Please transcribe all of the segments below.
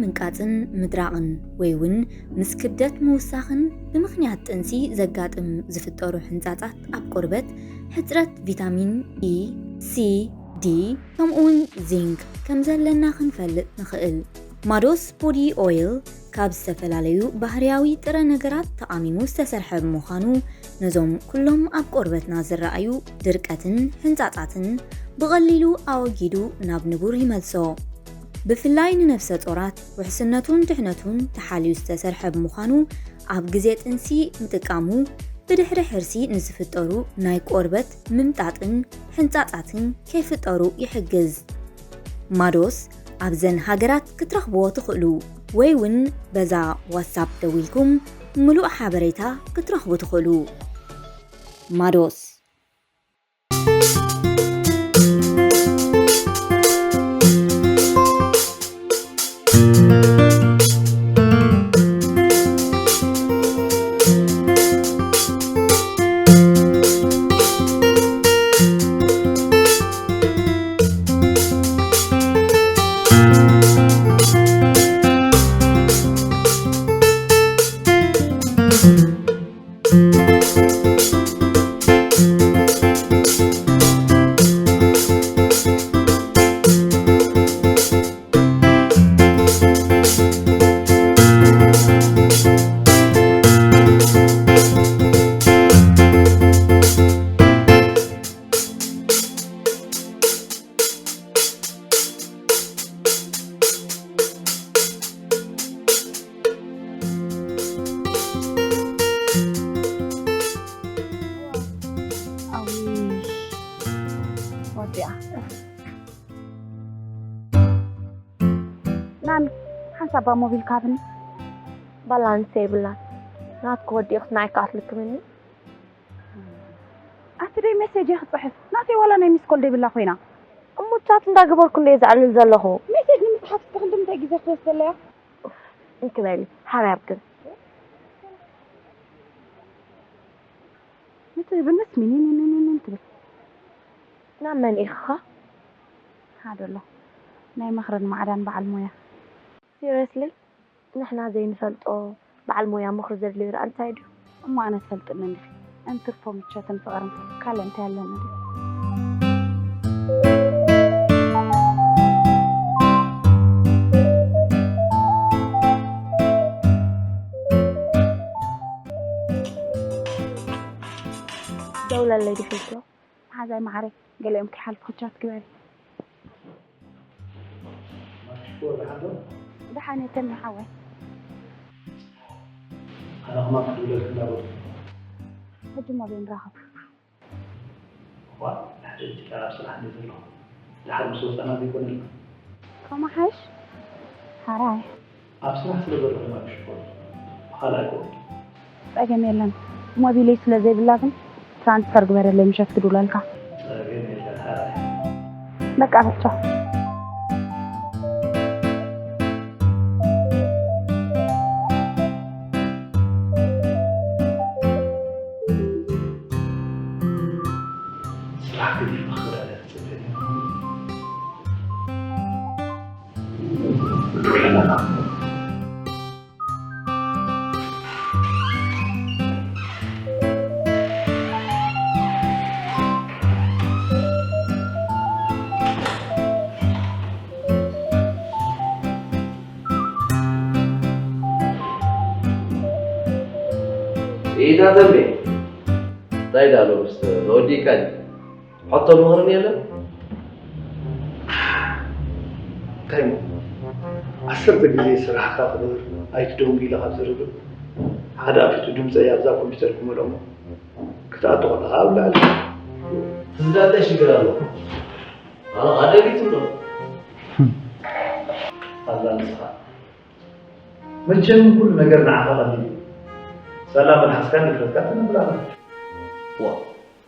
ምንቃጽን ምድራቕን ወይ እውን ምስ ክብደት ምውሳኽን ብምኽንያት ጥንሲ ዘጋጥም ዝፍጠሩ ሕንጻጻት ኣብ ቆርበት ሕጽረት ቪታሚን ኢ፣ ሲ፣ ዲ ከምኡውን ዚንክ ከም ዘለና ክንፈልጥ ንኽእል። ማዶስ ቦዲ ኦይል ካብ ዝተፈላለዩ ባህርያዊ ጥረ ነገራት ተቓሚሙ ዝተሰርሐ ብምዃኑ ነዞም ኩሎም ኣብ ቆርበትና ዝረኣዩ ድርቀትን ሕንጻጻትን ብቐሊሉ ኣወጊዱ ናብ ንቡር ይመልሶ። ብፍላይ ንነፍሰ ጾራት ውሕስነቱን ድሕነቱን ተሓልዩ ዝተሰርሐ ብምዃኑ ኣብ ግዜ ጥንሲ ምጥቃሙ ብድሕሪ ሕርሲ ንዝፍጠሩ ናይ ቆርበት ምምጣጥን ሕንጻጻትን ከይፍጠሩ ይሕግዝ። ማዶስ ኣብዘን ሃገራት ክትረኽብዎ ትኽእሉ ወይ እውን በዛ ዋትሳፕ ደዊልኩም ምሉእ ሓበሬታ ክትረኽቡ ትኽእሉ። ማዶስ። ኣውይ፣ ወዲኣ። ናን፣ ሓንሳብ እባ ሞቢል ካብኒ። ባላንስ የብላን። ናትኪ ወዲእኽስ ንዓይ ከኣ ትልክምኒ? ኣቲ ደይ ሜሴጅ እየ ክጽሕፍ። ናተይ ዋላ ናይ ሚስ ኮል ደይብላ ኮይና። እሞ ቻት እንዳገበርኩ እንደ ዘዕልል ዘለኹ። ሜሴጅ ንምጽሓፍ እስከ ክንዲ ምንታይ ግዜ ክትወስደለያ? እንክበሊ፣ ሓራብ ግን። ንትህብንስ ሚኒን ትብል። ናብ መን ኢኻ? ሓደ ኣሎ። ናይ ምኽርን ማዕዳን በዓል ሞያ። ሲሪየስሊ? ንሕና ዘይንፈልጦ በዓል ሞያ ምኽሪ ዘድልዮ ደኣ እንታይ ድዩ? እሞ ኣነ ትፈልጥኒ እንዲኺ። እንትርፎ ምቾትን ፍቕርን ካልእ እንታይ ኣለኒ ድዩ? ደውለለይ ድሕልቶ። መሓዛይ መዓረይ፣ ገሊኦም ከይሓልፉ ክቻት ግበሪ። ደሓን እየ ተሚ ሓወይ። ኣነ ከማን ክድውለልክ እንዳበልኩ። ሕጂ እሞ ኣበይ ንራኸብ? እዋ፣ ድሕሪ ሕጂ ኣብ ስራሕ እንድየ ዘለኹ። ደሓር ምስ ወፃእና ዘይኮነልና። ከምኡ ሓይሽ? ሓራይ። ኣብ ስራሕ ስለ ዘለኹ ኢና ብሽኮር። ብኻልኣይ ኮ? ጸገም የለን። ሞቢለይ ስለ ዘይብላ ግን ትራንስፈር ግበረለይ ምሸት ክድውለልካ። ጸገም የለን ሓራይ። በቃ በል ቻው። ስራሕ ገዲፍና ክኸዳ እያ ትጽበየኒ። ኢታ ተሜ፣ እንታይ ደኣ ሎምስ ተወዲእካ ድዩ? ሕቶን ምኽርን የለን? እንታይ እሞ? ዓሰርተ ግዜ ስራሕካ ክበር ኣይትደንጉ ኢለ ካብ ዝርርብ፣ ሓደ ኣፊቱ ድምፀይ ኣብዛ ኮምፒውተር ክመልኦ እሞ ክትኣቱ ከለኻ ኣብ ላዕሊ። ትዝዳለ ሽግር ኣሎ። ኣነ ኣደቢት እብሎ። ኣላ ንስኻ። መቸም ኩሉ ነገር ንዓኻ ቀሊል እዩ። ሳላ መልሓስካን ድፍረትካን ትነብር ኣላ። ዋ፣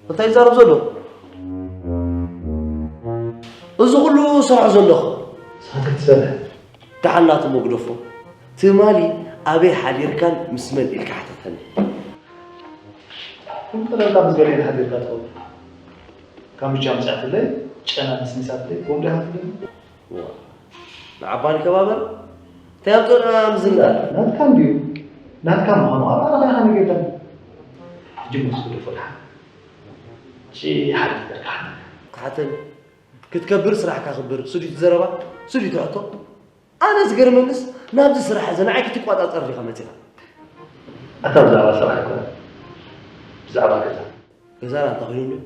እንታይ ይዛረብ ዘሎ? እዚ ኩሉ ሰርሖ ዘለኹ። ንስኻ እንታይ ትሰርሕ? ደሓን ናቱ መግደፎ። ትማሊ ኣበይ ሓዲርካን ምስ መን ኢልካ ሓተተኒ። ከምጠለልካ ምስ ገሊኤን ሓዲርካ ትኸውን። ካምቻ ኣምጺኣትለይ፣ ጨና ነስኒሳትለይ፣ ከምኡ ዲኻ ትብለኒ? ዋ፣ ንዓባ ንከባበር። እንታይ ኣምፅኦና ምዝንጋዕ? ናትካ እንድዩ። ናትካ ምዃኑ ኣብ ኣረኻ ኢኻ ነጊርካኒ። ሕጂ ምስ ግደፎ ደሓን። ሕጂ ሓደ ነገር ክሓተካ። ክሓተኒ። ክትከብር ስራሕካ ክብር። ስዱይ ትዘረባ? ስዱይ ትሕቶ? ኣነ ዝገርመንስ ናብዚ ስራሕ እዚ ንዓይ ክትቋፃፀር ዲኻ መፂኻ? ኣታ ብዛዕባ ስራሕ ኣይኮነን። ብዛዕባ ገዛ። ገዛና እንታይ ኮይኑ ኣሎ?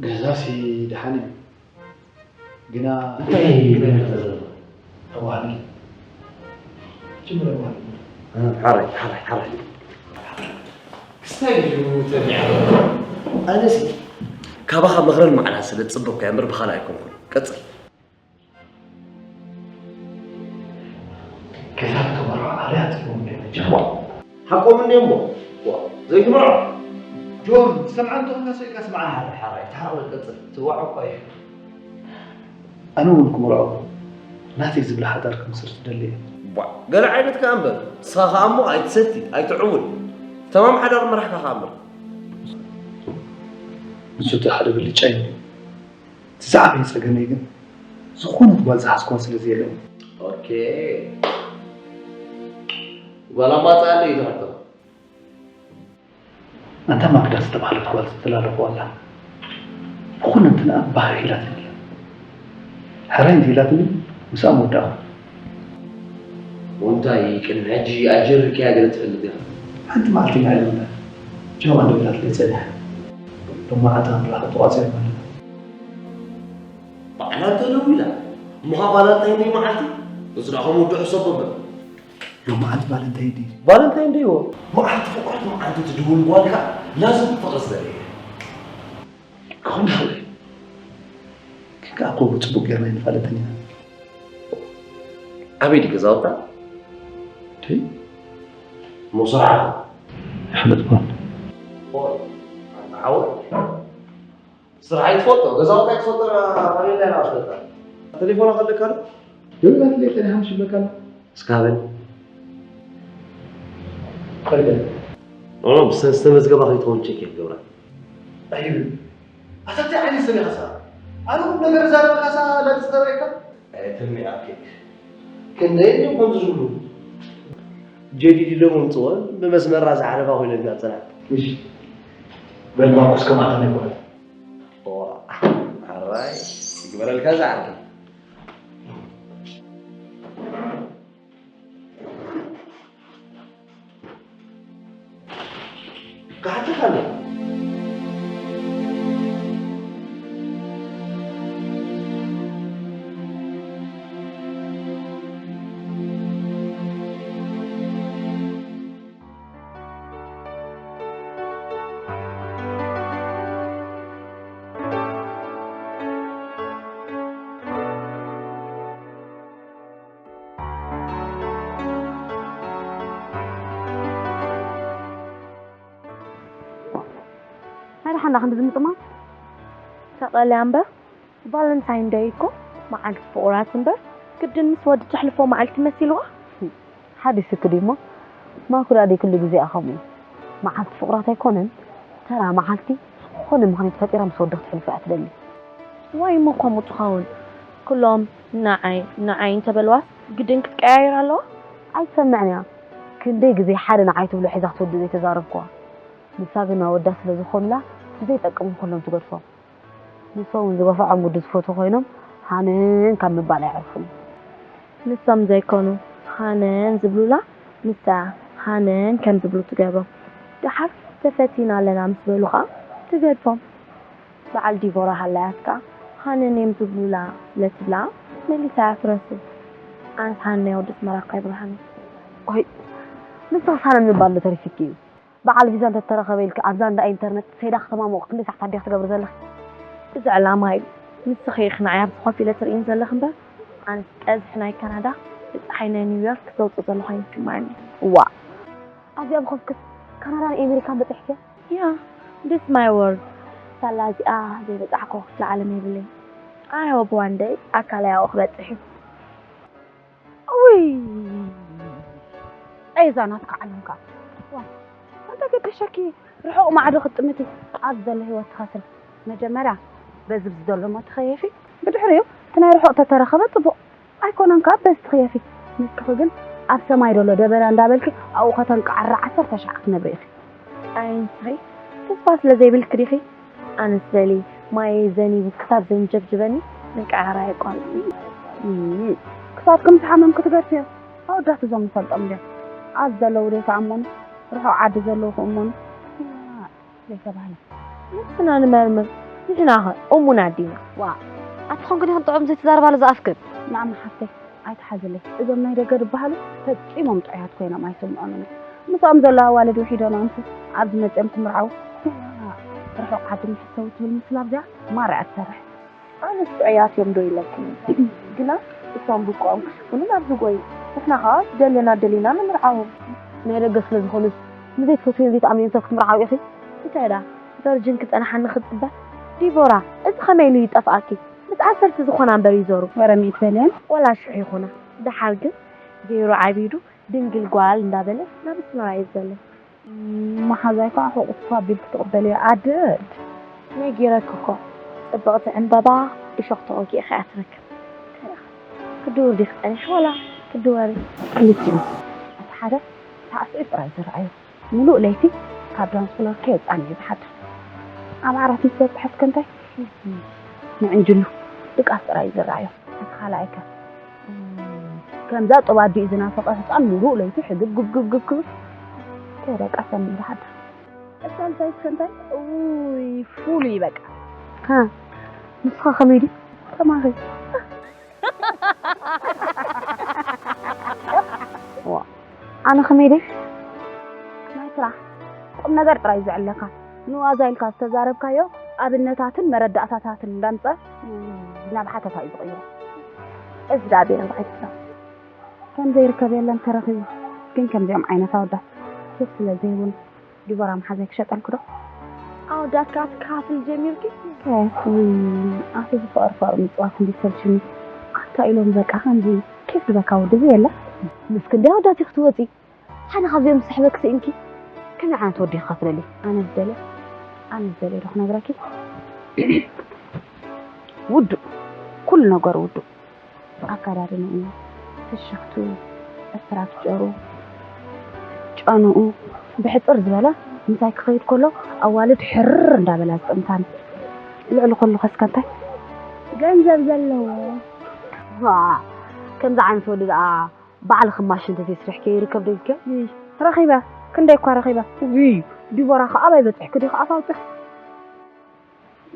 ገዛሲ ደሓን እዩ። ግና እንታይ እዩ ግና ተዘረባ? ተዋህሊ። ጅምረ ተዋህሊ። ሓራይ ሓራይ ሓራይ። ክስታይ እዩ ተቢዓ። ኣነሲ ካባኻ ምኽርን መዓላን ስለ ዝጽበኩ እየ እምበር ብኻልእ ኣይኮንኩን። ቀጽል። ገዛ ክተመርዖ ኣበይ ኣጽልዎም ነይረ ጃዋ? ሓቆም እንድዮም እሞ። ዋ፣ ዘይትመርዖ? ጆን፣ ትሰምዓኒ እንተኾንካ ስቕ ኢልካ ስምዓኒ። ሓራይ፣ ሓራይ፣ ተሓራወል ቀጽል። ትዋዖ እኳ እዩ። ኣነ እውን ክምርዖ ናተይ ዝብል ሓዳር ክምስርት ደሊ እየ። ቧዕ፣ ገለ ዓይነት ከኣ እምበር፣ ንስኻ ከኣ እሞ ኣይትሰቲ፣ ኣይትዕውል። ተማም ሓዳር ምራሕካ ከኣ እምበር። ንሱ እቲ ሓደ ብልጫ እዩ። እቲ ዝዓበየ ጸገመይ ግን ዝኾነት ጓል ዝሓዝክዋ ስለ ዘየለኒ። ኦኬ። ጓል ኣማጽኣለይ እዩ ትሕቶ። ኣንታ ማክዳ ዝተባህለት ጓል ዝተላለኹ ኣላ። ብኹለንትንኣ ባህር ኢላትኒ ኣላ። ሕራይ እንተ ኢላትኒ ምስኣ ምወዳእኹ። ወንታይ ቅድሚ ሕጂ ኣጀሪርካያ ገለ ትፈልጥ ኢኻ? ሓንቲ መዓልቲ ንዕለምና ጃዋ እንዶ ኢላትለይ ጸኒሓ። ሎማዓንቲ ክንራኸብ ተቋጺርና ኣለና። ባዕላ እንተ ደዊላ እሞ ኻብ ቫላንታይን ደይ መዓልቲ ንሱ ደኣ ከም ወዲ ሕሰቦ እምበር። ሎማዓንቲ ቫለንታይን ደይ ድዩ? ቫለንታይን ደይ እዎ። መዓልቲ ፍቕረት መዓልቲ ትድውል ጓል ከኣ ላዝም ፍቕሪ ስለ ደልየ። ክኾን ይኽእል እዩ። ግን ከኣ እኮ ጽቡቕ ጌርና ኣይንፋለጥን ኢና። ኣበይ ድዩ ገዛውታ? ደይ? እሞ ስራሕ? ኣሕመድ ጓል። ኦይ፣ ኣንታ ሓወይ። ስራሕ ኣይትፈልጦ፣ ገዛውታ ኣይትፈልጦ፣ ኣበይ እንዳ ኢና ንፈልጣ? ተሌፎና ከለካ ዶ? ደዊላትለይ ጸኒሓ ምሽ ይብለካ ኣሎ። እስካ በል። ከይደ። ኖ፣ ኖ፣ ብሰ-፣ ዝተመዝገባ ከይትኸውን ቸክ እየ ክገብራ። ኣይብል። ኣታ እንታይ ዓይነት ሰብ ኢኻ ስኻ? ኣነ ቁም ነገር ዛረብካሳ ላግጺ ተራእየካ? ኣየትም ይኣክል። ክንደይ እንድዮም ከምዚ ዝብሉ? ጀዲድ ኢሎም ኣምጽወን ብመስመራ ዝዓረፋ ኮይነን ኢና ጽናሕ። እሺ። በል ማርቆስ ከማኻን ኣይኮነን። ዋ፣ ሓራይ ይግበረልካ ዝዓርከይ። ክሓተካ ኣለኒ። ናይ ደሓንዳ ክንዲ ዝምጥማት ተቐልያ እምበር፣ ቫለንታይን ደይ እኮ መዓልቲ ፍቑራት እምበር፣ ግድን ምስ ወዲ ተሕልፎ መዓልቲ መሲልዋ? ሓዲስኪ ድዩ እሞ? ማኩዳ ድዩ ኩሉ ግዜ እያ ከምኡ? መዓልቲ ፍቑራት ኣይኮነን፣ ተራ መዓልቲ ብኾነ ምኽንያት ፈጢራ ምስ ወዲ ክተሕልፎ እያ ትደሊ። ዋይ እሞ ከምኡ ትኸውን? ኩሎም ንዓይ ንዓይ እንተበልዋስ ግድን ክትቀያየር ኣለዋ? ኣይትሰምዕን እያ። ክንደይ ግዜ ሓደ ንዓይ ትብሎ ሒዛ ክትወድእ ዘይተዛረብክዋ? ንሳ ግን ኣወዳት ስለ ዝኾኑላ ብዘይጠቅም ኩሎም ትገድፎም። ንሶም እውን ዝገፍዖም ወዲ ዝፈትዉ ኮይኖም ሃነን ካብ ምባል ኣየዕርፉን። ንሶም ዘይኮኑ ሃነን ዝብሉላ ንሳ ሃነን ከም ዝብሉ ትገብሮም። ደሓር ተፈቲና ኣለና ምስ በሉ ኸኣ ትገድፎም። በዓል ዲቦራ ሃላያት ከኣ ሃነን እዮም ዝብሉላ ስለ ትብላ መሊሳ እያ ትረስን። ኣነስ ሃነን እያ ወዲ ኣስመራ እኮ ኣይብርሃን። ኦይ ንስኽስ ሃነን ምባል ዶ ተሪፍኪ እዩ? በዓል ቪዛ እንተተረኸበ ኢልኪ ኣብዛ እንዳ ኢንተርነት ሰይዳ ከተማ ሞቕ ክንደይ ሰዓታት ዲኺ ትገብሪ ዘለኺ? እዚ ዕላማ እዩ። ንስኺ ኢኺ ንዓይ ኣብዚ ኮፍ ኢለ ትርእይኒ ዘለኺ እምበር ኣነስ ቀዝሒ ናይ ካናዳ ብጸሓይ ናይ ኒውዮርክ ዘውጽእ ዘለኹ ኣይስምዓኒ። ዋእ! ኣብዚ ኣብ ኾፍክስ ካናዳን ኤመሪካን በጺሕኪ? Yeah, this my world። ሳላ እዚኣ ዘይበጻሕክዎ ክፍለ ዓለም የብለይን። I hope one day ኣካለይ ኣብኡ ክበጽሕ እዩ። ውይ! ኣይ እዛ ናትካ ዓለምካ። ዋይ! እንታይ ገደሸኪ? ርሑቕ ማዕዶ ክትጥምቲ ኣብ ዘሎ ህይወት ትኸስሪ። መጀመርያ በዚ ብዝደሎ እሞ ትኸየፊ። ብድሕሪኡ እቲ ናይ ርሑቕ ተተረኸበ ጽቡቕ። ኣይኮነን ከኣ በዚ ትኽየፊ። ንስኺ ግን ኣብ ሰማይ ደሎ ደበና እንዳበልኪ ኣብኡ ከተንቃዕሪ ዓሰርተ ሻዕ ክትነብሪ ኢኺ። ኣይ ንስኺ ተስፋ ስለ ዘይብልኪ ዲኺ? ኣነስ በሊ ማይ ዘኒቡ ክሳብ ዘንጀብጅበኒ ምንቅዕራር ኣየቋርጽ። እም፣ ክሳብ ከም ዝሓመም ክትገርፍዮ ኣወዳት እዞም ንፈልጦም ድዮም? ኣብ ዘለዉ ዘይተኣመኑ ርሑቕ ዓዲ ዘለዉ ክእመኑ ዘይተባህለ። ንስና ንመርምር፣ ንሕና ኸ እሙናት ዲና? ዋ፣ ኣትኾንክን ኢኽን ጥዑም ዘይትዛረባሉ ዝኣፍክን። ንዓማ ሓፍተይ ኣይትሓዝለይ። እዞም ናይ ደገ ዝበሃሉ ፈጺሞም ጥዑያት ኮይኖም ኣይስምዖምን እዩ። ምስኦም ዘሎ ኣዋልድ ውሒዶም ኣምሲ ኣብዚ መጺኦም ክምርዓዉ። ርሑቕ ዓዲ ምሕሰቡ ትብል ምስላ ኣብዚኣ ማራ እያ ትሰርሕ። ኣነስ ጥዑያት እዮም ዶ ኢለክን። ግና እቶም ብቆኦም ክሽፍኑ ናብ ዝጎዩ። ንሕና ኸኣ ደለና ደሊና ንምርዓዎም። ናይ ደገ ስለ ዝኾኑስ ንዘይትፈትውዮም ዘይትኣምንዮም ሰብ ክትምርዓዊ ኢኺ? እንታይ ደኣ ቨርጅን ክጸንሓኒ ክጽበ? ዲቦራ፣ እዚ ኸመይ ኢሉ ይጠፍኣኪ? ምስ ዓሰርተ ዝኾና እምበር ይዞሩ። ወረ ሚእቲ በልየን። ወላ ሽሕ ይኹና። ደሓር ግን ገይሩ ዓቢዱ ድንግል ጓል እንዳበለ ናብ ኣስመራ እዩ ዘሎ። መሓዛይ ከዓ ሕቑፍ ኣቢልኪ ትቕበልዮ ኣደድ። ነጊረኪ እኮ፣ ጽብቕቲ ዕምበባ እሾኽ ተወጊእካ እያ ትረክብ። እንታይ ደኣ፣ ክድውር ዲኺ ጸኒሕኪ ዋላ ክትድወሪ? ክልቲኡ። እቲ ሓደ ሳዕስዒት ጥራይ ዝረኣዮ፣ ምሉእ ለይቲ ካብ ዳንስ ፍሎር ከይወጻኒ እዩ ዝሓድር። ኣብ ዓራት ምስ በጽሐ እስከ እንታይ? ምዕንጅሉ፣ ድቃስ ጥራይ እዩ ዝረኣዮ። እቲ ካልኣይ ከ? ከምዛ ጡብ ኣዲኡ ዝናፈቐ ህጻን ምሉእ ለይቲ ሕግብ ግብ ግብ ግብ ክብል ከይደቀሰኒ ይሓድር። እታ እንታይ እስከ እንታይ? እውይ፣ ፉል እዩ በቃ። ሃ፣ ንስኻ ከመይ ድዩ? ከማኺ። ዋ፣ ኣነ ከመይ ድየ? ናይ ስራሕ ቁም ነገር ጥራይ እዩ ዝዕለካ። ንዋዛ ኢልካ ዝተዛረብካዮ ኣብነታትን መረዳእታታትን እንዳምጸ ናብ ሓተታ እዩ ዝቕይሮ። እዚ ደኣ ኣበይ ኢና ንረኽቦ? ከም ዘይርከብ የለን ተረኺቡ። ግን ከምዚኦም ዓይነት ኣወዳት ሱስ ስለ ዘይብሉ ዲቦራ መሓዛይ ክሸጠልኪ ዶ? ኣወዳት ከኣ ትከፋፍል ጀሚርኪ? ከ፣ ውይ፣ ኣቲ ዝፍቕር ፍቕሪ ምጽዋት እንዲ ሰልችኒ። ኣታ ኢሎም በቃ ከምዚ ኬፍ ዝበካ ወዲ እዚ የለ? ምስ ክንደይ ኣወዳት ኢኺ ትወጺ? ሓደ ካብዚኦም ዝስሕበኪ ስኢንኪ ከመይ ዓይነት ወዲ ኢኺ ከፍለሊ? ኣነ ዝደልዮ፣ ኣነ ዝደልዮ ዶ ክነግረኪ? ውዱእ፣ ኩሉ ነገሩ ውዱእ። ኣከዳድንኡ፣ ፍሽኽቱ፣ ስትራክቸሩ፣ ጨንኡ፣ ብሕጽር ዝበለ ምሳይ ክኸይድ ከሎ ኣዋልድ ሕርር እንዳበላ ዝጥምታኒ። ልዕሊ ኩሉ ከስከ እንታይ? ገንዘብ ዘለዎ። ዋ፣ ከምዚ ዓይነት ወዲ ደኣ ባዕልኺ ማሽን ተዘይስሪሕኪ ይርከብ ዶ ኢልኪ? ይይ፣ ረኺበ። ክንደይ እኳ ረኺበ። ውይ፣ ዲቦራ ኸኣ ኣበይ በጺሕኪ ዲኺ ኣፍ ኣውጺኺ?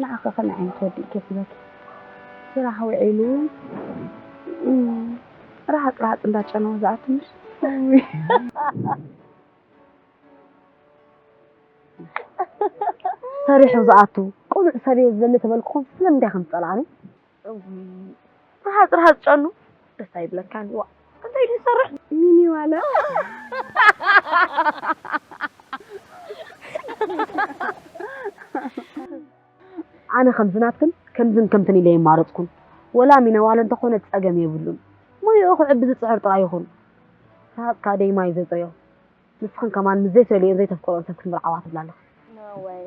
ንዓኺ ከመይ ዓይነት ወዲ እዩ ከፊለኪ? ስራሕ ውዒሉ፣ እም፣ ርሃጽ ርሃጽ እንዳጨነወ ዝኣቱ ምሽ? ውይ። ሰሪሑ ዝኣቱ ቅኑዕ ሰብ እየ ዝደሊ ተበልኩኹም ስለምንታይ ከም ዝጸልኣኒ? እውይ፣ ርሃጽ ርሃጽ ጨኑ ደስ ኣይብለካን። ዋ፣ እንታይ ድዩ ዝሰርሕ? ሚኒ ዋላ። ኣነ ከምዚ ናትክን ከምዝን ከምትን ኢለ የማረጽኩን። ወላ ሚነዋለ እንተኾነ ጸገም የብሉን። ሞያኡ ክዕቢ ዝጽዕር ጥራይ ይኹን። ርሃጽካ ደይ ማይ ዘጽርዮ። ንስኽን ከማን ምስ ዘይትደልዮን ዘይተፍቅሮን ሰብ ክትምርዓዋ ትብላ ኣለኺ። No way።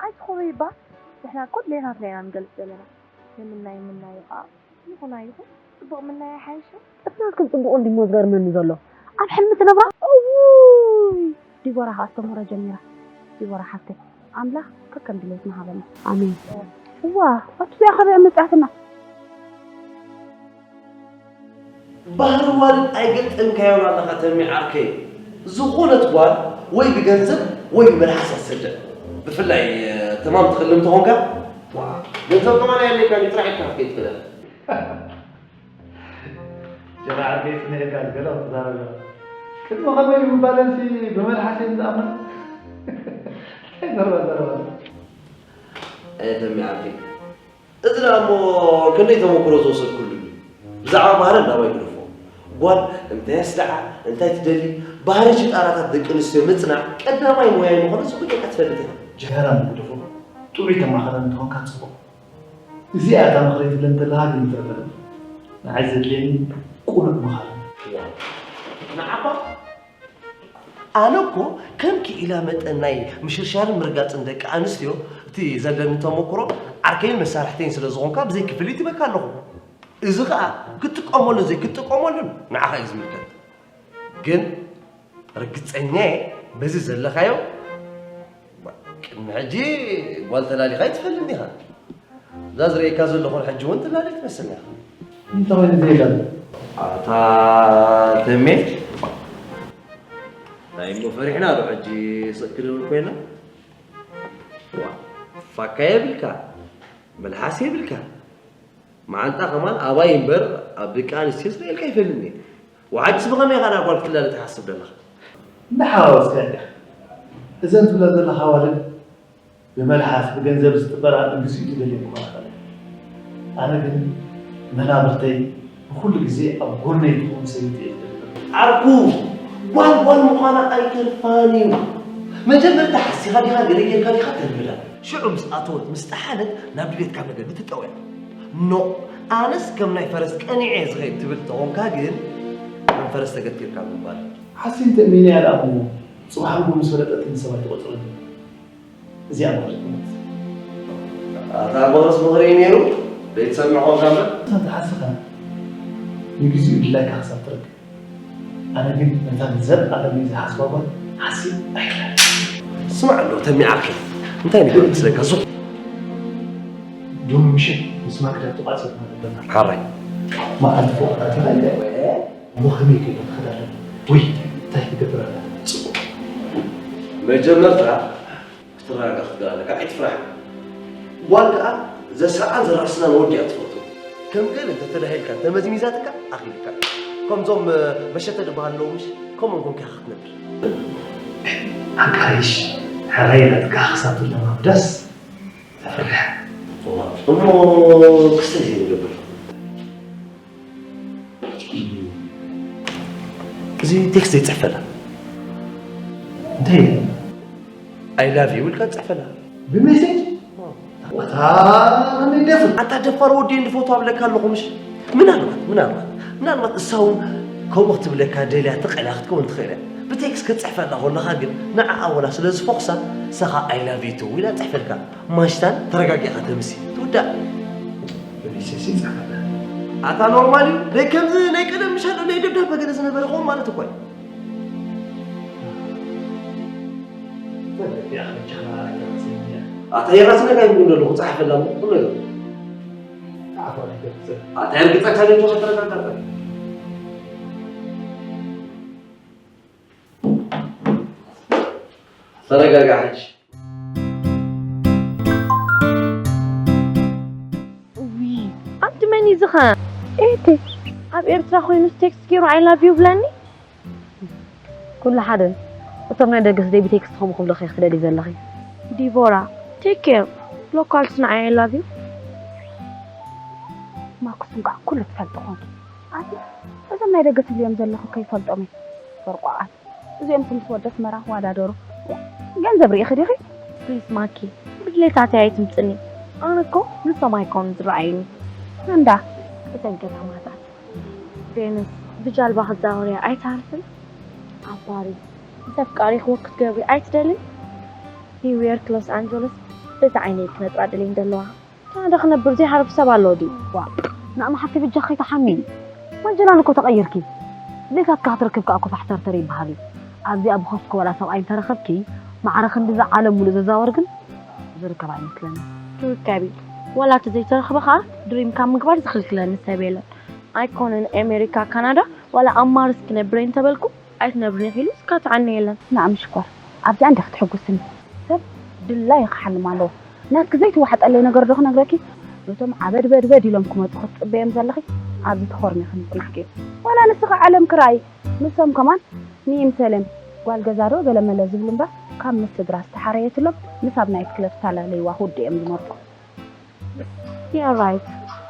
ኣይትኾበይ እባ። ንሕና እኮ ድሌታትና ኢና ንገልጽ ዘለና። ንምናይ ምናዩ ኸኣ ይኹን ኣይኹን ጽቡቕ ምናይ ኣይሓይሽን? እቲ ናትክን ጽቡቕ እንዲሞ ዝገርመኒ ዘሎ። ኣብ ሕልሚ ትነብራ? እውይ! ዲቦራ ኸኣ ኣስተምህሮ ጀሚራ። ዲቦራ ሓፍተይ፣ ኣምላኽ ከከም ድሌትና ሃበና። ኣሜን። እዋ፣ ኣቱዚኣ ኸበይ መጻትና? ባህሪ ዋልድ ኣይገልጠንካዮን ኣለኻ ተሚ ዓርከይ። ዝኾነት ጓል ወይ ብገንዘብ ወይ ብመልሓስ እያ ትስደድ። ብፍላይ ተማም ትኽልም ተኾንካ ገንዘብ ከማን ኣየድልየካን እዩ ጥራሕ ኢልካ ክትከይድ ትኽእል ኢኻ። ጀራ ዓርከይ ጽኒሕ ኢልካ ገለ ክትዛረብ ኢኻ። ቅድሚ ከመይ ምባለንሲ ብመልሓስ እየን ዝኣምና። እንታይ ዘረባ ዘረባ። ኣየ ተሚ ዓርከይ። እዚ ደኣ እሞ ክንደይ ተመክሮ ዝወሰድኩሉ እዩ። ብዛዕባ ባህሪ እንዳባይ ግደፎ። ጓል እንታይ የስድዓ፣ እንታይ ትደሊ፣ ባህሪ ሽጣራታት ደቂ ኣንስትዮ ምጽናዕ ቀዳማይ ሞያይ ምዃኑ ጽቡቕ ጌርካ ትፈልጥ ኢኻ። ጀህራን ግደፎ፣ ጥዑይ ተማኸረኒ እንተኾንካ ጽቡቕ። እዚኣ እያ እታ ምኽረይ ትብለኒ እንተለኻ ግን ይትረፈኒ። ንዓይ ዘድልየኒ ቅኑዕ ምኻር እዩ። ዋው፣ ንዓኻ ኣነ እኮ ከም ክኢላ መጠን ናይ ምሽርሻርን ምርጋጽን ደቂ ኣንስትዮ እቲ ዘለኒ ተመኩሮ ዓርከይን መሳርሕተይን ስለ ዝኾንካ ብዘይ ክፍሊት ይበካ ኣለኹ። እዚ ኸኣ ክትጥቀመሉ ዘይክትጥቀመሉን ንዓኻ እዩ ዝምልከት። ግን ርግጸኛ እየ በዚ ዘለኻዮ ቅድሚ ሕጂ ጓል ተላሊኻ ኣይትፈልጥን ኢኻ። እዛ ዝርእየካ ዘለኹን ሕጂ እውን ትላሊ ትመስል ኢኻ። እንታይ ኮይኑ ዘይላሊ? ኣታ ተሜ፣ እንታይ እሞ ፈሪሕና ዶ ሕጂ ስቕ ክንብል ኮይና? ዋ፣ ፋካ የብልካ፣ መልሓስ የብልካ። መዓንጣ ከማን ኣባይ እምበር ኣብ ደቂ ኣንስትዮ ዝርእየልካ ኣይፈልጥን እየ። ወሓጅስ ብኸመይ ኢኻ ናብ ጓል ክትላለ ትሓስብ ዘለኻ? እንዳሓዋወስካ እንዲኻ። እዘን ትብላ ዘለኻ ኣዋልድ ብመልሓስ ብገንዘብ ዝጥበራ ንግዚኡ ትደልየን ክኾና ይኽእላ። ኣነ ግን መናብርተይ ንኹሉ ግዜ ኣብ ጎነይ ትኸውን ሰበይቲ እየ ዝደሊ ዘለኹ። ዓርኩ፣ ጓል ጓል ምዃና ኣይተርፋን እዩ። መጀመርታ ሓሲኻ ዲኻ ገለ ጌርካ ዲኻ ተልምዳ። ሽዑ ምስ ኣተወት ምስ ጠሓነት ናብ ድሌትካ መገዲ ትጠውያ። ኖ፣ ኣነስ ከም ናይ ፈረስ ቀኒዐ ዝኸይድ ትብል ተኾንካ ግን ከም ፈረስ ተገቲርካ ምባል። ሓሲን ተእሚነያ ደኣ እሞ ጽባሕ ንግሆ ምስ ፈለጠትኒ ሰብ ኣይትቖጽረኒ። እዚኣ ማለት እምነት። ኣታ ጓልስ ምኽሪ እዩ ነይሩ፣ ዘይትሰምዕ ኮንካ እምበር። እታ ተሓስኻ ንግዚኡ ድላይካ ክሳብ ትረክብ። ኣነ ግን ነታ ንዘለኣለም እዩ ዝሓስባ ጓል ሓሲብ ኣይክላል። ስማዕ ኣሎ ተሚዓከ እንታይ ነገር ይመስለካ ዙ ዶም ምሽት ምስ ማክዳ ተቋጽር ማለት ሓራይ መዓልቲ ፎቕ ኣቲኻ ኢለ እሞ ከመይ ገይረ ክኸዳ ኣለኒ ወይ እንታይ ክገብር ኣለኒ ጽቡቕ መጀመርታ ክትረጋጋእ ክትግበር ኣለካ። ኣይትፍራሕ። ጓል ከኣ ዘስርዓን ዘራስናን ወዲ እያ ትፈቱ። ከም ገለ እንተተዳሂልካ እንተመዝሚዛትካ ኣኺሉካ። ከምዞም መሸተ ዝበሃሉ ኣለዉ ምሽ? ከምኦም ኮንካ ኢኻ ክትነብር። ኣቃይሽ ሕራይ ናትካ ክሳብ ትለማምዳስ ተፍርሕ። እሞ ክስተ ዘይንገብር። እዚ ቴክስት ዘይትጽሕፈላ እንታይ እዩ? I love you ኢልካ ትጽሕፈላ። ብሜሴጅ? ወታ ከመይ ደፍር? ኣታ ደፋር ወዲ እንድፈቱ ኣብለካ ኣለኹ ምሽ? ምናልባት ምናልባት ምናልባት እሳ እውን ከምኡ ክትብለካ ደልያ ተቐላ ክትከውን ትኽእል እያ። ብቴክስት ክትጽሕፈላ ከለኻ ግን ንዓኣ ወላ ስለ ዝፈኹሳ እሳኻ I love you too ኢላ ትጽሕፈልካ። ማሽታን ተረጋጊኻ ተምሲ ትውዳእ። ብሊሰሲ ጻፈላ። ኣታ ኖርማል እዩ። ናይ ከምዚ ናይ ቀደም ምሻል ናይ ደብዳበ ገለ ዝነበረ ኸውን ማለት እኮ እዩ። ኣታ የራስነካ ይብሉ እንደለኹ ጻሓፈላ እሞ ኩሉ ነገር። ኣታ የርግጸካ ደጆ ከተረጋጋጋ። ተረጋጋ ሕጂ። ውይ ኣንቲ መን እዩ ዝኸ ኤቲ ኣብ ኤርትራ ኮይኑስ ቴክስት ገይሩ I love you ይብለኒ? ኩሉ ሓደ እቶም ናይ ደገስ ደይ ብቴክስት ከምኡ ክብለኺ ክትደልዪ ዘለኺ። ዲቦራ take care ሎካልስ ንዓይ I love you። ማኩስ እንኳዕ ኩሉ ትፈልጢ ኾንኪ ኣቲ እዞም ናይ ደገ ትብልዮም ዘለኹ ከይፈልጦም እየ በርቋቓት። እዚኦም ምስ ወዲ ኣስመራ ክወዳደሩ ገንዘብ ርኢኺ ዲኺ? ፕሊስ ማኪ ብድሌታተይ ኣይትምፅኒ። ኣነ እኮ ንሶም ኣይኮኑን ዝረኣዩኒ። እንዳ እተን ከተማታት ቬኑስ ብጃልባ ክትዛወርያ ኣይትሃርስን? ኣብ ፓሪስ ምስ ኣፍቃሪኺ ወክ ክትገብሪ ኣይትደልን? ኒውዮርክ ሎስ ኣንጀለስ በዚ ዓይነይ ክነጥራ ደልየን ዘለዋ። ኣነ ዶ ክነብር ዘይሃርፍ ሰብ ኣሎ ድዩ? ዋእ ንኣም ሓፍተይ በጃኺ ከይትሓምዪ። ማጀላን እኮ ተቐይርኪ። ድሌታትኪ ክትረክቢ ከኣ እኮ ፋሕተርተር ይበሃል እዩ። ኣብዚኣ ብኸፍትኪ ዋላ ሰብኣይ እንተረኸብኪ ማዕረ ክንድዚ ዓለም ሙሉእ ዘዛወር ግን ዝርከብ ኣይመስለንን። ትርከቢ። ዋላ እቲ ዘይተረኽበ ከኣ ድሪም ካብ ምግባር ዝኽልክለኒ ሰብ የለን። ኣይኮነን ኣሜሪካ ካናዳ ዋላ ኣብ ማርስ ክነብር እየ እንተበልኩ ኣይትነብርን ኢኺ ኢሉ ዝካትዓኒ የለን። ንኣም ሽኮር ኣብዚኣ እንዲኺ ትሕጉስኒ። ሰብ ድላዩ ክሓልም ኣለዎ። ናትኪ ዘይትዋሓጠለይ ነገር ዶ ክነግረኪ? ነቶም ዓበድበድበድ ኢሎም ክመጹ ክትጽበዮም ዘለኺ ኣብዚ ተኾርሚኺ ምጽናሕኪ እዩ። ዋላ ንስኺ ዓለምኪ ረኣዪ። ንሶም ከማን ንይምሰሌም ጓል ገዛ ዶ ገለመለ ዝብሉ እምበር ካብ ምስ ስድራ ዝተሓረየትሎም ምስ ኣብ ናይት ክለብ ዝታላለይዋ ክውድኡ እዮም ዝመርጹ። You're right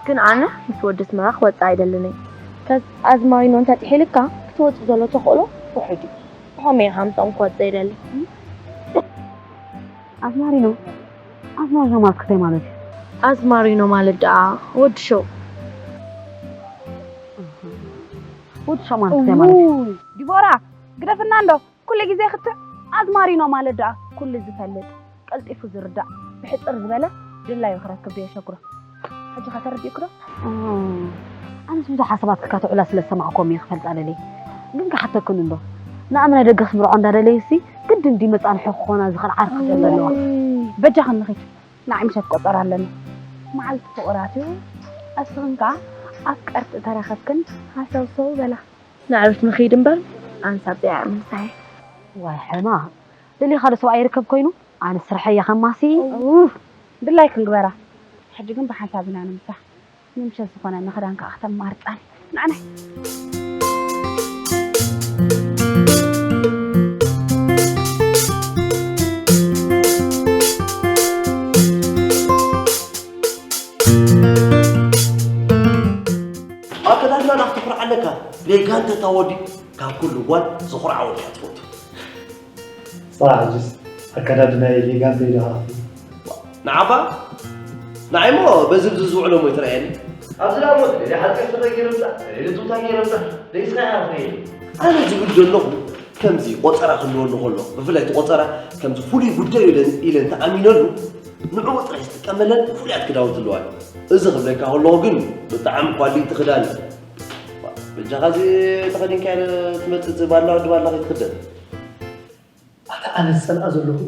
ግን ኣነ ምስ ወዲ ኣስመራ ክወጽእ ኣይደልን እየ። Cause ኣዝማሪኖ እንተጥሒልካ ክትወጽእ ዘሎ ተኽእሎ ውሑድ እዩ። ብኸመይ ኢኻ ምስኦም ክወጽእ ይደሊ? ኣዝማሪኖ? ኣዝማሪኖ ማለት እንታይ ማለት እዩ? ኣዝማሪኖ ማለት ደኣ ወዲ ሸው። ወዲ ሸው ማለት እንታይ ማለት እዩ? ዲቦራ ግደፍና እንዶ ኩሉ ግዜ ክትዕ ኣዝማሪኖ ማለት ደኣ ኩሉ ዝፈልጥ ቀልጢፉ ዝርዳእ ብሕጽር ዝበለ ድላዩ ክረክብ ዶ የሸግሮ? ሕጂ ኸ ተረዲእኪ ዶ? ኣነስ ብዙሕ ሓሳባት ክካትዑላ ስለ ዝሰማዕኮም እየ ክፈልጣ ደልየ። ግን ክሓተክን እንዶ ንኣም ናይ ደገ ክምርዖ እንዳደለየሲ ግድን ድዩ መጻንሒ ክኾና ዝኽእል ዓርኪ ሰብ ዘለዋ? በጃኽን ንኺድ ንዓይ ምሸት ቆጸራ ኣለኒ። መዓልቲ ፍቑራት እዩ። እስኽን ከኣ ኣፍቀርቲ ተረኸብክን ሃሰውሰው በላ። ንዕብት ንኺድ እምበር ኣንሳብ ጸያዕ ምንታይ። ዋይ ሕማ ደሊኻ ዶ ሰብኣይ ይርከብ ኮይኑ? ኣነ ስርሐይ እያ ከማሲ። ኡፍ፣ ድላይክን ግበራ። ሕጂ ግን ብሓንሳብ ኢና ንምሳሕ። ንምሸት ዝኾነ ንኽዳን ከዓ ክተማርፃን ንዓናይ። ኣከዳድናና ክትኩርዓ ኣለካ። ሌጋንተታ ወዲ ካብ ኩሉ ጓል ዝኹርዓ ወዲ እያ ትፈቱ። ስራሕ ሕጅስ ኣከዳድናይ ሌጋንተይ ዶ ሃፍቲ? ንዓኻ ንዓይሞ በዚ ብዚ ዝውዕሎ ሞ ይትረኣየኒ። ኣብዚ ዳ ሞት ሓፂር ስረ ገይረ ምፃእ፣ ልጡታ ገይረ ምፃእ፣ ደይስኻ ኢኻ ትኸይድ። ኣነ ዝብል ዘለኹ ከምዚ ቆፀራ ክህልወኒ ከሎ ብፍላይ እቲ ቆፀራ ከምዚ ፍሉይ ጉዳይ ኢለ ኢለ እንተኣሚነሉ ንዕኡ ጥራይ ዝጥቀመለን ፍሉያት ክዳውንቲ ኣለዋ። እዚ ክብለካ ከለኹ ግን ብጣዕሚ ኳሊቲ ክዳን እዩ። በጃኻ እዚ ተኸዲንካዮ ትመፅእ እዚ ባላ ወዲ ባላ ከይትኽደን። ኣታ ኣነ ዝፀልኣ ዘለኹ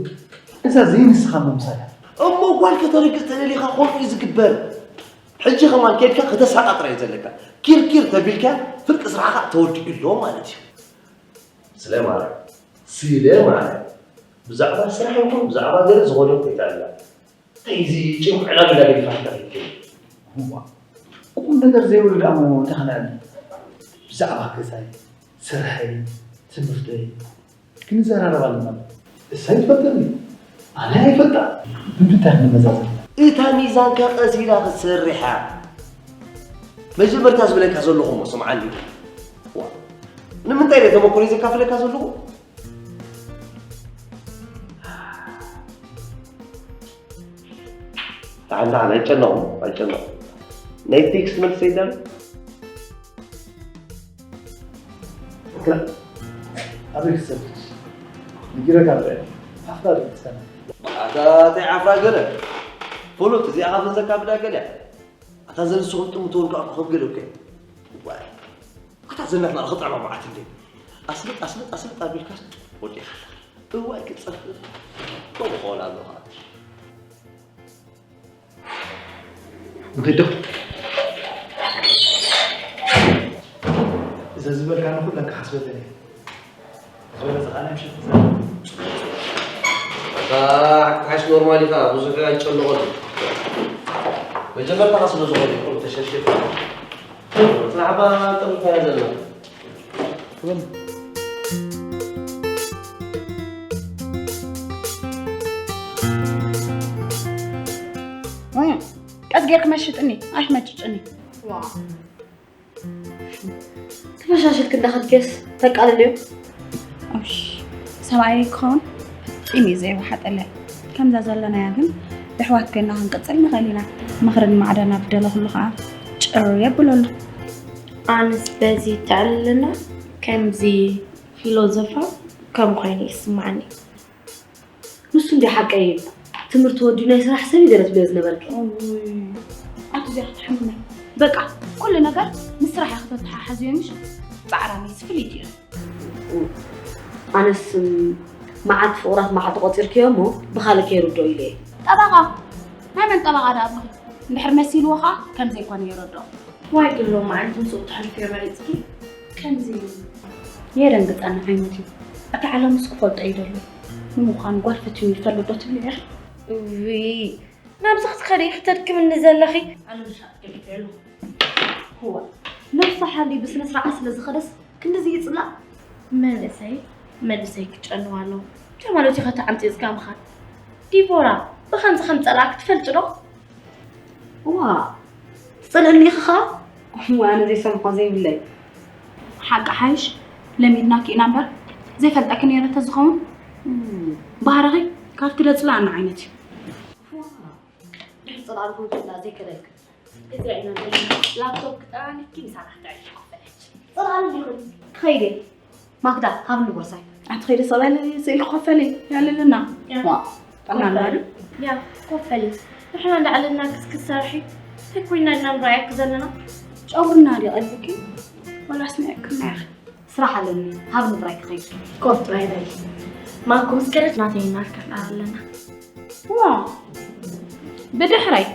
እዛ ዘይንስኻ ምምሳል እያ። እሞ ጓል ከተርግፅ ተደሊኻ ከምኡ እዩ ዝግበር። ሕጂ ከማን ከይድካ ከተሳጣ ጥራይ እዩ ዘለካ። ኪርኪር ተቢልካ ፍርቂ ስራሕኻ ተወዲኡ ኣሎ ማለት እዩ። ስለ ማርያም ስለ ማርያም ብዛዕባ ስራሕ ይኹን ብዛዕባ ገለ ዝኾነ ኮይታ ኣላ። እንታይ እዚ ጭንቁ ዕላል ኢላ ገዲፋ ትኸይድ? እዋ ቁም ነገር ዘይብሉ ደኣ እሞ እንታይ ከነዕልል? ብዛዕባ ገዛይ፣ ስርሐይ፣ ትምህርተይ ክንዘራረብ ኣለና። እሳ ይትፈልጠኒ ኣነ ኣይፈልጣ ብምንታይ ክንመዛዘን? እታ ሚዛንካ ቀስ ኢላ ክትሰርሕ እያ። መጀመርታ ዝብለካ ዘለኹ እሞ ስምዓኒ። ዋ፣ ንምንታይ ድየ ተመኩሮ ዘካፍለካ ዘለኹ? ተዓል ተዓል ኣይጨነቑ ኣይጨነቑ ናይ ቴክስት መልሲ ኣይዳሉ። ኣበይ ክሰብት ንጊረካ በ ኣፍራ ደቅሰና ኣታ እንታይ ዓፍራ ገለ ፍሉጥ እዚኣ ካብ ዘካብዳ ገለ ኣታ ዘንስኹም ጥምትውን ከዓ ክኸብ ገለ እኮ ኣታ ዘናትና ክጥዕማ መዓት እንዴ ኣስልጥ ኣስልጥ ኣስልጥ ኣቢልካስ ወዲኻ እዋይ ክጸፍፍ ከምኡ ክኸውን ኣለኻ እንተዶ እዛ ዝበልካኒ ኩለን ክሓስበለን እየ ዝበለጸ ቃና ምሸት ኣታ ሓካሽ ኖርማል ኢኻ ብዙሕ ኣይጨነቐሉ መጀመርታ ስለ ዝኾነ ይኹን ተሸሽፍ ጽናዕባ ጥርፋ ዘለና ቀስ ጌርክ መሽጥኒ ኣይትመጭጭኒ ተመሻሽልክ እንዳኸድክስ ተቃልልዮ ሰብኣየይ ክኸውን ፈጺሙ እዩ ዘይወሓጠለይ ከምዛ ዘለናያ ግን ብሕዋት ኮይና ክንቅፅል ንኽእል ኢና ምኽርን ማዕዳና ብደለኹሉ ከዓ ጭር የብለሉ ኣንስ በዚ ተዕልልና ከምዚ ፊሎዞፋ ከም ኮይኑ ይስማዓኒ። ንሱ እንዲ ሓቀይ እዩ። ትምህርቲ ወዲኡ ናይ ስራሕ ሰብ እዩ ገለ ትብልዮ ዝነበርኪ። ኣቲ እዚኣ ክትሕምመ በቃ ኩሉ ነገር ምስ ስራሕ እያ ክተተሓሓዝዮ ምሽ ፃዕራመይ ዝፍልይት እዩ። ኣነስ መዓት ፍቑራት መዓት ቆፂርክዮ እሞ ብኻልእ ከይርዶ ኢለ እየ። ጠበቓ ናይ መን ጠበቓ ዳ ኣለኹ? እንድሕር መሲልዎ ኸዓ ከም ዘይኮነ የረድኦ። ዋይ ግን ሎማዓንቲ ምስኡ ተሕልፍዮ መሪፅኪ ከምዚ የደንግፀኒ ዓይነት እዩ። እቲ ዓለምስ ክፈልጦ ይደሊ። ንምዃኑ ጓል ፈትዩ ይፈልጥ ዶ ትብሊ ኢኺ? እውይ ናብዚ ክትከዲ ኢኺ ተድክምኒ ዘለኺ። ኣነ ምሻ ገዲፈ ኣለኹ። እዋ ነብሱ ሓልዩ ብስነ ስርዓት ስለ ዝኸደስ ክንድዚ ይፅላእ? መንእሰይ መንእሰይ ክጨንዋ ኣለዎ። እንታይ ማለት እዩ ከተዓምፂ እዝጋ ምኻን? ዲቦራ ብኸምዚ ከም ፀላእኪ ትፈልጢ ዶ? እዋ ትፀልእኒ ኢኺ ኸዓ እሞ ኣነ ዘይሰምዖ ዘይብለይ ሓቂ ሓይሽ ለሚድናኪ ኢና እምበር ዘይፈልጠኪ ነይረ ተዝኸውን ባህርኺ ካብቲ ደፅላኣኒ ዓይነት እዩ ድሕሪ ፅላኣኒ ኮይኑ እንዳ ዘይከደልክ እዚኣ ኢና ዘለና ላፕቶፕ ክጠራኒኪ ምሳና ክትዕልሊ ኮፈለች ፅላኣኒ ዲኹም ክኸይድ እየ ማክዳ ሃብኒ ቦርሳይ ኣቲ ኸይደ ሰብኣይ ስእሊ ክኸፈል እየ ያለልና ዋ ጠናና ዶ ያ ኮፈሊ ንሕና እንዳዕለልና ክስክስ ሰርሒ እንታይ ኮይና ኢና ንረኣየኪ ዘለና ጫ ጸጉርና ድዩ ቀልብኪ? ወላስ ናይ ሕክምና ኢኺ? ስራሕ ኣለኒ፣ ሃብኒ ጥራይ ክኸይድ። ኮፍ ጥራይ በሊ። ማንኩም ስከረት ናተይ እናርከብና ኣለና። ዋ፣ ብድሕረይ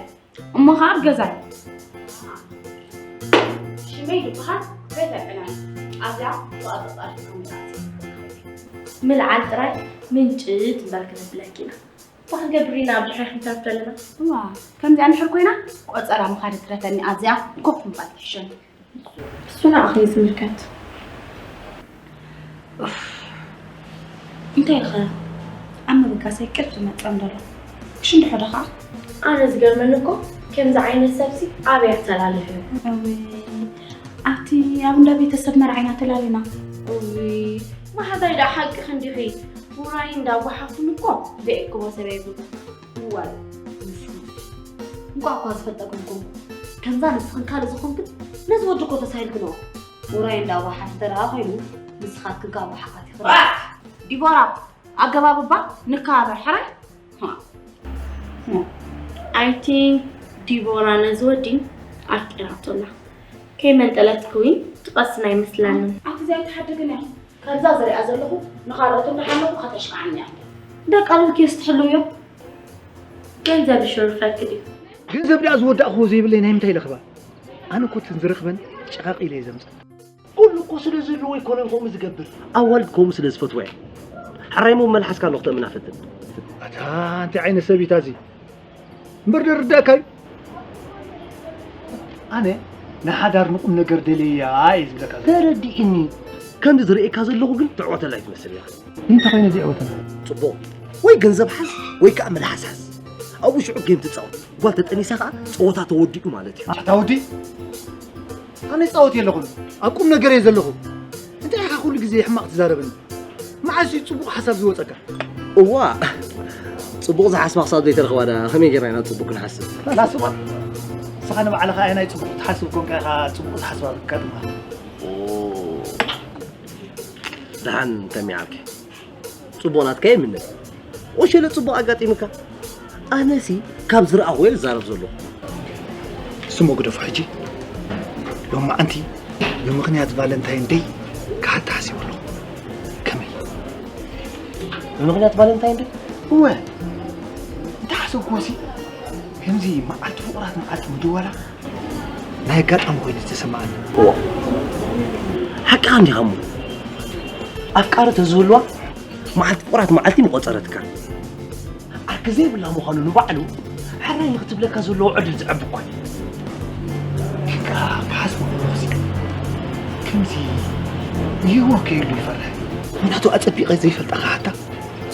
እሞ ኸዓ ኣብ ገዛይ። ሽመይ ዝበሃል ቤት ዕናይ ኣብዚኣ ተቐጣጣሪ ኮሚታት። ምልዓል ጥራይ ምንጭት እምበር ክነብለኪ ኢና። እንታይ ክንገብር ኢና ኣብ ድሕሪ ክንተርፍ ዘለና? እዋ፣ ከምዚኣ እንድሕር ኮይና ቆጸራ ምኻድ ትረፈኒ ኣብዚኣ ኮፍ ምባል ይሕሸኒ። እሱ ንዓኺ እዩ ዝምልከት። ኡፍ፣ እንታይ ኢኸ ኣብ ምብጋሰይ ቅርብ ዝመጸም ዘሎ? ክሽንድሖ ዶ ኸዓ? ኣነ ዝገርመኒ እኮ ከምዚ ዓይነት ሰብሲ ኣበይ ኣተላልፍዮ? እውይ፣ ኣብቲ ኣብ እንዳ ቤተሰብ መርዓይና ተላሊና። እውይ፣ ማሕዛይ ደኣ ሓቂ ክንዲኺ? ውራይ እንዳጓሓኹም እኮ ዘየእክቦ ሰብ የብሉ። እዋይ፣ ንስኹም እንቋዕ እኳ ዝፈልጠኩም ኮንኩ። ከምዛ ንስኽን ካልእ ዝኾንክን ነዚ ወዲ እኮ ተሳሂልክንኦ። ውራይ እንዳጓሓፍ እንተ ደኣ ኮይኑ ንስኻትክን ካብ ጓሓፋት ይኽእል። ዲቦራ፣ ኣገባብ እባ ንከባበር ሕራይ። I think ዲቦራ ነዚ ወዲ ኣፍቂራቶ ኣላ። ከይመንጠለት ክዊን ትቐስን ኣይመስለንን። ኣቲ እዚኣ ኣይትሓድግን እያ። ከምዛ ዝሪኣ ዘለኹ ንኻልኦት እንዳሓለኹ ከተሽክዓኒ እያ። ደቂ ኣልብኪ የስትሕልውዮ። ገንዘብ ይሽርፈኪ ድዩ? ገንዘብ ደኣ ዝወዳእክዎ ዘይብለይ ናይ ምንታይ ለኽባ? ኣነ እኮ እተን ዝረኽበን ጨቓቒለ እየ ዘምፀን። ኩሉ እኮ ስለ ዘለዎ ኣይኮነን ከምኡ ዝገብር። ኣዋልድ ከምኡ ስለ ዝፈትዋ እየን። ሕራይ እሞ መልሓስካ ኣለኹ ተእምና ፈትን። ኣታ ኣንቲ ዓይነት ሰብ ኢታ እዚ? እምበር ዶ ርዳእካ እዩ? ኣነ ንሓዳር ንቁም ነገር ደልያ እየ ዝብለካ ዘለኹ። ተረዲእኒ። ከምዚ ዝርእየካ ዘለኹ ግን ትዕወተላ ኣይትመስል ኢኻ። እንታይ ኮይነ ዘይዕወተላ? ጽቡቕ። ወይ ገንዘብ ሓዝ ወይ ከኣ መልሓስ ሓዝ። ኣብኡ ሽዑ ጌም ትጻወት። ጓል ተጠኒሳ ከኣ ጸወታ ተወዲኡ ማለት እዩ። ኣታ ወዲ፣ ኣነ ይጻወት የለኹን። ኣብ ቁም ነገር እየ ዘለኹ። እንታይ ኢኻ ኩሉ ግዜ ሕማቕ ትዛረበኒ? መዓስ እዩ ጽቡቕ ሓሳብ ዝወጸካ? እዋ፣ ጽቡቕ ዝሓስባ ክሳብ ዘይተረኽባ ደኣ ከመይ ጌርና ኢና ጽቡቕ ክንሓስብ? ላስ እዋን፣ ንስኻ ንባዕልኻ ኣየናይ ጽቡቕ ትሓስብ ኮንካ ኢኻ ጽቡቕ ዝሓስባ ዘጋጥማ? ኦ፣ ደሓን ተሚዓልኪ። ጽቡቕ ናትካ ይምነ። ኦሸለ ጽቡቕ ኣጋጢሙካ። ኣነሲ ካብ ዝረኣኹ እየ ዝዛረብ ዘለኹ። ስሞ ግደፎ ሕጂ። ሎማዓንቲ ብምኽንያት ቫለንታይን ደይ ክሓታ ሓሲበ ኣለኹ። ከመይ? ብምኽንያት ቫለንታይን ደይ? እወ። እንተሓሰብኩዎሲ ከምዚ መዓልቲ ፍቑራት መዓልቲ ምድዋላ ናይ ኣጋጣሚ ኮይኑ ዝተሰማዓኒ። እዋ። ሓቅኻ እንዲኻ እሞ። ኣፍቃሪ ተዝህልዋ መዓልቲ ፍቑራት መዓልቲ ምቖጸረትካ። ዓርኪ ዘይብላ ምዃኑ ንባዕሉ ሕራይ ንክትብለካ ዘለዎ ዕድል ዝዕቢ እኳ እዩ። ግን ከኣ ክሓስቦ ከለኹሲ ከምዚ ይህወ ከይህሉ ይፈርሕ። ምኽንያቱ ኣጸቢቐ ዘይፈልጣ ክሓታ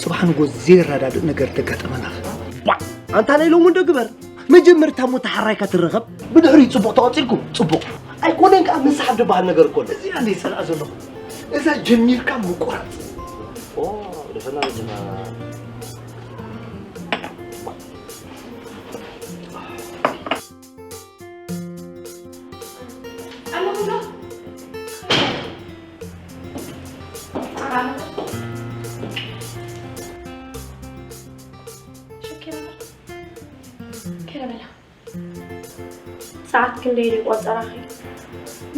ጽባሕ ንጎ ዘይረዳድእ ነገር ተጋጠመናኸ። ባዕ! ኣንታ ናይ ሎሚ እንዶ ግበር። መጀመርታ እሞ ተሓራይካ ትረኸብ፣ ብድሕሪኡ ጽቡቕ ተቐጺልኩም ጽቡቕ። ኣይኮነን ከኣ ምስሓብ ዝበሃል ነገር እኮ ኣሎ። እዚኣ እንደ ይጸልኣ ዘለኹ። እዛ ጀሚርካ ምቁራጽ። ኦ፣ ደፈና ደፈና። ኣለኹ ዶ? ሰዓት ክንደይ ድዩ ቆጸራኺ?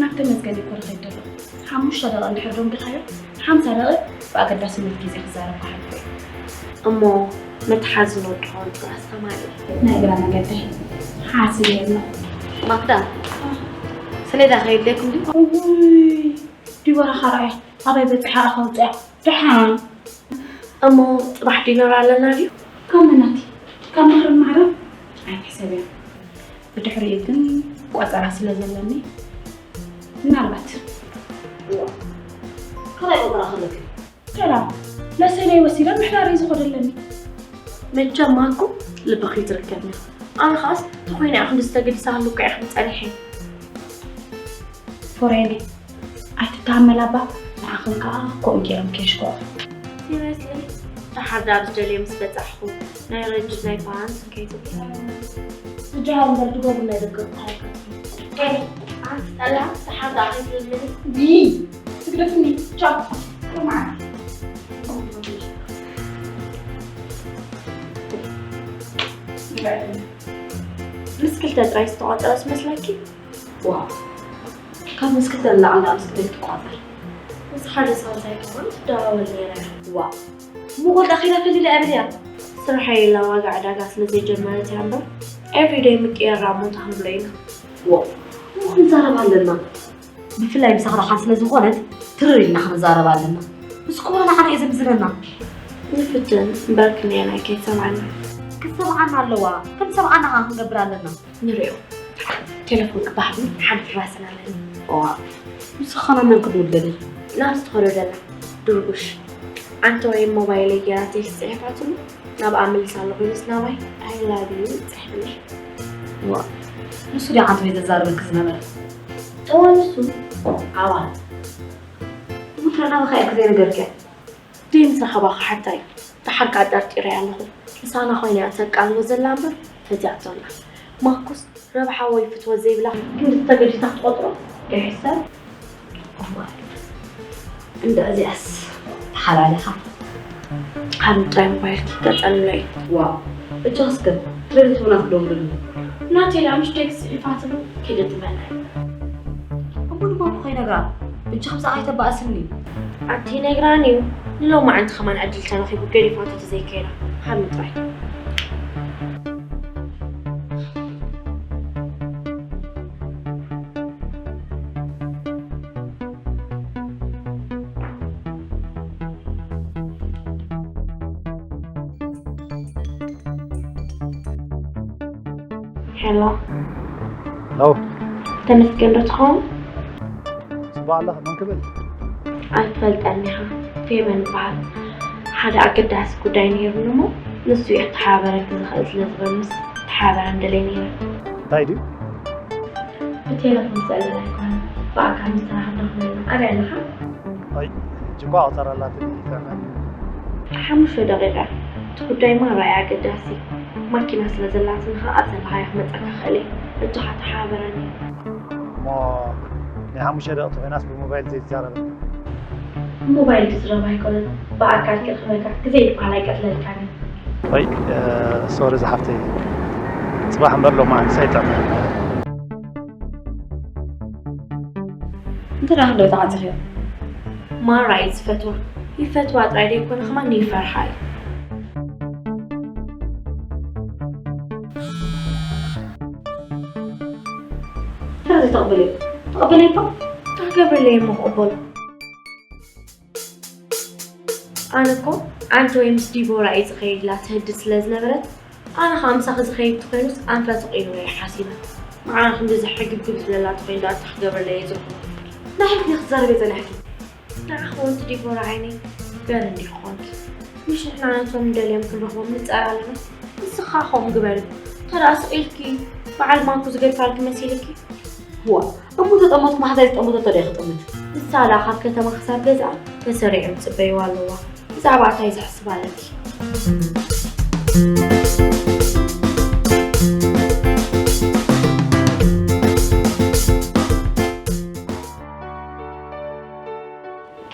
ናብ ተመስገን እኮ ዝኸይድ ዘሎ። ሓሙሽተ ደቂቕ እንድሕር ደንጊኻዮ፣ ሓምሳ ደቂቕ ብኣገዳስነት ግዜ ክዛረብ ክሓልፎ እዩ። እሞ መትሓዚ ንወድኾ ንጽባሕ ኣስተማሪ። ናይ እግራ መገደይ ሓሲበ ኣሎ። ማክዳ፣ ሰሌዳ ከይድለይኩም ድዩ? እውይ፣ ዲቦራ ኻርኣያ ኣበይ በጺሓ ኣኸውጽያ? ደሓን። እሞ ጽባሕ ዲነር ኣለና ድዩ? ካብ መናቲ፣ ካብ ማሕረም ማሕረም ኣይትሕሰብያ። ብድሕሪኡ ግን ቆጸራ ስለ ዘለኒ ምናልባት። እዋ፣ ካልኣይ ቆጸራ ከለኪ? ተራ፣ ነሰለይ ወሲደ ምሕዳር እዩ ዝኸደለኒ። መቸም ማንኩም ልብኺ ትርከብኒ። ኣነ ኸኣስ ተኾይነ እያ ክንዲ ዝተገድሳ ህልውካ እያ ክንጸኒሐ። ፎሬኒ፣ ኣይትተሃመላ እባ፣ ንዓኽን ከኣ ከምኡ ገይሮም ከየሽክዑ። ሲሪየስሊ፣ ደሓር ደኣ ኣብ ዝደልዮ ምስ በጻሕኹ፣ ናይ ረጅድ ናይ ፓንት ከይትብሉ። ዝጀሃር እምበር ዝገብሩ ናይ ደገ ክበሃልካ። ሄይ፣ ኣንቲ ጠላም፣ ደሓር ደኣ ከይትብልኒ። ቢ፣ ትግደፍኒ፣ ቻው፣ ጥዑም መዓልቲ። ምስ ክልተ ጥራይ ዝተቖጸረ ዝመስለኪ? ዋው፣ ካብ መስክተን ላዕሊ ኣምስክተን ትቋጸር። ምስ ሓደ ሳልሳይ ከማን ትደዋወል ነይረ። ዋ፣ እሞ ጓል ኣኺላ ከሊላ እያ በልያ። ስራሐይ ኢላ ዋጋ ዕዳጋ ስለ ዘይጀመረት እያ እምበር፣ ኤቭሪደይ ምቅያር እሞ እንታይ ክንብሎ ኢና? ዋ፣ እሞ ክንዛረብ ኣለና። ብፍላይ ምሳኻ ደሓን ስለ ዝኾነት ትርር ኢልና ክንዛረብ ኣለና። ምስ ኩብራ ንዓና እዩ ዘምዝነና። ንፍትን እምበር ክንደየናይ ከይትሰምዓና። ክትሰምዓና ኣለዋ። ከም ሰምዓና ኸኣ ክንገብር ኣለና። ንሪኦ። ቴሌፎን ክበሃል ሓንቲ ራስና ኣለኒ። እዋ፣ ንስኻ ናብ መን ክድውል ደሊኻ? ናብ ዝተኸዶ ደላ ድርቡሽ። ኣንተ ወይ ሞባይለይ ገይራ ቴክስት ጽሒፋትሉ፣ ናብኣ መልስ ኣለኹ ኢሉስ ናባይ፣ I love you ጽሒፍለይ። እዋ፣ ንሱ ድዩ ዓንተ ወይ ዘዛርበኪ ዝነበረ? እዋ፣ ንሱ። ኣዋ። እሞ ናባኻ እየ ዘይነገርክያ። ደይ ምስ ረኸባ ክሓታ እዩ። ደሓር ከኣ ጠርጢረያ ኣለኹ። ምሳና ኮይና እያ ተቃልቦ ዘላ እምበር ፈትያቶ ኣላ። ማኩስ ረብሓ ወይ ፍትወት ዘይብላ ክንዲ ተገዲሳ ክትቆጽሮ ይሕሰብ። እዋይ፣ እንዳ እዚኣስ ተሓላሊኻ። ሓንቲ ጥራይ ሞባይልኪ ገጸልለይ። ዋው፣ እጆኽስ ግን ክሬዲት እውን ኣትደውልሉ። ናተይ ደኣ ምሽ ቴክስት ጽሒፋትሉ ከይደ ትመልእ። እሞ ንማማ ከይነግራ፣ እጂ ከምዚ ኣይተባእስኒ። ኣቲ ነግራኒ እዩ። ንሎማዓንቲ ከማን ዕድል ተረኺቡ ገዲፋቶ ተዘይከይዳ። ሃኒ ጥራይ። ሄሎ። ሄሎ። ተመስገን ዶ ትኸውን? ጽቡቕ ኣለኻ፣ መን ክብል? ኣይትፈልጠኒ ኢኻ። ፌቨን እበሃል። ሓደ ኣገዳሲ ጉዳይ ነይሩኒ እሞ፣ ንሱ እዩ ክተሓባበረኪ ዝኽእል ስለ ዝበሉስ፣ ተሓባበረኒ ደልየ ነይረ። እንታይ ድዩ? ብቴለፎን ዝስኣለና ኣይኮነን። ብኣካል ምስ ተራኸብና ክንብል ኢና። ኣበይ ኣለኻ? ኣይ፣ ሕጂ እኳ ኣቑጸራ ኣላትኒ፣ ይጥዕመኒ። ሓሙሽተ ደቂቃ። እቲ ጉዳይ ማራ እዩ ኣገዳሲ። ማኪና ስለ ዘላትኒ ኸኣ ኣብ ዘለኻዮ ክመጸካ ክእል እየ። በጃኻ ተሓባበረኒ። እሞ ናይ ሓሙሽተ ደቂቕ ተኾይናስ ብሞባይል ዘይትዛረብ? ብሞባይል ዝዝረብ ኣይኮነን። ብኣካል ክረኽበካ ግዜ ይበሃል ኣይቀትለልካን እዩ። ወይ፣ እ፣ ሶሪ ዝሓፍተይ። ጽባሕ እምበር ሎማዓንቲ ኣይጥዕመኒ። እንተ ደኣ ክንደይ ተዓጺኽዮ? ማራ እዩ ዝፈትዋ። ይፈትዋ ጥራይ ደይኮነ ከማን ይፈርሓ እዩ። ስለዚ ተቐበልዮ። ተቐበልዮ እባ። እንታይ ክገብረለይ እሞ ክቕበሎ? ኣነ እኮ ኣንቲ ወይ ምስ ዲቦራ እየ ዝኸይድ ኢላ ትህድድ ስለ ዝነበረት፣ ኣነ ኸኣ ምሳኺ ዝኸይድ ተኾይኑስ ኣንፈት ቑይኑ እየ ሓሲበ። ንዓኣ ክንድዚ ሕግብግብ ዝብለላ ተኾይኑ ደኣ እንታይ ክገብረለይ እየ ዝብሎ? ናይ ሕልፊ ክትዛረቢ ጸኒሕኪ። ንዓኺ እውን ዲቦራ ዓይነይ ገር እንዲኺ ኾንኪ። ምሽ ንሕና ነቶም ንደልዮም ክንረኽቦም ንጻር ኣለና። ንስኻ ከምኡ ግበሪ። እንተ ደኣ ስቕ ኢልኪ በዓል ማኩ ዝገድፋልኪ መሲልኪ? እዋ፣ እሞ ተጠመትኩ መሓዛይ ዝጠመተቶ ዶ እየ ክጥምት? ንሳ ደኣ ካብ ከተማ ክሳብ ገዝኣ ተሰሪዖም ይጽበይዋ ኣለዋ። ብዛዕባ እንታይ ዝሕስብ ኣለኪ?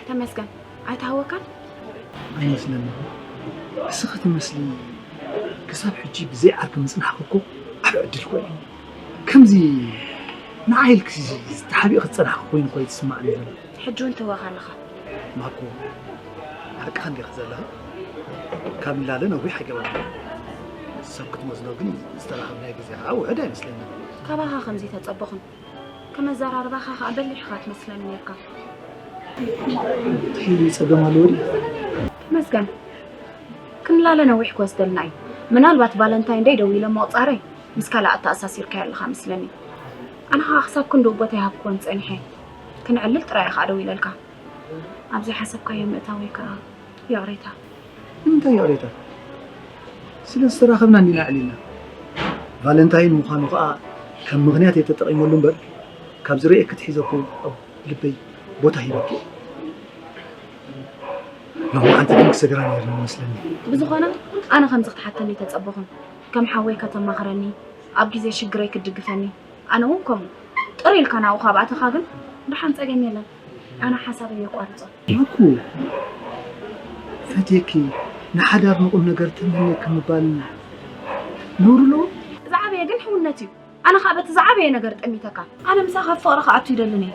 ተመስገን፣ ኣይተሃወካን? ኣይመስለንን። እስኺ ትመስሊ ክሳብ ሕጂ ብዘይ ዓርኪ ምጽናሕኪ እኮ ዓቢ ዕድል እኮ እዩ። ከምዚ ንዓይ ኢልኪ ዝተሓቢእኪ ዝጸናሕኪ ኮይኑ እኮ እዩ ዝስምዓኒ ዘሎ። ሕጂ እውን ትህወኽ ኣለኻ። ማኮ፣ ዓርቅኻ እንዲኺ ዘለኻ? ካብ ንላለ ነዊሕ ኣይገበርናን። ሰብ ክትመስሎ ግን ዝተራኸብናዮ ግዜ ኸዓ ውሑድ ኣይመስለንን። ካባኻ ከምዚ ተጸበኹን። ከም ኣዘራርባኻ ኸኣ በሊሕ ኢኻ ትመስለኒ ኔርካ። እንታይ ጸገም ኣለዎ ድዩ? ተመስገን። ክንላለ ነዊሕ ክወስደልና እዩ። ምናልባት ቫለንታይን ደይ ደዊለ ምቕጻረይ ምስ ካልእ ኣተኣሳሲርካዮ ኣለኻ መስለኒ። ኣነ ኸኣ ክሳብ ክንድኡ ቦታ ኣይሃብኩዎን ጸኒሐ። ክንዕልል ጥራይ እየ ኸኣ ደዊለልካ። ኣብ ዘይሓሰብካዮ ምእታወይ ከኣ ይቕሬታ። ንምንታይ ይቕሬታ? ስለ ዝተራኸብና እንዲና ኣዕሊልና። ቫለንታይን ምዃኑ ከኣ ከም ምኽንያት እየ ተጠቒመሉ እምበር፣ ካብ ዝርእየኪ ኣትሒዘ እኮ ኣብ ልበይ ቦታ ሂበኪ እየ። ሎማዓንቲ ግን ክሰግራ ነይርኒ መስለኒ። ብዝኾነ፣ ኣነ ከምዚ ክትሓተኒ ኣይተጸበኹን። ከም ሓወይ ከተማኽረኒ፣ ኣብ ግዜ ሽግረይ ክትድግፈኒ፣ ኣነ እውን ከምኡ። ጥር ኢልካ ናብኡ ካብ ኣተኻ ግን፣ ደሓን ጸገም የለን። ኣነ ሓሳበይ የቋርጾ። ማኩ፣ ፈትየኪ፣ ንሓዳር ንቁም ነገር ተመንየኪ ምባል ነውሪ ኣለዎ? ዝዓበየ ግን ሕውነት እዩ። ኣነ ኸኣ በቲ ዝዓበየ ነገር ጠሚተካ። ኣነ ምሳኻ ኣብ ፍቕሪ ክኣቱ ይደልን እየ።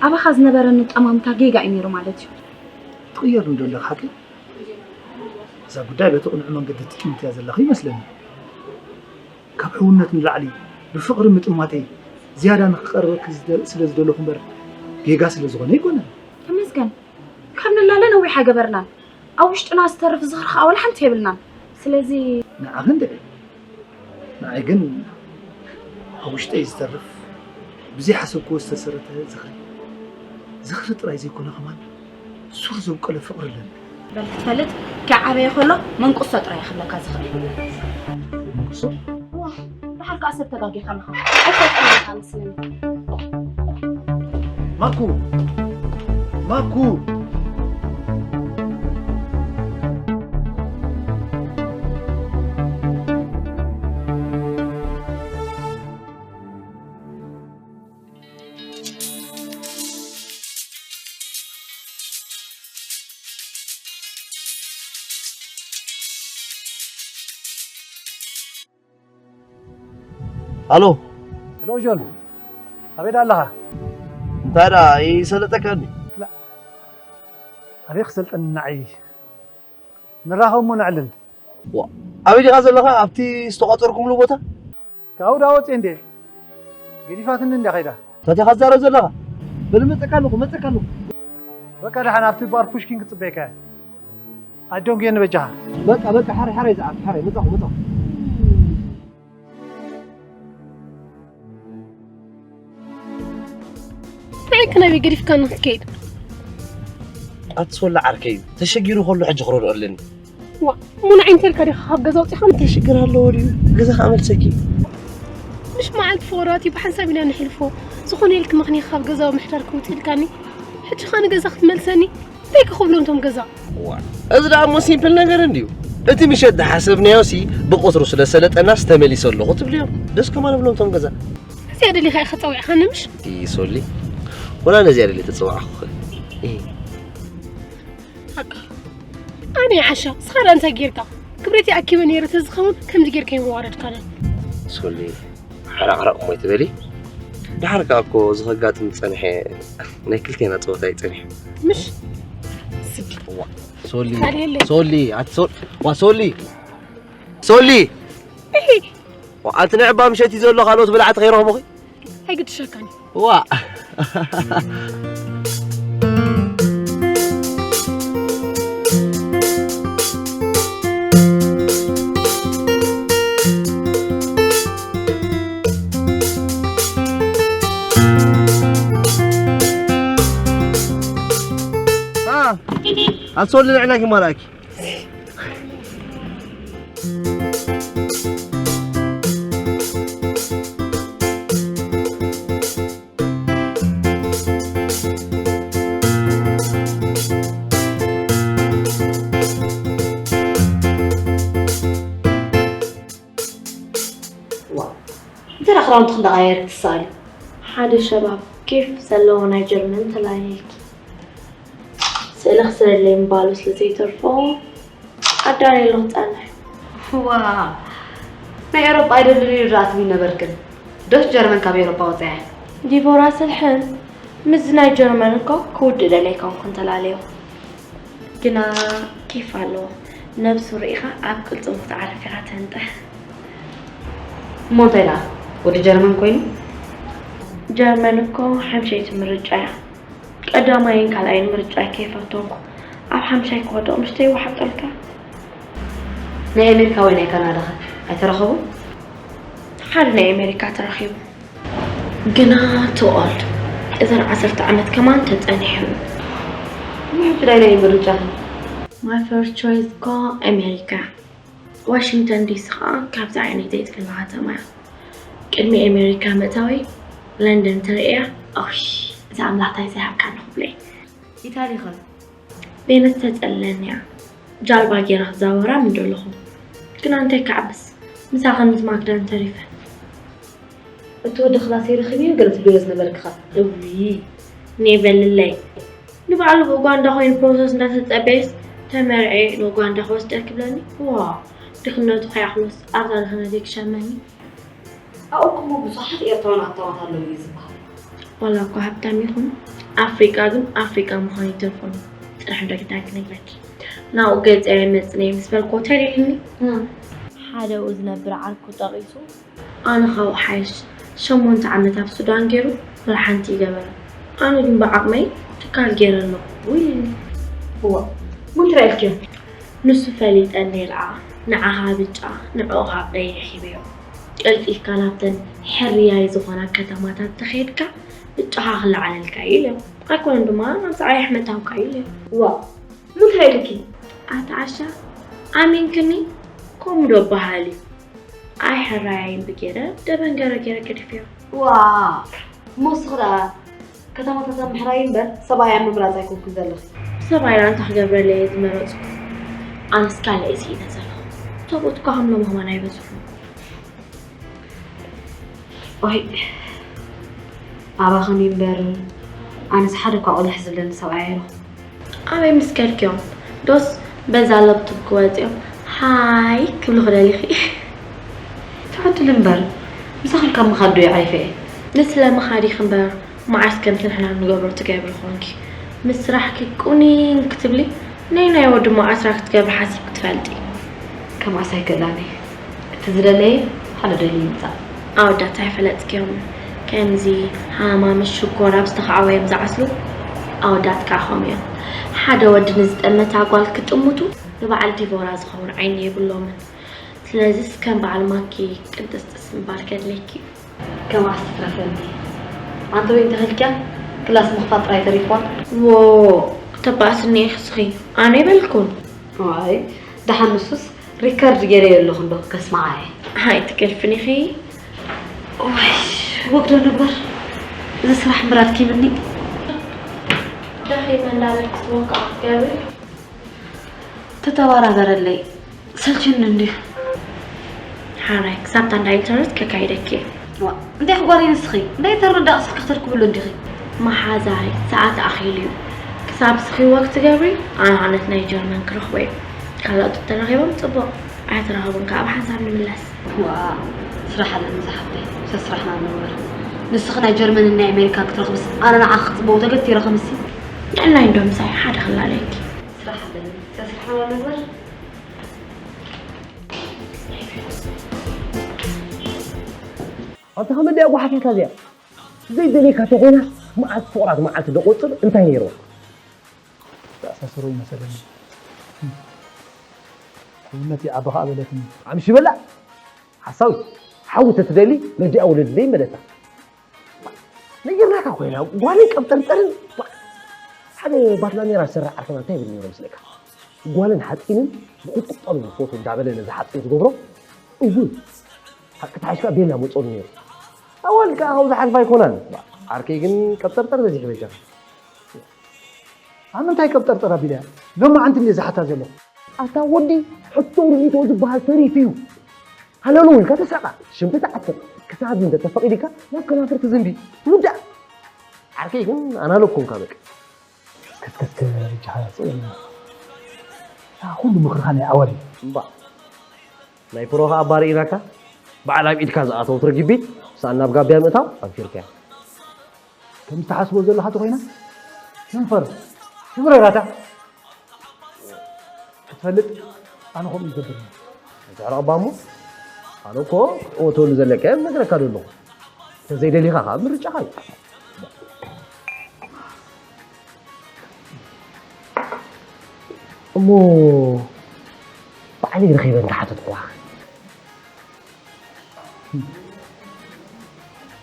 ኣባኻ ዝነበረኒ ጠማምታ ጌጋ እዩ ነይሩ ማለት እዩ። ትቕየር እንዶ ኣለኻ ሓቂ? እዛ ጉዳይ በቲ ቅኑዕ መንገዲ ትጥምትያ ዘለኺ ይመስለኒ። ካብ ሕውነት ንላዕሊ ብፍቕሪ ምጥማተይ ዝያዳ ንኽቐርበኪ ዝደ- ስለ ዝደለኹ እምበር ጌጋ ስለ ዝኾነ ኣይኮነን። ተመስገን። ካብ ንላለ ነዊሕ ኣይገበርናን። ኣብ ውሽጥና ዝተርፍ ዝኽሪ ኸኣ ወላ ሓንቲ የብልናን። ስለዚ ንዓኺ እንድዒ። ንዓይ ግን ኣብ ውሽጠይ ዝተርፍ ብዘይሓሰብክዎ ዝተሰረተ ዝኽሪ፣ ዝኽሪ ጥራይ ዘይኮነ ከማን ሱር ዘብቀለ ፍቕሪ ኣለኒ። በል ክትፈልጥ ክዓበየ ከሎ መንቁሶ ጥራይ ክብለካ ዝኽእል። መንቁሶ? እዋ፣ ደሓር ከኣ ሰብ ተጋጊኻ ኣለኻ። ኣይፈልጥን ኢኻ መስለኒ። ማኩ! ማኩ! ሃሎ። ሄሎ ጆን፣ ኣበይ ኣለኻ? እንታይ ደኣ ይሰለጠካ እንዲ? ኣበይ ክሰልጠኒ ንዓይ? ንራኸብ እሞ ነዕልል። ኣበይ ዲኻ ዘለኻ? ኣብቲ ዝተቋጸርኩምሉ ቦታ? ካብኡ ዳ ወፅየ እንዴ? ገዲፋትኒ እንዴ ኸይዳ? እንታይ ኢኻ ትዛረብ ዘለኻ? በል መጸካ ኣለኹ፣ መጸካ ኣለኹ። በቃ ደሓን ኣብቲ ባር ፑሽኪን ክጽበየካ እየ። ኣጆንግየኒ በጃኻ። በቃ በቃ ሓራይ ሓራይ ዝዓት ሓራይ መጻኹ መጻኹ። እንታይ ከ ናበይ ገዲፍካኒ ክትከይድ? ኣቲ ሶሊ ዓርከይ እዩ ተሸጊሩ ከሎ ሕጂ ክረድኦ ኣለኒ። ዋ እሞ ንዓይ እንተልካ ዲኻ ካብ ገዛ ኣውፂኻኒ? እንታይ ሽግር ኣለዎ ድዩ? ገዛ ከዓ መልሰኪ። ምሽ መዓልቲ ፍቕራት እዩ ብሓንሳብ ኢና ነሕልፎ። ዝኾነ ኢልክ ምኽንያት ካብ ገዛ ምሕዳር ክውፅእ ኢልካኒ። ሕጂ ኸኣ ንገዛ ክትመልሰኒ? እንታይ ክኽብሎም እቶም ገዛ? ዋ፣ እዚ ደኣ እሞ ሲምፕል ነገር እንድዩ። እቲ ምሸት ዝሓሰብናዮ ሲ ብቁፅሩ ስለ ሰለጠናስ ተመሊሰ ኣለኹ ትብልዮም። ደስ ከማን ብሎም እቶም ገዛ። እዚኣ ደሊኻ ኢኻ ጸዊዕኻኒ ምሽ? እይ ሶሊ፣ ወላ ነዚኣ ደልየ ተጸዋዕኹኺ። እይ። ሓቂ። ኣነ ዓሻ፣ ንስኻ ደኣ እንታይ ጌርካ? ክብረተይ ኣኪበ ነይረ ተዝኸውን ከምዚ ጌርካ ይመዋረድካኒ። ሶሊ፣ ሓራቕራቕ እሞ ኣይትበሊ። ደሓር ከኣ እኮ እዚ ከጋጥም ዝጸንሐ ናይ ክልቴና ጸወታ እዩ ጸኒሑ። ምሽ? ስዲ። ሶሊ፣ ካልእ የለይ። ሶሊ፣ ኣቲ ሶል-፣ ዋ ሶሊ። ሶሊ! እሂ። ዋ፣ ኣቲ ንዕባ ምሸት እዩ ዘሎ ካልኦት በላዕቲ ከይረኽቡኺ? ኣይግድሸካን እዩ። ዋ። ኣቲ ሶሊ ንዕናኪ ማራኪ። ዋው፣ እንተ ደኣ ክዳውንቲ ክንደቓየር ትሰኣሊ። ሓደ ሸባብ ኬፍ ዘለዎ ናይ ጀርመን ተላልየልኪ። ስእሊ ክስለለይ ምባሉ ስለ ዘይተርፎ ኣዳልየ ኣለኹ ጸንሕ። ዋ፣ ናይ ኤውሮጳ ኣይደልን እዩ ደኣ ትብሊ ነበርክን። ዶች ጀርመን ካብ ኤውሮጳ ወጺኣ እያ። ዲቦራ ስልሕን ምስዚ ናይ ጀርመን እኮ ክውድእ ደልየ ኣይኮንኩን ተላለዮ። ግና ኬፍ ኣለዎ። ነብሱ ርኢኻ ኣብ ቅልጽሙ ክትዓርፍ ኢኻ ተንጥሕ። እሞ እንታይ ደኣ ወዲ ጀርመን ኮይኑ? ጀርመን እኮ ሓምሸይቲ ምርጫ እያ። ቀዳማይን ካልኣይን ምርጫይ ከይፈተንኩ ኣብ ሓምሻይ ክወድቕ ምሽ ተይወሓጠልካ? ናይ ኣሜሪካ ወይ ናይ ካናዳ ኸ ኣይተረኸቡን? ሓደ ናይ ኣሜሪካ ተረኺቡ። ግና too old። እዘን ዓሰርተ ዓመት ከማን ተጸኒሑ። ንሕጂ ናይ ናይ ምርጫ ኸ? My first choice እኮ ኣሜሪካ። ዋሽንግተን ዲሲ ኸኣ ካብዚ ዓይነይ ዘይጥፍላ ከተማ እያ። ቅድሚ ኣሜሪካ ምእታወይ ለንደን ተርእያ፣ ኦሽ፣ እዛ ኣምላኽ ታይ ዘይሃብካኒ ክብለይ። ኢታሊ ኸ? ቬነስ ተጸልለኒ እያ። ጃልባ ጌረ ክዛወራ ምደለኹ። ግና እንታይ ክዓብስ፣ ምሳኽን ምስ ማክዳን ተሪፈ። እቲ ወዲ ክላሰይ ረኺበዮ ገለ ትብልዮ ዝነበርክኻ። እውይ፣ ኔበልለይ። ንባዕሉ ብኡጋንዳ ኮይኑ ፕሮሰስ እንዳተጸበየስ ተመርዕየ ንኡጋንዳ ክወስደኪ ብለኒ። ዋው፣ ድኽነቱ ከይኣኽሎስ ኣብዛ ድኽነተይ ክሸመኒ። ኣብኡ እኮ ብዙሓት ኤርትራውያን ኣታዋት ኣለዉ እዩ ዝበሃል። ዋላ እኮ ሃብታም ይኹን ኣፍሪቃ ግን ኣፍሪቃ ምዃኑ ይተርፎ። ጥራሕ እንዶ ጌታ ክነግረኪ ናብኡ ገጸ ኣይመጽን እየ ምስ በልኮ ተሪእኒ። ሓደ ኣብኡ ዝነብር ዓርኩ ጠቒሱ ኣነ ካብኡ ሓይሽ ሸሞንተ ዓመት ኣብ ሱዳን ገይሩ ወላ ሓንቲ ይገበረ። ኣነ ግን ብዓቕመይ ትካል ገይረ ኣለኹ። ውይ እዋ ሙን ትራይ ኢልክዮ ንሱ ፈሊጠ ነይርኣ ንዓኻ ብጫ ንዕኡ ኸዓ ቀይሕ ሂበዮ። ቀልጢፍካ ናብተን ሕርያይ ዝኾና ከተማታት ተኸይድካ ብጫኻ ክለዓለልካ እዩ ኢልዮ። ኣይኮነን ድማ ናብዚ ቀይሕ ምእታውካ እዩ ኢልዮ። ዋ ሙን ትራይ ኢልኪ ኣቲ ዓሻ ኣሚንክኒ ከምኡ ዶ በሃሊ። ኣይ ሕራያይ እምቢ ገይረ ደበን ገረ ገረ ገዲፈዮ። ዋ ሞስኽ ደኣ ከተማታት ኣብ ምሕራይ እምበር ሰብኣይ ኣብ ምምራፅ ኣይኮንኩን ዘለኺ። ብሰብኣይ ደኣ እንታይ ክገብረለይ እየ ዝመረፅኩ። ኣነስ ካልእ እየ ስኢነ ዘለኹ። ሰብኡት እኳ ከም ሎሚ ከማን ኣይበዝሑን። ኦይ ኣባኽን እምበር ኣነስ ሓደ እኳ ቆልሕ ዝብለኒ ሰብኣይ ኣይረኹ። ኣበይ ምስ ከድክዮም ዶስ በዛ ለብቱብ ክወፅዮም ሃይ ክብሉ ክደሊኺ። ትዕድል እምበር ምሳኺ ካብ ምኻድ ዶ ይዓይፈ እየ። ንስለ ምኻድ ኢኺ እምበር መዓስ ከምቲ ንሕና ንገብሮ ትገብሪ ኾንኪ ምስ ስራሕኪ ቁኒን ክትብሊ ነይናይ ወዲ መዓስራ ክትገብሪ ሓሲብኪ ትፈልጢ። ከምኣስ ኣይክእላን እየ እቲ ዝደለየ ሓደ ደልዩ ይምፃእ። ኣወዳት ኣይፈለጥክዮምን ከምዚ ሃማም ሽኮር ኣብ ዝተኻዕወ እዮም ዝዓስሉ። ኣወዳት ከዓ ከምኡ እዮም ሓደ ወዲ ንዝጠመታ ጓል ክጥምቱ ንበዓል ዲቮራ ዝኸውን ዓይኒ የብሎምን። ስለዚስ ከም በዓል ማኪ ቅንጥስጥስ ምባል ከድልየኪ እዩ። ከምኣስ ትትረፈኒ ኣንተ ወይ እንተኺልክያ ክላስ ምኽፋት ጥራይ ተሪፍዋ። ዎ ክተባእስኒ ኢኺ ስኺ ኣነ ኣይበልኩን። ዋይ ደሓን ንሱስ ሪከርድ ገይረዮ ኣለኹ እንዶ ከስምዓ እየ። ኣይትገድፍን ኢኺ። ዋይ ወግዶ ንግበር እዚ ስራሕ እምበር ኣድኪምኒ። ደኺመ እንዳበልክስ ወክዓ ክትገብሪ። ተተባራበረለይ ሰልችኒ እንድዩ። ሓራይ ክሳብ ታንዳ ኢንተርነት ከካይደኪ እየ። ዋ እንታይ ክጓነይ ንስኺ እንዳ ኢንተርነት ዳኣ ስልኪ ክተርክብሉ እንዲኺ። መሓዛይ ሰዓት ኣኺሉ እዩ ክሳብ ስኺ ወክ ትገብሪ ኣነ ኸዓ ነቲ ናይ ጀርመን ክረኽቦ እየ። ካልኦት ተተራኺቦም ፅቡቕ ኣይተራኸቡን ከዓ ብሓንሳብ ንምለስ። ዋ ስራሕ ኣለኒ ዝሓፍተይ ሰስራሕና ንንበር። ንስኺ ናይ ጀርመንን ናይ ኣሜሪካን ክትረኽብስ ኣነ ንዓኺ ክፅበው ተገቲረ ከምሲ። ጥዕናይ እንዶ ምሳይ ሓደ ክላለየኪ። ስራሕ ኣለኒ ሰስራሕና ንንበር። ኣንታ ከመይ ድያ ጓሓፊያታ እዚኣ ዘይደልየካ ተኾይናስ መዓልቲ ፍቕራት መዓልቲ ደቆፅር እንታይ ነይርዋ? ተኣሳስሮ ይመሰለኒ። ኩውነት ይዓቢ ኸኣ በለትኒ። ኣምሺ በላ ሓሳዊት ሓዊ ተትደሊ ነዲኣ ውለድለይ በለታ። ነጊርናካ ኮይና ጓልን ቀብጠርጠርን ሓደ ባትላሜራ ዝሰርሕ ዓርከና እንታይ ይብል ነይሩ መስለካ? ጓልን ሓፂንን ብቁጥቋጦ ዝፈቱ እንዳበለ ነዚ ሓፂን ዝገብሮ እውን ሓቂ ተሓሽካ ቤላ መፀሉ ነይሩ። ኣዋልድ ከዓ ካብኡ ዝሓልፍ ኣይኮናን። ዓርከይ ግን ቀብጠርጠር በዚሑ በጃ። ኣብ ምንታይ ቀብጠርጠር ኣቢለያ? ሎማዓንቲ እንድየ ዝሓታ ዘለኹ። ኣታ ወዲ ሕቶ ርእይቶ ዝበሃል ተሪፉ እዩ። ሃለሉ ኢልካ ተሳቓ፣ ሽም ተተዓትር፣ ክሳብ እንተ ተፈቒዱልካ ናብ ከናፍር ትዝንቢ። ውዳእ! ዓርከይ ግን ኣናለብኩምካ በቃ። ከስከስከ በጃኻ ጽለኒ። እታ ኩሉ ምኽርኻ ናይ ኣዋልድ። እምባእ ናይ ፕሮኻ ኣባሪ ኢናካ በዓል ኣብ ኢድካ ዝኣተወት ርግቢት ሰኣን ናብ ጋብያ ምእታው ኣንፊርካያ። ከም ትሓስቦ ዘለኻ ተኾይና ትንፈር ትብረራታ ክትፈልጥ ኣነ ከምኡ ይገብር። እንተ ሕራቕ ባሞ ኣነ እኮ ክትእወተሉ ዘለካ እየ ነግረካ ዘለኹ። እንተዘይደሊኻ ከዓ ምርጫኻ እዩ። እሞ ባዕለይ ረኺበ እንተሓተትኩኻ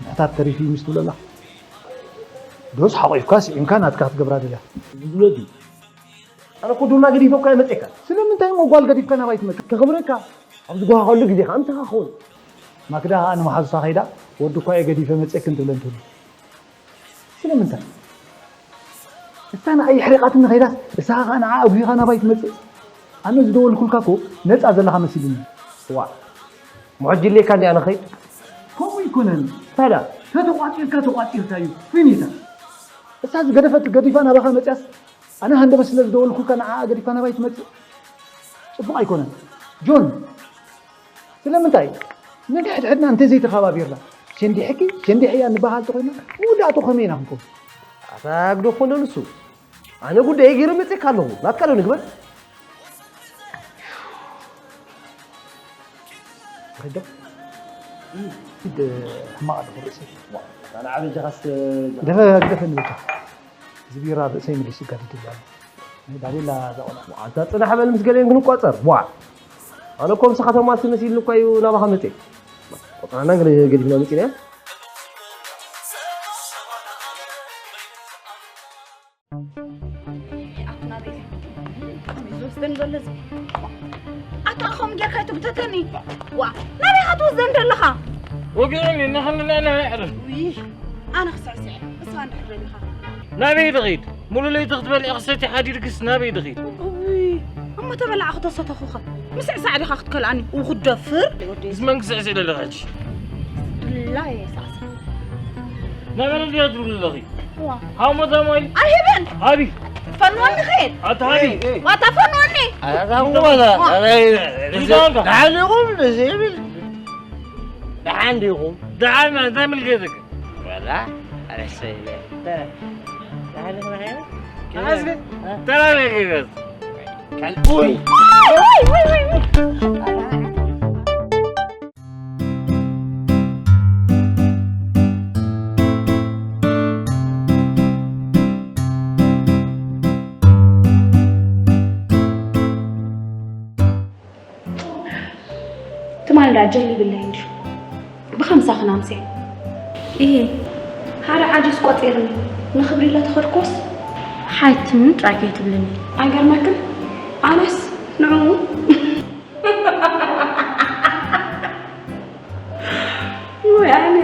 ምሕታት ተሪፉ እዩ ምስ ትብለላ ዶስ ሓቑፍካ ስዒምካ ናትካ ክትገብራ ደልያ ዝወዲ ኣነ እኮ ዱና ገዲፈ እኳ እየ መፅእካ ስለምንታይ እሞ ጓል ገዲፍካ ናባይ ትመፅእ ከኽብረካ ኣብ ዝጓሃኸሉ ግዜ ከዓ ምሳኻ ክኸውን ማክዳ ከዓ ንመሓዙታ ከይዳ ወዲ እኳ እየ ገዲፈ መፅእክን ትብለን ትህሉ ስለምንታይ እሳ ንዓይ ኣሕሪቓትኒ ከይዳስ ንስኻ ከዓ ንዓ ኣጉሂኻ ናባይ ትመፅእ ኣነ ዝደወልኩልካ እኮ ነፃ ዘለኻ መሲሉኒ ዋእ ምሕጂ ኢለካ እንዲ ኣነ ኸይድ ከምኡ ኣይኮነን እንታይ ደኣ ተተቋፂርካ ተቋፂርካ እዩ ፊኒታ እሳ ዝገደፈት ገዲፋ ናባኻ መፅያስ ኣነ ሃንደበት ስለ ዝደወልኩልካ ንዓኣ ገዲፍካ ናባይ ትመፅእ ፅቡቕ ኣይኮነን ጆን ስለምንታይ ነንሕድሕድና እንተዘይተኸባቢርና፣ ሸንዲሕኪ ሸንዲሕያ ንበሃል ተኾይና፣ መወዳእቱ ከመይ ኢና ክንከውን? ኣታ ግደፎ እንዶ ንሱ። ኣነ ጉዳየ ገይረ መፅእካ ኣለኹ። ናትካ ዶ ንግበር? ርዶ? ሂድ፣ ሕማቕ ኣለኹ ርእሰይ። ኣነ ዓበጃኻስ ግደፈ፣ ግደፈ ንበጃ። እዚ ቢራ ርእሰይ መሊሱ ይጋድድ ኣሎ። ናይ ዳቤላ እዛ ቆልዓ። ኣታ ጽናሕ በል ምስ ገሊኦም ክንቋጸር። ዋ! ኣነ እኮ ምሳኻ ተማሲ መሲልኒ እኮ እዩ ናባኻ መጽእ። ቆጽራና ግን ገዲፍና መጺና። ዝወስደን ዘሎ እዚ። ኣታ ኸም ጌርካ ትብተተኒ። ዋ፣ ናበይ ኢኻ ትወስደን ዘለኻ? ወግእኒ፣ ንኽንለና ይዕርፍ። ውይ፣ ኣነ ክስዕስዕ፣ ንስኻ እንድሕር ደሊኻ። ናበይ ድኺድ? ሙሉ ለይቲ ክትበልዒ ክሰቲ ሓዲርክስ ናበይ ድኺድ? ውይ፣ እሞ ተበላዕኹ ተሰተኹኸ? ምስዕሳዕ ዲኻ ክትከልኣኒ? ውኹድ ደፍር? ምስ መን ክስዕስዕ ደለኻ ሕጂ? ድላየ ሳዕስዕ። ናበይ ድያ ትብሊ ኣለኺ? ዋ። ሃሞ ዳሞይ። ኣይህብን። ሃቢ። ፈንወኒ ኸይድ። ኣታ ሃቢ። ዋታ ፈንወኒ። ኣታ ወላ። ዋ። ኣይ፣ ሪዛንጋ። ደሓን ኢኹም? ደስ ይብል። ደሓን ዲኹም? ደሓን፣ እንታይ ምልክትክ? ወላ፣ ኣረሰ። ደሓን ኢኹም? ኣዝግ። ተራበ ገገዝ። ካልኡይ። ትማል ዳ ጀል ይብለይ እንድዩ። ብኸምሳ ክናምሴ። እሂ፣ ሓደ ዓጅስ ቆጺርኒ። ንኽብሪ ኢለ ተኸድኮስ። ሓትምን ጥራይ ከይትብልኒ። ኣይገርመክን? ኣነስ ንዕኡ። ወይ ኣነ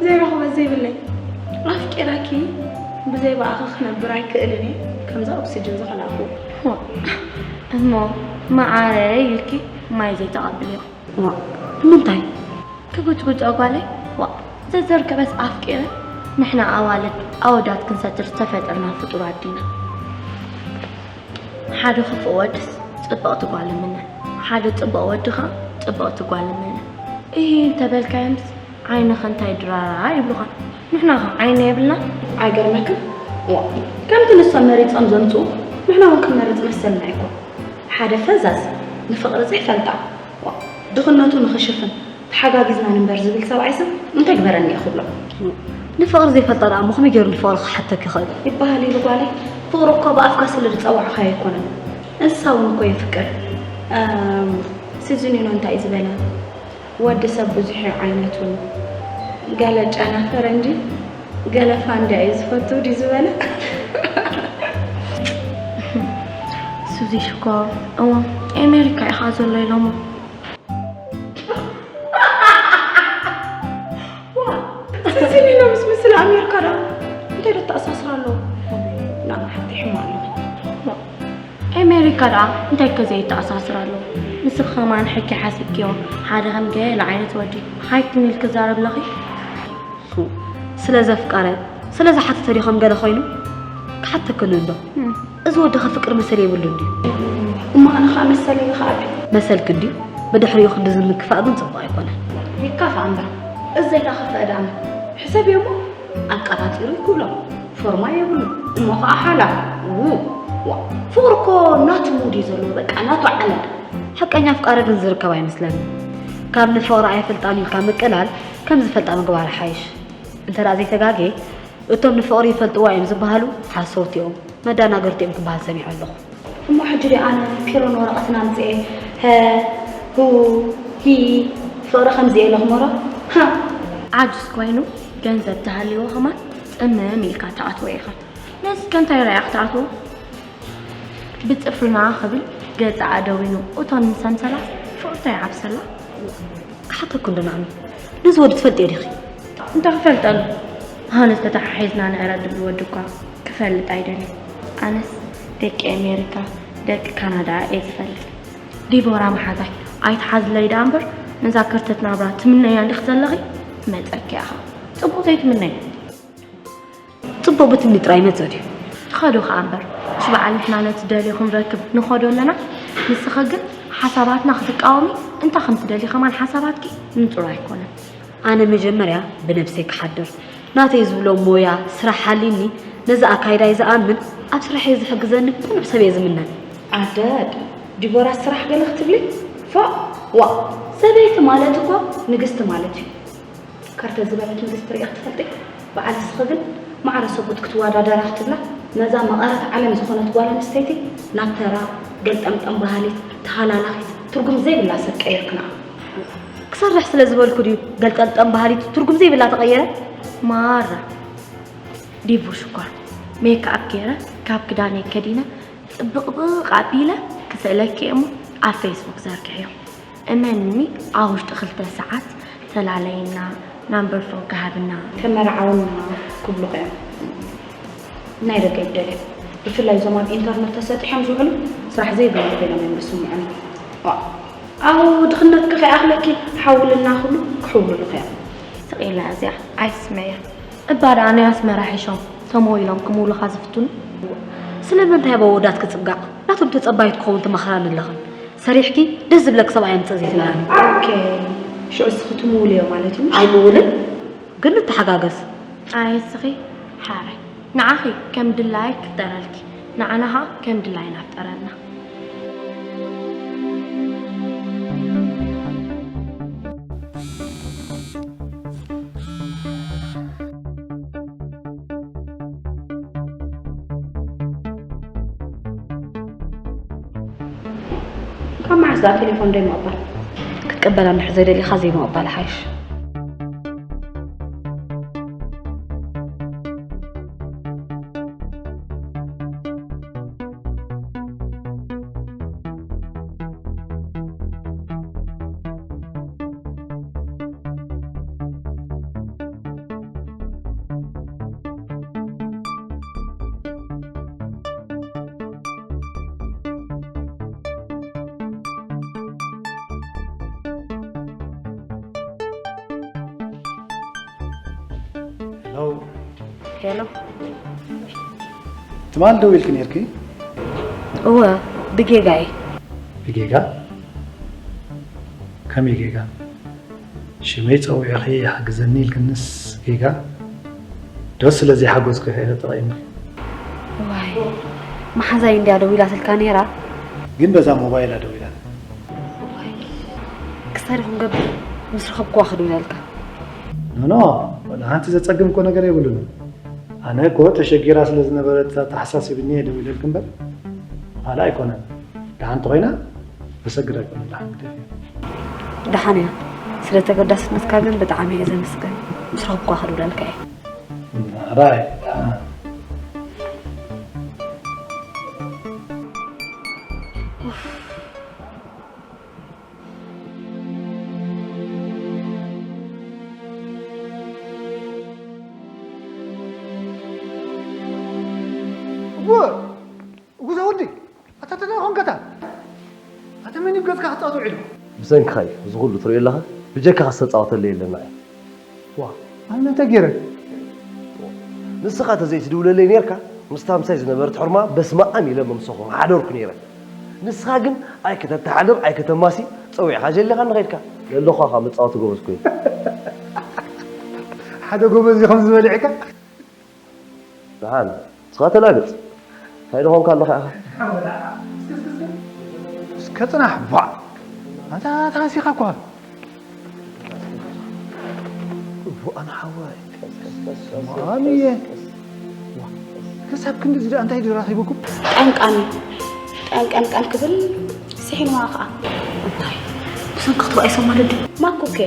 ዘይረኽቦ ዘይብለይ። ኣፍቂረኪ ብዘይ ብኣኺ ክነብር ኣይክእልን እየ። ከምዛ ኦክስጅን ዝኸላእኩ። ዋ፣ እሞ መዓረይ ኢልኪ ማይ ዘይተቐብልዮ። ዋ፣ ንምንታይ? ክጉጭጉጫ ጓለይ። ዋ፣ ዘዘርከበስ ኣፍቂረ። ንሕና ኣዋልድ ኣወዳት ክንሰትር ዝተፈጠርና ፍጡራት ዲና። ሓደ ክፉእ ወድስ ጽብቕቲ ጓል እምነ፣ ሓደ ጽቡቕ ወዲ ኸኣ ጽብቕቲ ጓል እምነ። እሂ እንተበልካዮምስ ዓይንኺ እንታይ ድራራ ይብሉኻ። ንሕና ኸ ዓይኒ የብልና? ኣይገርመክን? ዋ፣ ከምቲ ንሶም መሪጾም ዘምጽኡ ንሕና እውን ክንመርጽ መሰልና ኣይኮን። ሓደ ፈዛዝ ንፍቕሪ ዘይፈልጣ፣ ዋ፣ ድኽነቱ ንኽሽፍን ተሓጋጊዝና ንንበር ዝብል ሰብኣይ ሰብ እንታይ ግበረኒ እየ ክብሎ? ንፍቕሪ ዘይፈልጣ ደኣ እሞ ከመይ ገይሩ ንፍቕሪ ክሓተኪ ይኽእል? ይበሃል ኢሉ ጓለይ፣ ፍቕሪ እኮ ብኣፍካ ስለ ዝጸዋዕኻዮ ኣይኮነን። እንስሳ እውን እኮ የፍቅር። እም፣ ሲዚኒኖ እንታይ እዩ ዝበለ? ወዲ ሰብ ብዙሕ እዩ ዓይነቱ። ገለ ጨና ፈረንጂ፣ ገለ ፋንድያ እዩ ዝፈቱ ድዩ ዝበለ? ሱዚ ሽኮር፣ እወ፣ ኣሜሪካ ኢኻ ዘሎ ኢሎሞ። ዋ፣ እዚ ሊኖ ምስ ምስል ኣሜሪካ ዳ እንታይ ዶ ተኣሳስር ኣለዎ? ናብራ ሓንቲ ይሕማ ኣለኹ። ኣሜሪካ ደኣ እንታይ ከ ዘየተኣሳስር ኣለዎ? ንስኺ ከማን ሕጊ ሓሲብክዮ፣ ሓደ ከም ገለ ዓይነት ወዲ ሓይትም ኢልኪ ትዛረቢ ኣለኺ? ስለ ዘፍቀረ፣ ስለ ዝሓተተ ድዩ ከም ገለ ኮይኑ? ክሓተክኒ እንዶ። እም። እዚ ወዲ ኸ ፍቅሪ መሰል የብሉን ድዩ? እሞ ኣነ ኸኣ መሰለይ ይኸኣል። መሰልኪ እንድዩ። ብድሕሪኡ ክንድዚ ምክፋእ ግን ጽቡቕ ኣይኮነን። ይካፋእ እምበር፣ እዚ ዘይተኸፍአ ደኣ ሕሰብዮ እሞ ኣቀባጢሩ ይክብሎ። ፎርማ የብሉ። እሞ ኸኣ ሓላ። ው፣ ዋ፣ ፍቅሪ እኮ ናቱ ሙድ እዩ ዘለዎ፣ በቃ ናቱ ዓመል። ሓቀኛ ኣፍቃሪ ግን ዝርከብ ኣይመስለንን። ካብ ንፍቅሪ ኣይፈልጣን ኢልካ ምቅላል ከም ዝፈልጣ ምግባር ይሓይሽ። እንተ ደኣ ዘይተጋግየ፣ እቶም ንፍቕሪ ይፈልጥዋ እዮም ዝበሃሉ ሓሰውቲ እዮም፣ መዳናገርቲ እዮም ክበሃል ሰሚዐ ኣለኹ። እሞ ሕጂ ደኣ ኣነ ፒሮን ወረቐትን ኣምጽኤ፣ ሀ፣ ሁ፣ ሂ፣ ፍቕሪ ከምዚ እየ ኢለ ክመሮ? ሃ! ዓጅስ ኮይኑ ገንዘብ ተሃልይዎ ከማን ጽምም ኢልካ ትኣትዎ ኢኻ። ነዚ ከ እንታይ ረኣያ ክትኣትዎ? ብጽፍርና ክብል ገጻ ኣደዊኑ እቶን ምስ ኣምሰላ ፍቕርታ ይዓብሰላ። ክሓተኩ እንዶ ንዓሚ፣ ነዚ ወዲ ትፈልጥዮ ዲኺ? እንታይ ክፈልጠሉ? ኣነስ ተተሓሒዝና ንዕረድ ድብል ወዲ እኳ ክፈልጥ ኣይደልን። ኣነስ ደቂ ኣሜሪካ፣ ደቂ ካናዳ እየ ዝፈልጥ። ዲቦራ መሓዛይ፣ ኣይትሓዝለይ ደኣ እምበር፣ ነዛ ከርተት ናብራ ትምነያ እንዲኺ ዘለኺ፣ መጸኪ ኢኻ። ጽቡቕ ዘይትምነይ። ጽቡቕ ብትምኒ ጥራይ ይመጽእ ድዩ? ትኸዶ ኸኣ እምበር፣ ምስ በዓል ንሕና ነቲ ደልዮ ክንረክብ ንኸዶ ኣለና። ንስኺ ግን ሓሳባትና ክትቃወሚ፣ እንታይ ከም ትደልዪ ከማን ሓሳባትኪ ንጹር ኣይኮነን። ኣነ መጀመርያ ብነብሰይ ክሓድር፣ ናተይ ዝብሎ ሞያ፣ ስራሕ ሃልዩኒ፣ ነዚ ኣካይዳይ ዝኣምን፣ ኣብ ስራሐይ ዝሕግዘኒ ቅኑዕ ሰብ እየ ዝምነ። ኣደ፣ ዲቦራ ስራሕ ገለ ክትብሊ? ፎእ! ዋእ! ሰበይቲ ማለት እኮ ንግስቲ ማለት እዩ። ከርተት ዝበለት ንግስቲ ርኢኺ ትፈልጢ? በዓል ንስኺ ግን ማዕረ ሰብኡት ክትወዳደራ ክትብላ፣ ነዛ መቐረት ዓለም ዝኾነት ጓል ኣንስተይቲ ናብ ተራ፣ ገልጠምጠም በሃሊት፣ ተሃላላኺት፣ ትርጉም ዘይብላ ሰብ ቀይርክንኣ። ክሰርሕ ስለ ዝበልኩ ድዩ ገልጠምጠም በሃሊት ትርጉም ዘይብላ ተቐየረ? ማራ ዲቡ ሽኮር ሜክኣፕ ገይረ ካብ ክዳነይ ከዲነ ጽብቕብቕ ኣቢለ ክስእለኪ እየ እሞ ኣብ ፌስቡክ ዘርግሕዮ። እመንኒ ኣብ ውሽጢ ክልተ ሰዓት ተላለየና ናምበር ፎን ክሃብና። ተመርዓውና ክብሉኺ እዮም። ናይ ደገ ይደልዩ። ብፍላይ እዞም ኣብ ኢንተርነት ተሰጢሖም ዝውዕሉ ስራሕ ዘይብሎም ኮይኖም እዮም ዝስምዑኒ። ዋ፣ ኣብ ድኽነትኪ ከይኣኽለኪ ሓውልና ክብሉ ክሕውሉልኺ እዮም። ስቕ ኢላ እዚኣ ኣይትስምዕያ። እባ ደኣ ናይ ኣስመራ ሒሾም ተመዊሎም ክምውሉኻ ዝፍትኑ። ስለምንታይ ኣብ ኣወዳት ክጽብጋዕ? ናቶም ተጸባይት ክኸውን ትመኽራኒ ኣለኽን። ሰሪሕኪ ደስ ዝብለኪ ሰብኣይ ኣምጽእ ዘይትብላኒ። ኦኬ፣ ሽዑ እስኺ ትምውልዮ ማለት እዩ? ኣይምውልን፣ ግን ንተሓጋገዝ። ኣይ እስኺ ሓራይ ንዓኺ ከም ድላይኪ ክፍጠረልኪ፣ ንዓና ኸኣ ከም ድላይና ፍጠረልና። ካብ መዓስ ደኣ ቴሌፎን ደይ ምቕባል? ክትቅበላ እንድሕር ዘይደሊኻ ዘይምቕባል ይሓይሽ። ሄሎ። ሄሎ። ትማል ደዊልኪ ነይርኪ? እወ፣ ብጌጋይ። ብጌጋ? ከመይ ጌጋ? ሽመይ ጸዊዕኺ ይሓግዘኒ ኢልክንስ ጌጋ? ዶ ስለ ዘይሓጎዝኩ ኢኺ ተጠቒምኪ? ዋይ፣ መሓዛይ እንድያ ደዊላትልካ ነይራ። ግን በዛ ሞባይላ ደዊላ። ዋይ፣ ክሳብ ይኹን ገብር ምስ ረኸብኩዋ ክድውለልካ። ኖ፣ ኖ፣ ወላ ሓንቲ ዘጸግም እኮ ነገር የብሉን። ኣነ እኮ ተሸጊራ ስለ ዝነበረት ኣተሓሳሲብኒ እየ ደዊለልኪ እምበር፣ ካልእ ኣይኮነን። ደሓን እንተኾይና፣ ከሰግድ ኣይኮነን፣ ደሓን ግደፍያ። ደሓን እያ። ስለ ተገዳስነትካ ግን ብጣዕሚ እየ ዘመስግን። ምስ ረኸብኩዋ ክድውለልካ እየ። ሕራይ፣ ደሓን። እወ፣ እወ፣ እዛ ወዲ፣ ኣታ ተደይ ኾንከታ? ኣታ መን እዩ ገጽካ ክጻወት ውዒሉ? ብሰንክኻ እዩ እዚ ኹሉ ትርእዮ ኣለኻ? ብጀካኻ ዝተጻወተለይ የለና እዩ። ዋ፣ ኣነ እንታይ ገይረ? ንስኻ ተዘይትድውለለይ ነይርካ፣ ምስታ ምሳይ ዝነበረት ሕርማ በስመኣም ኢለ መምሰኹ ምሓደርኩ ነይረ። ንስኻ ግን ኣይክተተሓድር ኣይክተማሲ ጸዊዕካ ጀሊኻ ንኸይድካ። ለለኳኻ መጻወቲ ጎበዝ ኮይኑ። ሓደ ጎበዝ እዩ ከም ዝበልዕካ። ደሓን፣ ንስኻ ተላገጽ። እንታይ ደኾንካ ኣለኻ ኢኻ? እስከ ጽናሕ፣ ቧዕ። ኣንታ ተሃሲኻ እኳ። እዋእ፣ ኣነ ሓወይ። ማሚየ። ዋ፣ ክሳብ ክንድዚ ደኣ እንታይ ድዩ ረኺብኩም? ቀንቃን እዩ። ቀንቀንቀን ክብል ስሒንዋ ኸኣ። እንታይ? ብሰንኪ ክትበኣይሶም ማለት ድዩ? ማኩኬ፣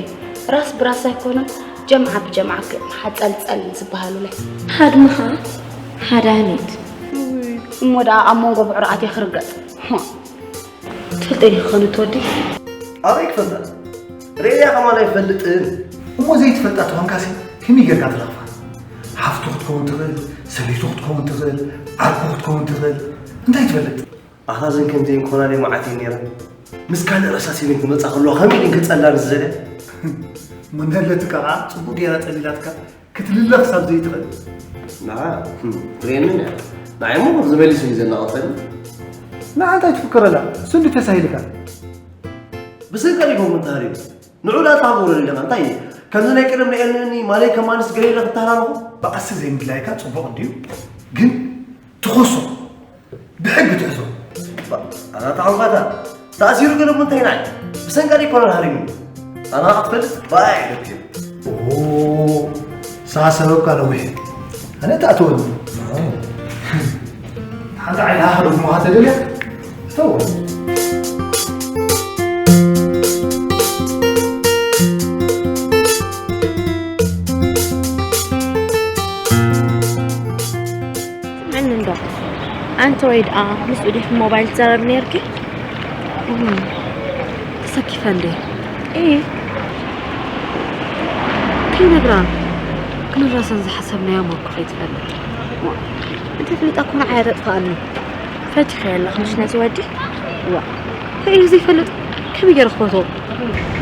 ራስ ብራስ ኣይኮነን፣ ጀምዓ ብጀምዓ ክ-፣ ሓጸልጸል ዝበሃሉለይ። ሃድምኻ፣ ሃዳኒት። እሞ ደኣ ኣብ መንጎ ብዕራኣት እየ ክርገጽ። ትፈልጠኒ ክኾኑ ትወዲ? ኣበይ ክፈልጣ? ርእያ ከማን ኣይፈልጥን። እሞ ዘይትፈልጣ ተኾንካሲ ከመይ ጌርካ ትረኽባ? ሓፍቱ ክትከውን ትኽእል፣ ሰበይቱ ክትከውን ትኽእል፣ ዓርኩ ክትከውን ትኽእል። እንታይ ትፈልጥ? ኣታ እዘን ከምዚኤን ክኾናለይ መዓት እየን ነይረን። ምስ ካልእ ረሳስ ኢለን ክመጻ ከለዋ ከመይ ኢለን ክጸላን ዝዘለ? መን ኣለትካ ኸዓ ጽቡቕ ጌራ ጸሊላትካ ክትልለ ክሳብ ዘይትኽእል። ንዓ፣ ህም፣ ትርእየንን እያ። ንዓይ እሞ ከምዚ መሊሱ እዩ ዘናቕፈኒ። ንዓ እንታይ ትፍክረላ? እሱ እንዲ ተሳሂልካ። ብስንቀል ይኸውን ተሃሪቡ። ንዑ ዳታ ውረድ ኣለና። እንታይ እዩ? ከምዚ ናይ ቀደም ናይ ኤልኒ ማለይ ከማንስ ገለ ኢለ ክተሃላለኹ? ብኣሲ ዘይምድላይካ ጽቡቕ እንድዩ፣ ግን ትኾሶ። ብሕጊ ትሕዞ። ኣታ ተዓውቃታ። ተኣሲሩ ገለ እሞ እንታይ ናይ? ብሰንካ ደይ ኮነን ሃሪሙ። ኣና ክትፈልጥ ባይ ኢለክ። ኦ፣ ንስኻ ሰበብካ ነዊሕ። ኣነ ተኣትወኒ። ሓንቲ ዓይንኻ ከደግሞኻ ተደልያ? እተወ። መን እንዶ? ኣንተ ወይ ደኣ ምስኡ ዲኺ ሞባይል ትዛረብ ነይርኪ? እም፣ ተሰኪፈ እንዴ? እይ። ከይነግራ፣ ክንራሰን ዝሓሰብናዮ እሞ እኮ ከይትፈልጥ። እንተ ፍሊጣ እኮ ንዓይ ኣተጥፍኣኒ። ፈቲኸዮ ኣለኹ ምሽ ነዚ ወዲ? ዋ፣ እንታይ እዩ ዘይፈልጥ? ከመይ ገይረ ክፈትዎ?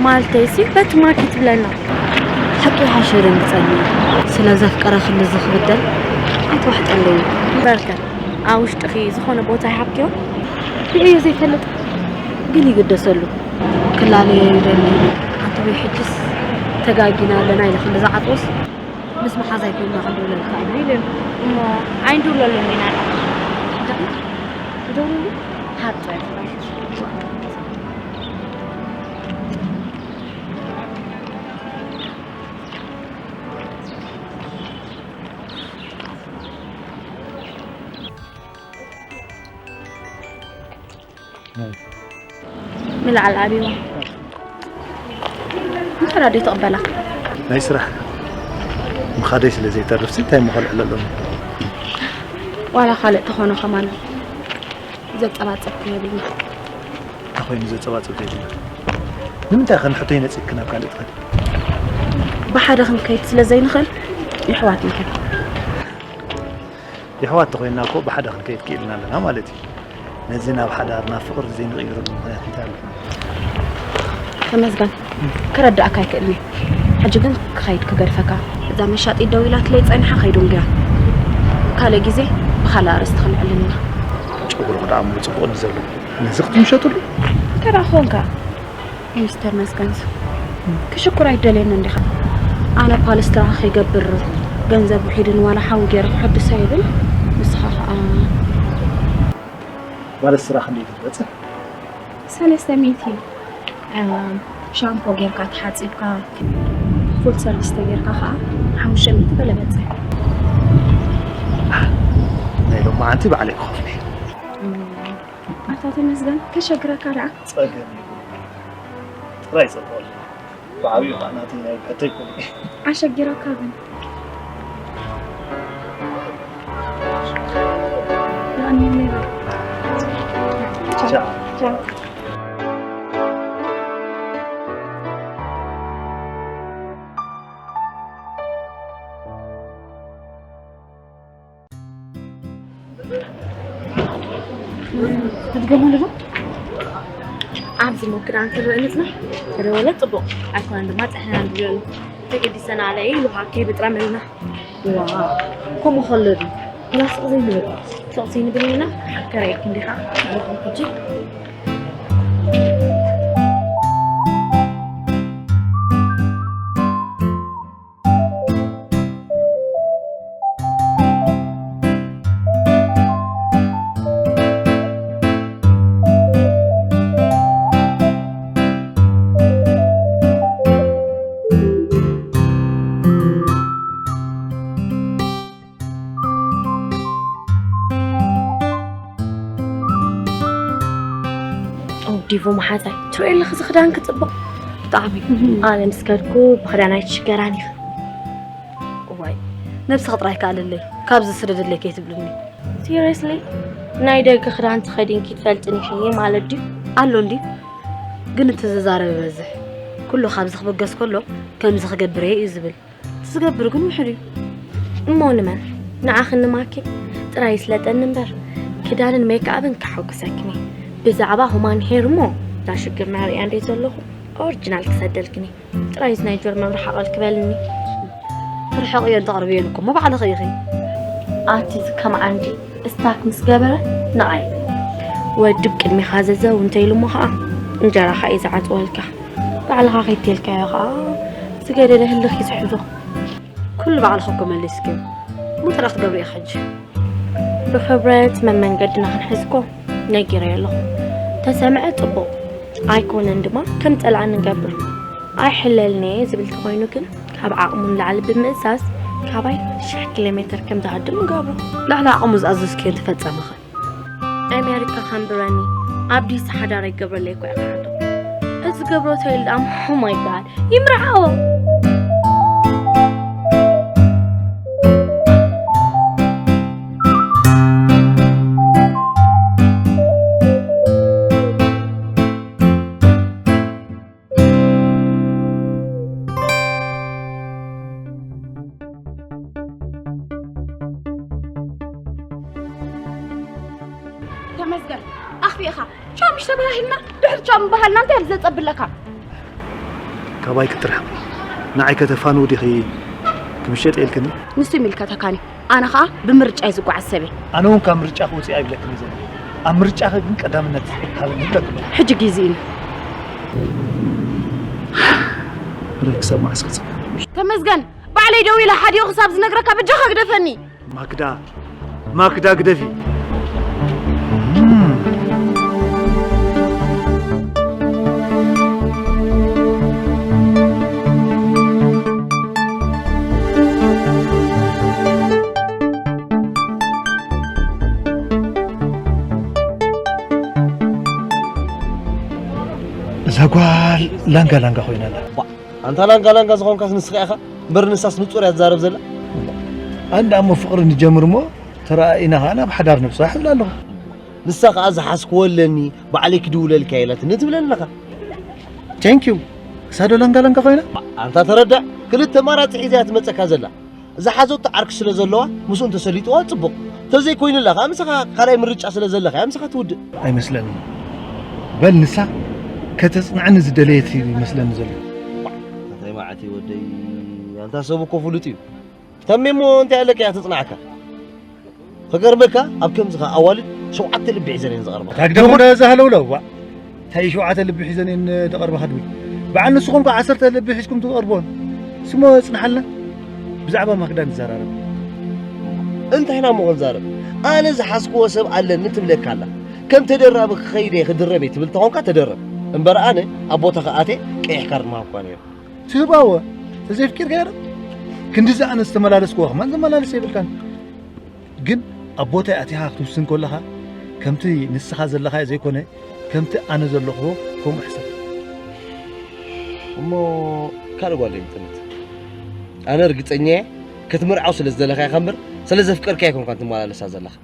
ማለተይሲ በቲ ማኪ ትብለና። ሓቂ ይሓሸ ደንግጸኒ። ስለ ዘፍቀረ ክንድዚ ክብደል ኣይተዋሕጠለይ። በርከት፣ ኣብ ውሽጥኺ ዝኾነ ቦታ ይሃብክዮ? ርእዮ ዘይፈልጥ ግን ይግደሰሉ። ክላለዮ ይደሊ። ኣንተ ወይ ሕጅስ ተጋጊና ኣለና ኢለ ክንዲ ዝዓጥዎስ ምስ መሓዛይ ኮይንና ክንድውለልካ ኢና ኢለ። እሞ ኣይንድውለሉን ኢና። ደኣ ይደውለሉ? ሃብ ጥራይ። ንላዕሊ ኣብዋ። እንታይ ራድዮ ትቕበላ? ናይ ስራሕ ምኻደይ ስለ ዘይተርፍሲ እንታይ እሞ ከልዕለሎም? ዋላ ካልእ ተኾነ ከማን ዘጸባጽብ የብልና። እንታይ ኮይኑ ዘጸባጽብ ዘይብልና? ንምንታይ ከ ንሕቶይ ነጺግኪ ናብ ካልእ ትኸዲ? ብሓደ ክንከይድ ስለ ዘይንኽእል የሕዋት ንኹን። የሕዋት ተኾይንና እኮ ብሓደ ክንከይድ ክኢልና ኣለና ማለት እዩ። ነዚ ናብ ሓዳር ናብ ፍቕሪ ዘይንቕይረሉ ምኽንያት እንታይ ኣሎ? ተመስገን፣ ክረዳእካ ኣይክእልን እየ። ሕጂ ግን ክኸይድ ክገድፈካ። እዛ መሻጢት ደው ኢላትለይ ጸኒሓ ከይዱ እንድያ። ካልእ ግዜ ብኻልእ ኣርእስቲ ክንዕልል ኢና። ጨጉርኺ ደኣ እሞ ጽቡቕ ድዩ ዘሎ? ነዚ ክትምሸጥሉ? እንታይ ደኣ ኾንካ? ሚስተር መስገንስ፣ ክሽኩር ኣይደልየን እንዲኻ። ኣነ ፓለስትራ ከይገብር ገንዘብ ውሒድን ዋላ ሓዊ ገይረ ክሕድሶ ይብል። ንስኻ ኸኣ ማለት ስራሕ እንዴት ትበጽሕ? ሰለስተ ሚእቲ፣ እም፣ ሻምፖ ጌርካ ተሓጺብካ፣ ፉል ሰርቪስ ተጌርካ ኸኣ ሓሙሽተ ሚእቲ ገለ በጽሕ። ናይ ሎማዓንቲ ባዕለይ ክኸፍሎ እየ። እም፣ ኣታ ተመስገን፣ ከሸግረካ ደኣ። ጸገም የብሉን። ጥራይ ጸልኦ ኣሎ። ብዓብዩ ኸዓ ናተይ ናይ ብሕተይ ኩሉ። ኣሸጊረካ ግን። የቐንየለይ በል። ቻው። ቻው። ቻው። ትድገሙ ኣለኹ። ኣብዚ ሞ ክዳን ክረአ ንጽናሕ። ተደወለ ጽቡቕ ኣይኮነን ድማ ጸሕና ንብለሉ። ተገዲሰና ኣለ ኢሉ ሃከይ ብጥረ መልና። ዋ፣ ከምኡ ከሎ ድዩ? ላ ስቕ ዘይንብል። ስቕ ዘይንብል ኢና። ሓከረ ኢልክ እንዲኻ። ሕጂ ኦ፣ ዲቮ መሓዛይ፣ ትሪኦ ኣለኺ እዚ ክዳን ክጽብቕ? ብጣዕሚ። ኣነ ምስ ከድኩ ብኽዳን ኣይትሽገራን ኢኺ። እዋይ፣ ነብስኺ ጥራይ ከኣልለይ፣ ካብዚ ስደድለይ ከይትብልኒ። ሲሪየስሊ? ናይ ደገ ክዳን ተኸዲንኪ ትፈልጥን ኢኺ ማለት ድዩ? ኣሎ እንዲ፣ ግን እቲ ዝዛረብ ይበዝሕ። ኩሉ ካብዚ ክብገስ ከሎ፣ ከምዚ ክገብር እየ እዩ ዝብል። ዝገብር ግን ውሕድ እዩ። እሞ ንመን? ንዓኽን ንማኪን ጥራይ ይስለጠኒ እምበር፣ ክዳንን ሜክኣፕን ከሐጉሰክን እየ። ብዛዕባ ሁማን ሄር እሞ፣ እታ ሽግርና ርእያ እንደ ዘለኹ፣ ኦሪጂናል ክሰደልክን እየ። ጥራይ እዚ ናይ ጀርመን ርሓቐልኪ በልኒ። ትርሕቕዮን ተቕርብዮን እኮ እሞ ባዕልኺ ኢኺ። ኣቲ እዚ ከም ዓንዲ ስታክ ምስ ገበረ ንዓይ። ወዲ ብቅድሚኻ ዘዘው እንተኢሉ እሞ ኸዓ እንጀራኻ እዩ ዝዓጽወልካ። ባዕልኻ ከይተልካዮ ኸዓ ዝገደደ ህልኽ እዩ ዝሕዞ። ኩሉ ባዕልኻ እኮ መሊስክዮ። እሞ እንታይ ደኣ ክትገብሪ ኢኻ ሕጂ? ብኽብረት መመንገድና ክንሕዝ እኮ ነጊረዮ ኣለኹ። ተሰምዐ ጽቡቕ፣ ኣይኮነን ድማ ከም ጸላእኒ ንገብር። ኣይሕለልን'የ ዝብል ተኾይኑ ግን ካብ ዓቕሙ ንላዕሊ ብምእዛዝ ካባይ ሽሕ ኪሎ ሜትር ከም ዝሃድም ንገብሮ። ልዕሊ ዓቕሙ ዝኣዘዝክዮ እንተፈጸመኸ? ኣሜሪካ ከንብረኒ ኣብ ዲሲ ሓዳር ኣይገብረለይ እኮ እያ ክሓቶ። እዚ ገብሮ ተይል ደኣ ምሑማ ይበሃል። ይምርዓዎ። ተመስገን ኣኽፊእኻ ቻው ምሽ ተባሂልና ድሕሪ ቻው ምባሃልና እንታይ እዩ ዘጸብለካ? ካባይ ክትርሕቕ ንዓይ ከተፋንው ዲኺ ክምሸጥ ኢልክኒ? ንሱ ይምልከተካን እዩ። ኣነ ኸኣ ብምርጫ እዩ ዝጓዓዝ ሰብ እየ። ኣነ እውን ካብ ምርጫ ክወፅእ ኣይብለክን ዘሎ። ኣብ ምርጫኺ ግን ቀዳምነት ሃብኒ ይብለክ ኣለኹ። ሕጂ ግዜኡ እዩ። ርክ ክሰማዕ እስክፅብ ተመስገን ባዕለይ ደው ኢለ ሓዲኡ ክሳብ ዝነግረካ በጃኻ ግደፈኒ። ማክዳ ማክዳ ግደፊ። እዛ ጓል ላንጋ ላንጋ ኮይና ኣላ። ኣንታ ላንጋ ላንጋ ዝኾንካስ ንስኻ ኢኻ እምበር ንሳስ ንጹር እያ ትዛረብ ዘላ። ኣንዳ እሞ ፍቕሪ ንጀምር እሞ ተረኣኢና ኸዓ ናብ ሓዳር ንብጻሕ እብል ኣለኹ። ንሳ ኸዓ ዝሓዝክዎ ኣለኒ ባዕለይ ክድውለልካ ኢላትኒ ትብለኒ ኣለኻ። Thank you። እሳ ዶ ላንጋ ላንጋ ኮይና? ኣንታ ተረዳእ ክልተ ኣማራጺ ሒዛ እያ ትመጸካ ዘላ። ዝሓዘቶ ዓርኪ ስለ ዘለዋ ምስኡ እንተሰሊጥዋ ጽቡቕ። ተዘይኮይኑላ ከኣ ምሳኻ ካልኣይ ምርጫ ስለ ዘለካ እያ ምሳኻ ትውድእ። ኣይመስለንን። በል ንሳ ከተጽንዓኒ ዝደለየት እዩ ይመስለኒ ዘሎ። እንታይ መዓት እዩ ወደይ ኣንታ ሰብ እኮ ፍሉጥ እዩ። ተሜ እሞ እንታይ ኣለካ እያ ተጽንዓካ። ከገርመካ ኣብ ከምዚ ከኣ ኣዋልድ ሸውዓተ ልቢ ሒዘን እየን ዝቐርባ። ታግደሞ ዳዛ ሃለውለው ዋ። እንታይ ሸውዓተ ልቢ ሒዘን እየን ደቐርባኻ ድብል። በዓል ንስኹም ከ ዓሰርተ ልቢ ሒዝኩም ትቐርቦን። ስሞ ጽንሓልና። ብዛዕባ ማክዳ ንዘራረብ። እንታይ ኢና እሞ ክንዛረብ? ኣነ ዝሓዝክዎ ሰብ ኣለኒ ትብለካ ኣላ። ከም ተደራቢ ክኸይድ እየ ክድረብ እየ ትብል ተኾንካ ተደረብ። እምበር ኣነ ኣብ ቦታኻ ኣትየ ቀይሕ ካርድ ምሃብኳ ነይረ። ትህባወ ተዘይፍቂርካዮ ዶ? ክንድዚ ኣነ ዝተመላለስክዎ ከማን ዘመላልስ የብልካን። ግን ኣብ ቦታይ ኣቲኻ ክትውስን ከለኻ ከምቲ ንስኻ ዘለኻዮ ዘይኮነ ከምቲ ኣነ ዘለኽዎ ከምኡ ሕሰብ። እሞ ካልእ ጓል ዶ ይምጥነት? ኣነ ርግጸኛ እየ ክትምርዓው ስለ ዝደለኻ ኢኻ እምበር ስለ ዘፍቀርካ ኣይኮንካን ትመላለሳ ዘለኻ።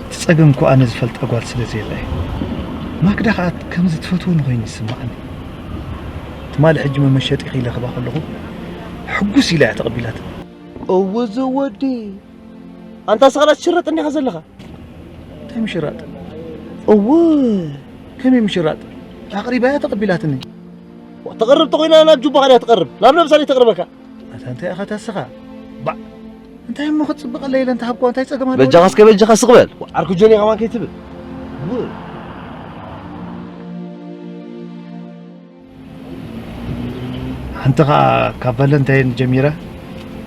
እቲ ጸገም እኮ ኣነ ዝፈልጣ ጓል ስለ ዘየላ እዩ። ማክዳ ከኣ ከምዚ ትፈትወኒ ኮይኑ ይስምዓኒ። ትማሊ ሕጂ መመሸጢ ክኢለ ክባ ከለኹ ሕጉስ ኢላ እያ ተቐቢላትኒ። እወ ዘወዲ ኣንታ ስቕላት ትሽረጥ እንዲኻ ዘለኻ። እንታይ ምሽራጥ? እወ ከመይ ምሽራጥ? ኣቕሪባ እያ ተቐቢላትኒ። ተቕርብ ተኾይና ናብ ጁባኻ ድያ ትቐርብ? ናብ ነብሳ ድያ ተቕርበካ? ኣታ እንታይ ኢኻ ታስኻ? ባዕ እንታይ እሞ ክትጽብቐለይ ኢለ እንተሃብኳ እንታይ ጸገም ኣለዎ? በጃኻ እስከ በጃኻ ስቕ በል። ዓርኩ ጆኒ ከማን ከይትብል። ሓንቲ ኸኣ ካብ ቫለንታይን ጀሚራ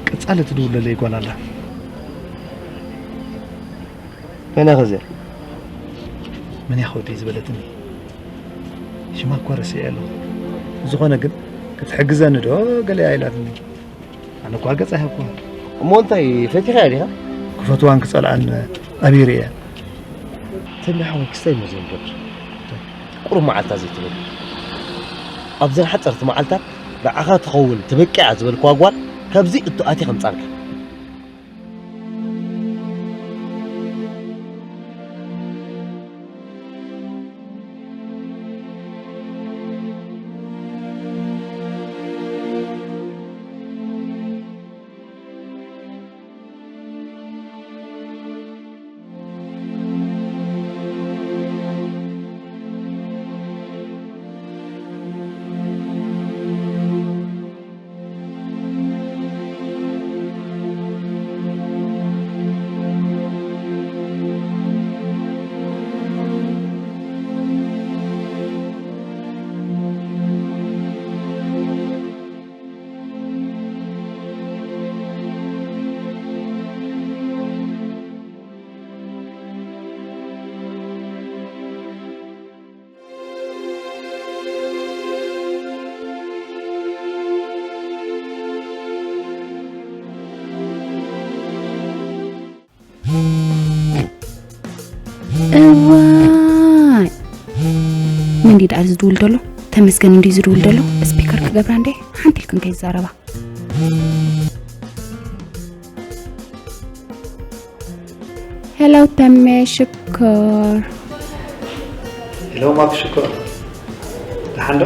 ቀጻሊ ትድውለለይ ጓል ኣላ። መን እያ ኸዚኣ? መን እያ ኸወደይ ዝበለትኒ? ሽማ እኳ ረሲዐ ኣለኹ። ዝኾነ ግን ክትሕግዘኒ ዶ ገለ እያ ኢላትኒ። ኣነ እኳ ገጽ ኣይሃብኩዋን። እሞ እንታይ ፈቲኻ እያ ዲኻ? ክፈትዋን ክጸልኣን ኣበይ ርእየ? ተንዳ ሓወይ ክስታይ እሞ ዘይንገብር። ቁሩብ መዓልታ ዘይትበል። ኣብዘን ሓጸርቲ መዓልታት ንዓኻ ትኸውን ትበቅዕ እያ ዝበልክዋ ጓል ካብዚ እቶ ኣትየ ከምጻልካ። መን ድዩ ደኣ ዝድውል ዘሎ? ተመስገን እንድዩ ዝድውል ዘሎ። ስፒከር ክገብራ እንዴ? ሓንቲ ኢልክን ከይዛረባ። ሄሎ ተሜ ሽኮር። ሄሎ ማክ ሽኮር። ደሓን ዶ?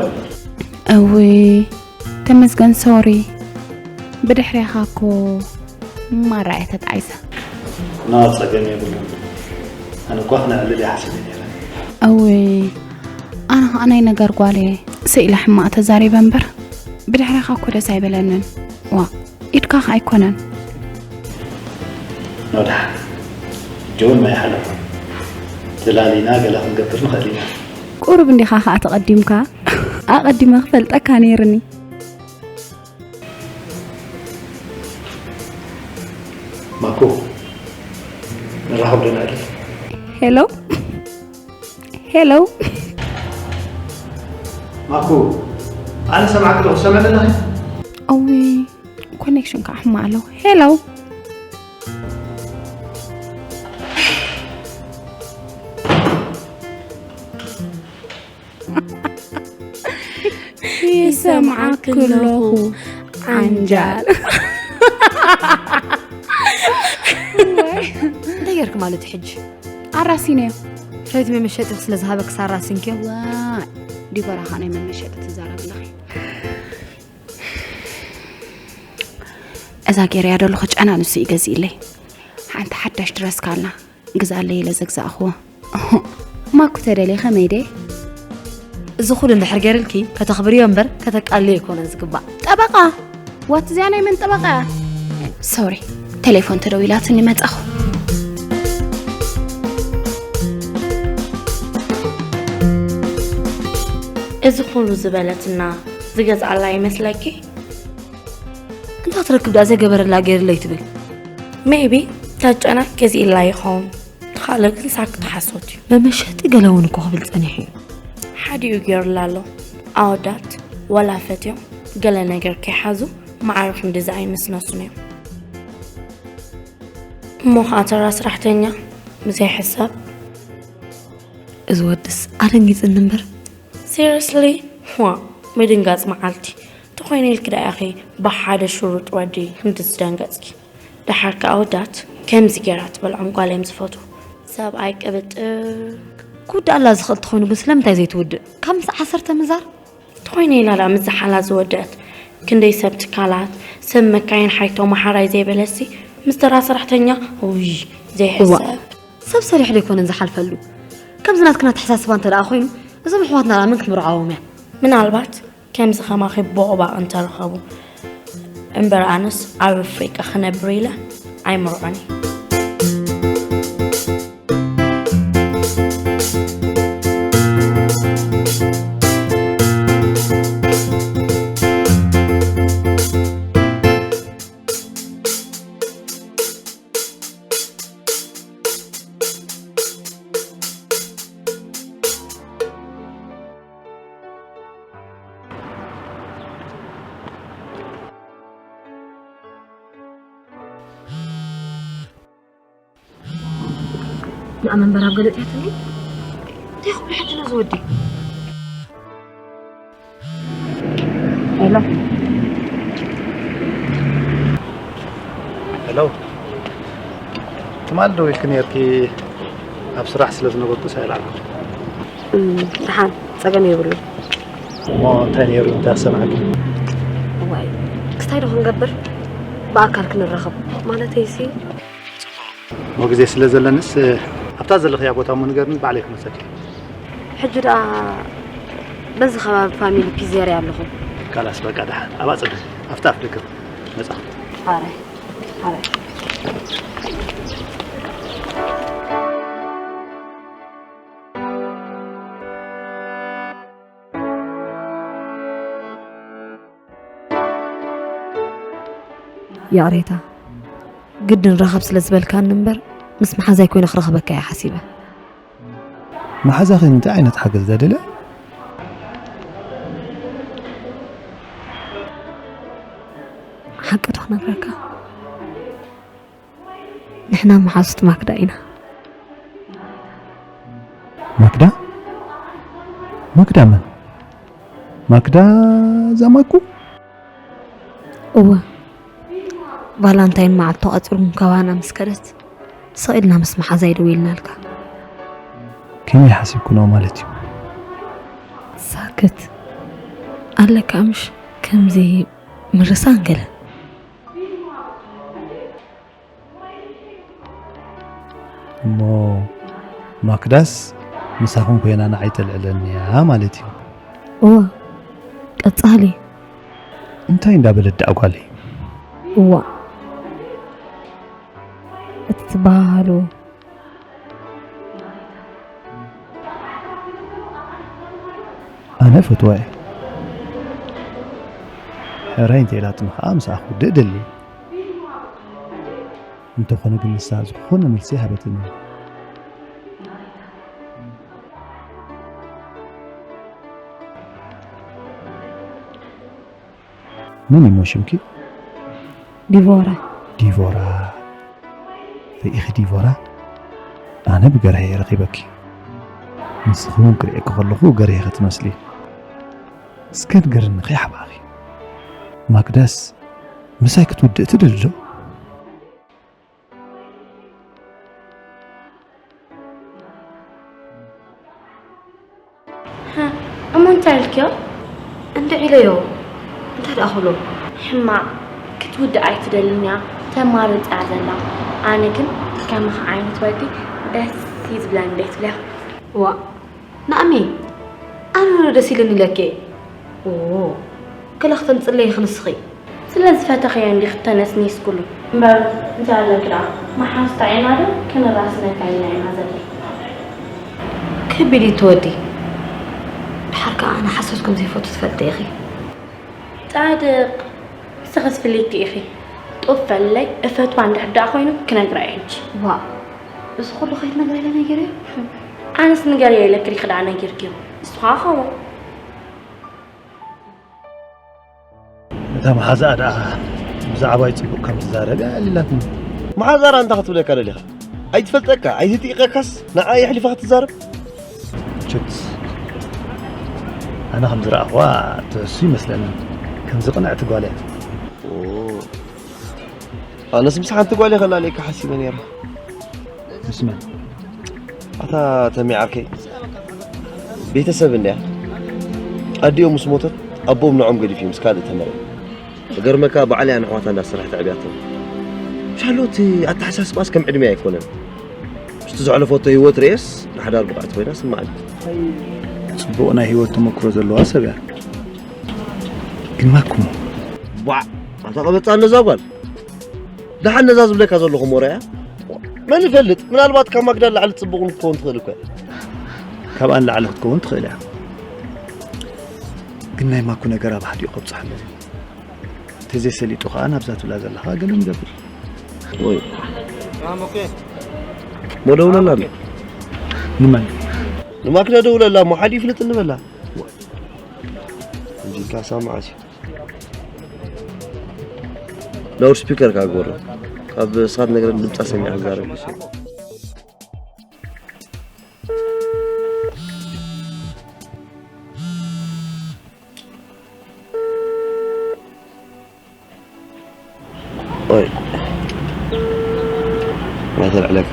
እውይ ተመስገን፣ ሶሪ። ብድሕሬኻ እኮ ማራ እየ ተጣዒሰ። ና፣ ጸገም የብሉን። ኣነ እኳ ክነዕልል እየ ሓሲበ ነይረ። እውይ ኣነ ኸዓ ናይ ነገር ጓል እየ። ስኢለ ሕማቕ ተዛሪበ እምበር ብድሕሬኻ እኮ ደስ ኣይበለንን። ዋ ኢድካ ኸዓ ኣይኮነን። ኖ፣ ደሓን። ሕጂ እውን ማይ ሓለፎ። ተላሊና ገለ ክንገብር ንኽእል ኢና። ቁሩብ እንዲኻ ኸዓ ተቐዲምካ። ኣቐዲመ ክፈልጠካ ነይርኒ። ማኩ፣ ንራኸብ ዶ ንዕልል? ሄሎ ሄሎ። ማኩ፣ ኣነ ሰማዕኪ ዶ ትሰምዕኒ ኣለኺ? እውይ ኮኔክሽን ከዓ ሕማቕ ኣሎ። ሄሎ። ይሰምዓኪ ኣለኹ ዓንጃል። እንታይ ጌርክ ማለት እዩ ሕጂ? ኣራሲነዮ። ፍረይቲ መመሸጢ ስለ ዝሃበክ ሳራሲንክዮ። ዋይ ዲቦራ ኸዓ ናይ መመሸጢ ትዛረብ ኣለኺ። እዛ ገይረያ ደለኹ ጨና ንሱ እዩ ገዚእለይ። ሓንቲ ሓዳሽ ድረስ ካልና ግዛለይ ኢለ ዘግዛእኽዎ። ማኩ ተደልየ ከመይ ደይ? እዚ ኩሉ እንድሕር ገይርልኪ ከተኽብርዮ እምበር ከተቃልዮ ኣይኮነን ዝግባእ። ጠበቃ ዋት እዚኣ ናይ መን ጠበቃ እያ? ሶሪ ቴሌፎን ተደዊላትኒ መጻኹ። እዚ ኩሉ ዝበለትና ዝገዝኣላ ይመስለኪ? እንታ ትረክብ ደኣ ዘይገበረላ ገይርለይ ትብል። ሜይቢ ታጨና ገዚእላ ይኸውን። ተኻለ ግን ሳክ ተሓሶት እዩ። መመሸጢ ገለ እውን እኮ ክብል ጸኒሑ እዩ። ሓዲኡ ገይሩላ ኣሎ። ኣወዳት ወላ ፈትዮም ገለ ነገር ከይሓዙ ማዕረ ክንድዚ ኣይንስነሱን እዮም። እሞ ኸዓ ተራ ስራሕተኛ ብዘይ ሕሳብ። እዚ ወድስ ኣደንጊጽኒ እምበር። ሲሪየስሊ ዋ ምድንጋጽ መዓልቲ ተኾይነ ኢልኪ ደኣ ኢኺ ብሓደ ሽሩጥ ወዲ ክንዲ ዝደንገጽኪ። ደሓር ከኣ ኣወዳት ከምዚ ገይራ ትበልዖም ጓል እዮም ዝፈትዉ። ሰብኣይ ቅብጥር። ክውድኣላ ዝኽእል ተኾይኑ ግን ስለምንታይ ዘይትውድእ? ካብ ምስ ዓሰርተ ምዛር? ተኾይነ ኢላ ደኣ ምስ ዝሓላ ዝወደአት ክንደይ ሰብ ትካላት ሰብ መካይን ሓይቶ መሓራይ ዘይበለሲ ምስ ተራ ሰራሕተኛ ውይ ዘይሕሰብ። ሰብ ሰሪሑ ዶ ኣይኮነን ዝሓልፈሉ? ከምዚ ናትክን ኣተሓሳስባ እንተ ደኣ ኮይኑ እዞም ኣሕዋትና ደኣ መን ክትምርዓዎም እያ? ምናልባት ከምዚ ከማኺ ቦቕባቕ እንተረኸቡ እምበር ኣነስ ኣብ ኣፍሪቃ ክነብር ኢለ ኣይምርዖን እየ። ንኣ መንበር ኣብ ገለጽያትኒ እንታይ ኩሉ ሕጂ ነዚ ወዲ ሄሎ ሄሎ፣ ትማል ደዊልኪ ነርኪ፣ ኣብ ስራሕ ስለ ዝነበርኩ ሳይላ። ደሓን ጸገም የብሉ። እሞ እንታይ ነይሩ እንታይ ሰማዕኪ? ዋይ ክስታይ ዶ ክንገብር ብኣካል ክንራኸብ ማለተይሲ እሞ ግዜ ስለ ዘለንስ ኣብታ ዘለኽያ ቦታ እሞ ንገርኒ፣ ባዕለይ ክመፀኪ። ሕጂ ደኣ በዚ ከባቢ ፋሚሊ ፒዜርያ ኣለኹ። ካላስ በቃ ደሓን ኣብኣ ፅበይ፣ ኣብታ ኣፍ ደገ መፃኹ። ሓራይ ሓራይ ይቕሬታ ግድን ረኸብ ስለ ዝበልካኒ እምበር ምስ መሓዛይ ኮይነ ክረኽበካ እየ ሓሲበ። መሓዛኺ እንታይ ዓይነት ሓገዝ ደደለ? ሓቂ ዶ ክነግረካ? ንሕና መሓዙት ማክዳ ኢና። ማክዳ? ማክዳ መን? ማክዳ እዛ ማኩ? እወ፣ ቫላንታይን መዓልቱ ኣጽሩን ካባና ምስ ከደት ስቕ ኢልና ምስ መሓዛይ ደው ኢልናልካ። ከመይ ሓሲብኩ ነው ማለት እዩ? ሳክት ኣለካ ምሽ ከምዚ ምርሳን ገለ። እሞ ማክዳስ ምሳኹም ኮይና ንዓይ ተልዕለኒ እያ ማለት እዩ። እዋ፣ ቀጻሊ። እንታይ እንዳበለት ደኣ ጓለይ? እዋ፣ እቲ ትበሃሉ። ኣነ ፈትዋ እየ። ሕራይ እንተኢላትኒ ኸኣ ምሳኣ ክውድእ እደሊ። እንተኾነ ግን ንሳ ዝኾነ መልሲ ኣይሃበትንን። መን እዩ ሽምኪ? ዲቮራ። ዲቮራ። ርኢኺ ዲቮራ፣ ኣነ ብገርሀ እየ ረኺበኪ። ንስኺ እውን ክርእየኪ ከለኹ ገርሀ ኢኺ ትመስሊ። እስከ ንገርኒ ከይሓባእኺ። ማክዳስ ምሳይ ክትውድእ ትደሊ ዶ? እሞ እንታይ ኢልክዮ? እንድዒ ኢለዮ። እንታይ ደኣ ክብሎ? ሕማቕ፣ ክትውድእ ኣይትደልን እያ፣ ተማርጽ እያ ዘላ። ኣነ ግን ከምኺ ዓይነት ወዲ ደስ እዩ ዝብለኒ፣ ደስ ይብለያ። ዋእ፣ ናእሚ፣ ኣነ ዶ ደስ ኢልኒ ኢለኪ? ኦ፣ ገለ ክተምጽለይ ኢኺ ንስኺ። ስለ ዝፈተኽዮ እንዲኺ ተነስኒስኩሉ። እምበር እንታይ ኣለኪ ደኣ፣ መሓዙት ጣዒና ዶ ክንራስነካ ኢልና ኢና ዘለና። ከቢድ እዩ እቲ ወዲ። ደሓር ከኣ ኣነ ሓሶት ከም ዘይፈቱ ትፈልጢ ኢኺ። ጻድቕ፣ ንስኽስ ፍልይቲ ኢኺ። ጡፍ በለለይ፣ እፈትዋ እንድሕር ደኣ ኮይኑ ክነግራ እየ ሕጂ። ዋእ፣ እዚ ኩሉ ከይትነግራ ኢለ ነጊረዮ? ኣነስ ንገርዮ ኢለኪ ዲኺ ደኣ ነጊርክዮ? ንስኻ ኸዎ። እታ መሓዛኣ ደኣ ብዛዕባይ ጽቡቕ ከም ትዛረብ እያ ኣዕሊላትኒ። መሓዛኣ እንታይ ክትብለካ ደሊኻ? ኣይትፈልጠካ፣ ኣይትጥይቐካስ ንዓ የሕሊፋ ክትዛረብ? ቹት፣ ኣነ ከም ዝረኣኽዋ ትህሱ ይመስለኒ። ከምዚ ቅንዕቲ ጓል እያ። ኦ፣ ኣነስ ምስ ሓንቲ ጓል እየ ከላለየካ ሓሲበ ነይረ። ምስ መን? ኣታ ተሚ ዓርከይ፣ ቤተሰብ እንድያ። ኣዲኦም ምስ ሞተት ኣቦኦም ንዖም ገዲፉ ምስ ካልእ ተመርዕዩ። ክገርመካ ባዕላ እያ ንኣሕዋታ እንዳሰርሐት ኣዕብያቶም። ሻሎ እቲ ኣተሓሳስባስ ከም ዕድመ ኣይኮነን። ምስቲ ዘሕለፈቶ ህይወት ርእየስ ንሓዳር ብቕዕቲ ኮይና ስምዓኒ። ጽቡቕ ናይ ህይወት ተመክሮ ዘለዋ ሰብ እያ። ግን ማኩ። ቧዕ! ኣታ ቀበጻ ነዛ ጓል። ደሓን ነዛ ዝብለካ ዘለኹ ሞራ እያ። መን ይፈልጥ? ምናልባት ካብ ማግዳ ንላዕሊ ጽቡቕ እውን ክትከውን ትኽእል እኮ እያ። ካብኣ ንላዕሊ ክትከውን ትኽእል እያ። ግን ናይ ማኩ ነገር ኣብ ሓዲኡ ከብጽሓ ኣለዎ። ተዘይሰሊጡ ኸኣ ናብዛ ትብላ ዘለኻ ገለ ንገብር። ወይ። ሞ ደውለላ ኣሎ። ንመን? ንማክዳ ደውለላ እሞ ሓደ ይፍልጥ እንበላ። እንጂ ካሳ መዓስ እዩ? ላውድ ስፒከር ካብ ግበሮ። ካብ ስኻት ነገር ድምጻ ሰሚዐ ክዛረብ ይመስል። ኦይ። ማተር ዕለካ።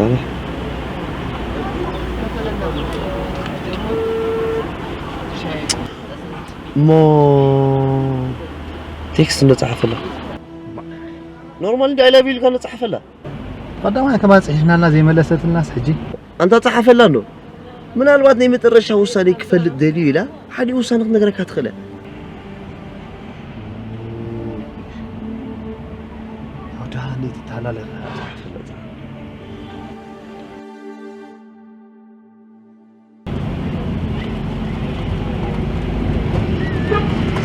እሞ ቴክስት እንደጻሓፈላ። ኖርማል እንዲ I love you ኢልካ እንደጻሓፈላ። ቀዳማይ ከማን ጽሒፍናላ ዘይመለሰትልናስ ሕጂ? ኣንታ ጸሓፈላ እንዶ። ምናልባት ናይ መጨረሻ ውሳኔ ክፈልጥ ደልዩ ኢላ ሓደ ውሳኔ ክትነግረካ ትኽእል እያ። ያው ደሃ እንዴት ይታላል? ጸሓፈላ።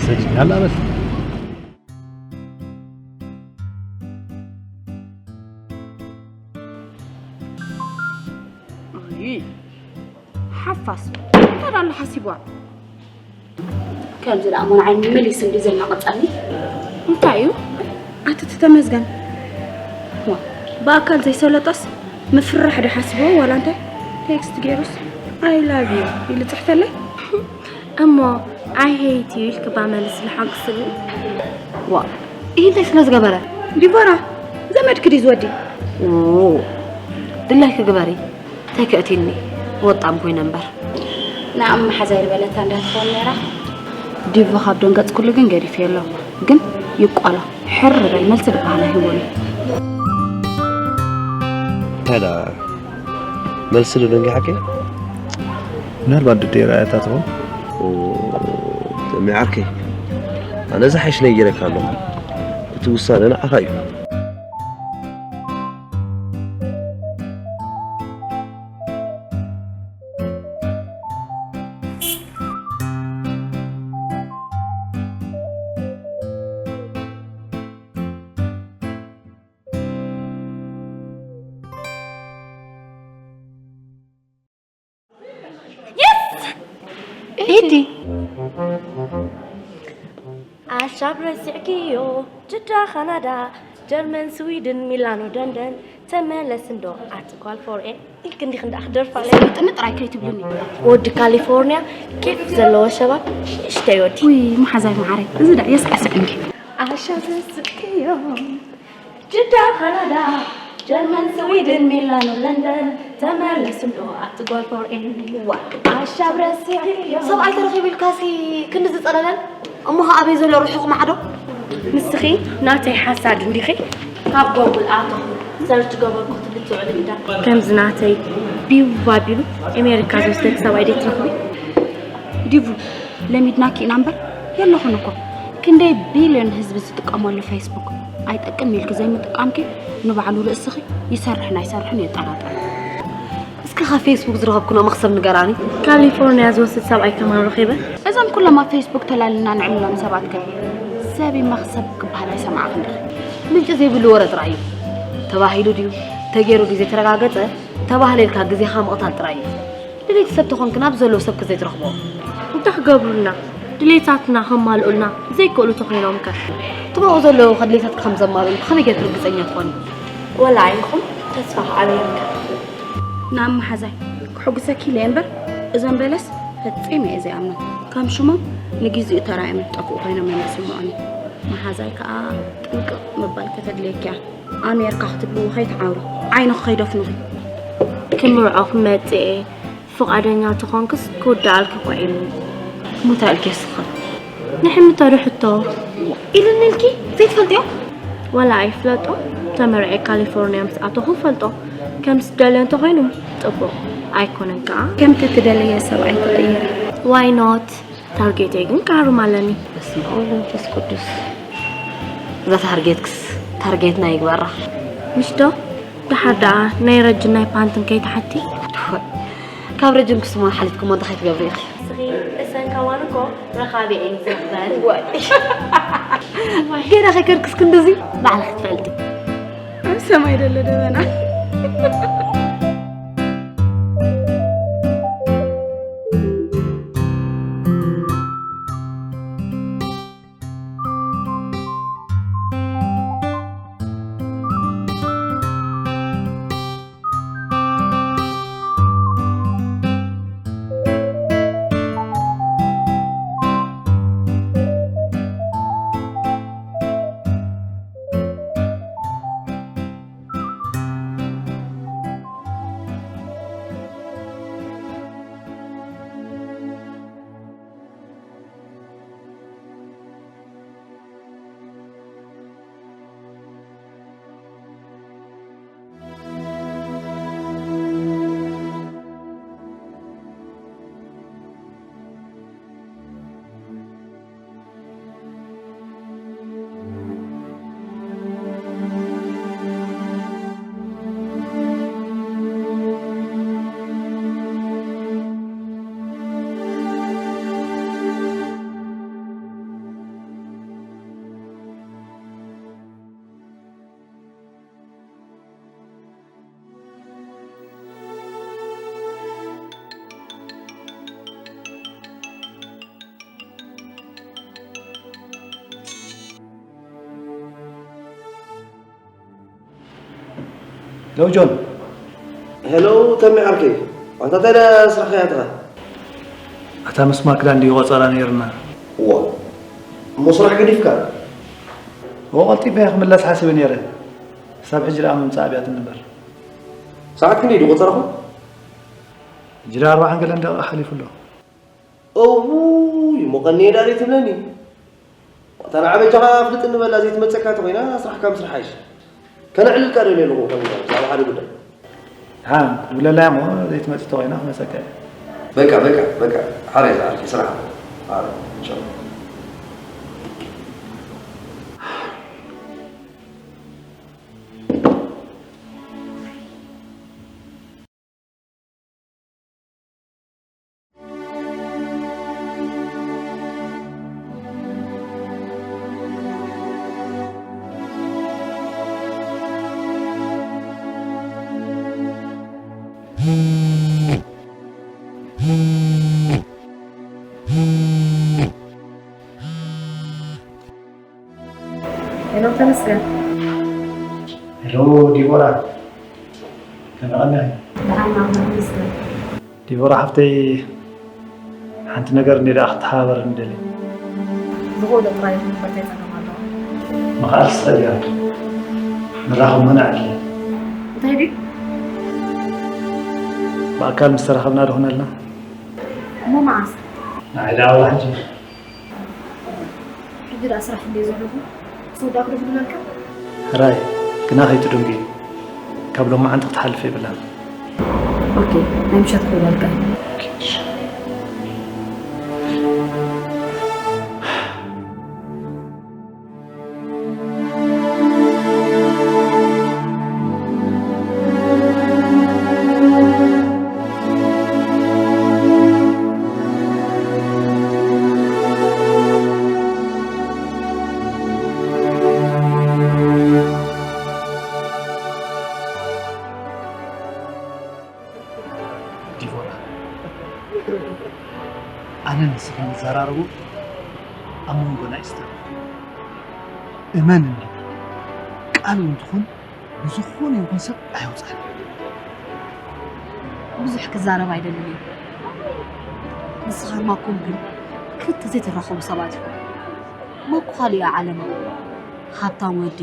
ሰዲድናላ በል። ኣይ፣ ሓፋስ እንታይ ደኣ ኣሎ ሓሲብዋ? ከምዚ ደኣ እሞ ንዓይ መሊስ እንዲ ዘናቐጸኒ። እንታይ እዩ? ኣቲ ተመስገን። ዋ፣ ብኣካል ዘይሰለጠስ ምፍራሕ ዶ ሓሲብዎ ዋላ እንታይ? ቴክስት ገይሩስ I love you ኢሉ ጽሕፈለይ? እሞ I hate you ኢልክባ መልስ ልሓግስሉ። ዋ፣ ይህ እንታይ ስለ ዝገበረ? ዲቦራ፣ ዘመድኪ ድዩ ዝወዲ? ኡ፣ ድላይኪ ግበሪ። እንታይ ከእትይኒ? ወጣም ኮይነ እምበር። ንኣም መሓዛይ ዝበለታ እንዳትኾን ነይራ። ዲቡ ካብ ደንገጽኩሉ ግን ገዲፈዮ ኣለኹ። ግን ይቋሎ፣ ሕር በል፣ መልሲ ዝበሃል ኣይህቦን እዩ። እንታይ ደኣ? መልሲ ዶ ደንጊሓኪ? ምናልባት ድዴራ እያ እታ ትኸውን። ኦ፣ ተሚ ዓርከይ፣ ኣነ ዝሓይሽ ነጊረካ ኣለኹ። እቲ ውሳነ ንዓኻ እዩ። Yes! ኢቲ። ኣሻብ ረሲዕክዮ፣ ጅዳ፣ ካናዳ፣ ጀርመን፣ ስዊድን፣ ሚላኖ፣ ደንደን፣ ተመለስ እንዶ ኣቲ ጓል ፎርኤ ኢልክ እንዲክ እንዳ ክደርፋ ኣለና። ጥምጥራይ ከይትብሉኒ። ወዲ ካሊፎርኒያ ኬፍ ዘለዎ ሸባብ ንእሽተይ ወዲ። ውይ፣ መሓዛይ መዓረይ፣ እዚ ደኣ የስዕስዕ እንዲ። ኣሻብ ረሲዕክዮ፣ ጅዳ፣ ካናዳ፣ ጀርመን፣ ስዊድን፣ ሚላኖ፣ ለንደን፣ ተመለስ እንዶ ኣቲ ጓል ፎርኤን። ዋ፣ ኣሻብ ረሲዕክዮ። ሰብኣይ ተረኺቡ ኢልካሲ ክንዲ ዝጸለለን? እሞ ኸ ኣበይ ዘሎ ርሑቕ ማዕዶ? ንስኺ ናተይ ሓሳድ እንዲኺ? ካብ ጎጉል ኣተኹ ሰርች ገበርኩ ትብሊ ትውዕሊ ግዳ። ከምዚ ናተይ ቢው ኣቢሉ ኣሜሪካ ዝወስደኪ ሰብኣይ ደይ ትረኽቢ? ዲቡ፣ ለሚድናኪ ኢና እምበር የለኹን እኮ። ክንደይ ቢልዮን ህዝቢ ዝጥቀመሉ ፌስቡክ ኣይጠቅም ኢልኪ ዘይምጥቃምኪ ንባዕሉ ርእስኺ ይሰርሕን ኣይሰርሕን የጠራጥር። እስኪ ካብ ፌስቡክ ዝረኸብክኖ መኽሰብ ንገራኒ። ካሊፎርኒያ ዝወስድ ሰብኣይ ከማን ረኺበ። እዞም ኩሎም ኣብ ፌስቡክ ተላልና ንዕልሎም ሰባት ከ ሰብ መኽሰብ ክበሃል ኣይሰማዕክን ዲኺ? ምንጪ ዘይብሉ ወረ ጥራይ እዩ። ተባሂሉ ድዩ ተገይሩ ድዩ ዘይተረጋገጸ ተባህለ ኢልካ ግዜኻ ምቕታል ጥራይ እዩ። ድሌቲ ሰብ ተኾንክን ኣብ ዘለዉ ሰብ ከ ዘይትረኽብዎ? እንታይ ክገብሩልና? ድሌታትና ከማልኡልና ዘይክእሉ ተኾይኖም ከ? እቶም ኣብኡ ዘለዉ ከ ድሌታትኪ ከም ዘማልኡልኪ ከመይ ጌርኪ ርግጸኛ ትኾኒ? ወላ ኣይኹን ተስፋ ክዓብየልካ። ንኣም መሓዛይ ክሕጉሰኪ ኢለ እየ እምበር እዞም በለስ ፈጺመ እየ ዘይኣምኖም። ከም ሽሞም ንግዜኡ ተራእዮም ዝጠፍኡ ኮይኖም እዮም ዝስምዑኒ። መሓዛይ ከኣ ጥንቅቕ ምባል ከተድልየኪ እያ። ኣሜርካ ክትብልዎ ከይትዓውሩ፣ ዓይንኺ ከይደፍኑኺ። ክምርዖ ክመጽእ እየ፣ ፍቓደኛ ተኾንክስ ክውድኣልኪ እኳ ኢሉኒ። እሞ እንታይ ኢልኪ እስኺ? ንሕምቶ ዶ ሕቶ? ኢሉኒ ኢልኪ ዘይትፈልጥዮ? ወላ ኣይፍለጦ፣ ተመርዕየ ካሊፎርኒያ ምስ ኣተኹ እፈልጦ። ከም ዝደልዮ እንተኾይኑ ጽቡቕ፣ ኣይኮነን ከኣ። ከምቲ ትደልየ ሰብኣይ ትቕይሪ። Why not? ታርጌተይ ግን ክሃርም ኣለኒ። በስመ ኣብ ወወልድ ወመንፈስ ቅዱስ። እዛ ታርጌትክስ ታርጌትና ይግበራ። ምሽ ዶ? ደሓር ደኣ ናይ ረጅን ናይ ፓንትን ከይትሓቲ። ካብ ረጅን ክስሞ ሓሊፍክሞ እንታይ ከይትገብሪ ኢኺ? እስኺ እሰን ከማን እኮ ረኻቢ እየን ዝኽበር። ዋይ። ገና ከይከድክስ ክንድዚ ባዕልኺ ትፈልጢ። ኣብ ሰማይ ደሎ ደበና። ሄሎ ጆን። ሄሎ ተሚ ዓርከይ፣ ኣንታ እንታይ ደኣ ስራሕካ ኢኻ? እታ ምስ ማክዳ እንድዩ ቆጸራ ነይርና። እዋ፣ እሞ ስራሕ ገዲፍካ? እዎ፣ ቀልጢፈ እየ ክምለስ ሓሲበ ነይረ። ክሳብ ሕጂ ደኣ ምምጻእ ኣብያትኒ እምበር። ሰዓት ክንደይ ድዩ ቆጸራኹም? ሕጂ ደኣ ኣርባዓን ገለን ደቂቕ ሓሊፉ ኣሎ። እውይ፣ እሞ ቀንየ ደኣ ዘይትብለኒ? ዋታ ንዓ በጃኻ ኣፍልጥኒ በላ ዘይትመጸካ ተኾይና ስራሕካ ምስራሕ ኣይሽ። ከነዕልልካ ደልየ ኣለኹ እኮ ብዛዕባ ሓደ ጉዳይ። ደሓን ትብለላ እሞ ዘይትመጽእ ተኾይና ክመጸካ እየ። በቃ፣ በቃ፣ በቃ። ሓራይ ዝዓርኪ ስራሕ። ኣረ፣ ቻው። ሄሎ ተመስገን። ሄሎ ዲቦራ፣ ከመይ ቀኒኺ? ደሓን ኢና፣ ተመስገን። ዲቦራ ሓፍተይ፣ ሓንቲ ነገር እንድየ ደኣ ክትተሓባበረኒ ደልየ። ዝኽእሎ ጥራይ ይኹን፣ እንታይ ጸገም ኣለዎ? ምኽኣልስ ጸገም፣ ንራኸብ መን ኣዕድለ? እንታይ ድዩ? ብኣካል ምስ ተራኸብና ዶ ኾነልና? እሞ መዓስ? ንዓይ ደኣ ዋላ ሕጂ። ሕጂ ደኣ ስራሕ እንድየ ዘለኹ፣ ክወዳእኩ ዶ ክድውለልካ? ሕራይ፣ ግና ከይትድንጉ፣ ካብ ሎማዓንቲ ክትሓልፍ የብላን። ኦኬ፣ ናይ ምሸት ክውለልካ። ኦኬ፣ እሺ። ዲቦራ፣ ኣነ ንስኺ ንዘራረቦ ኣብ መንጎና እዩ ዝተረፈ። እመንኒ፣ ቃል እውን ትኹን ንዝኾነ ይኹን ሰብ ኣየውፅኣን። ብዙሕ ክዛረብ ኣይደልን እየ። ንስኻን ማኮን ግን ክልተ ዘይትራኸቡ ሰባት ኢኹም። ማኮ ካልእ እዩ ዓለማ። ሃብታም ወዲ፣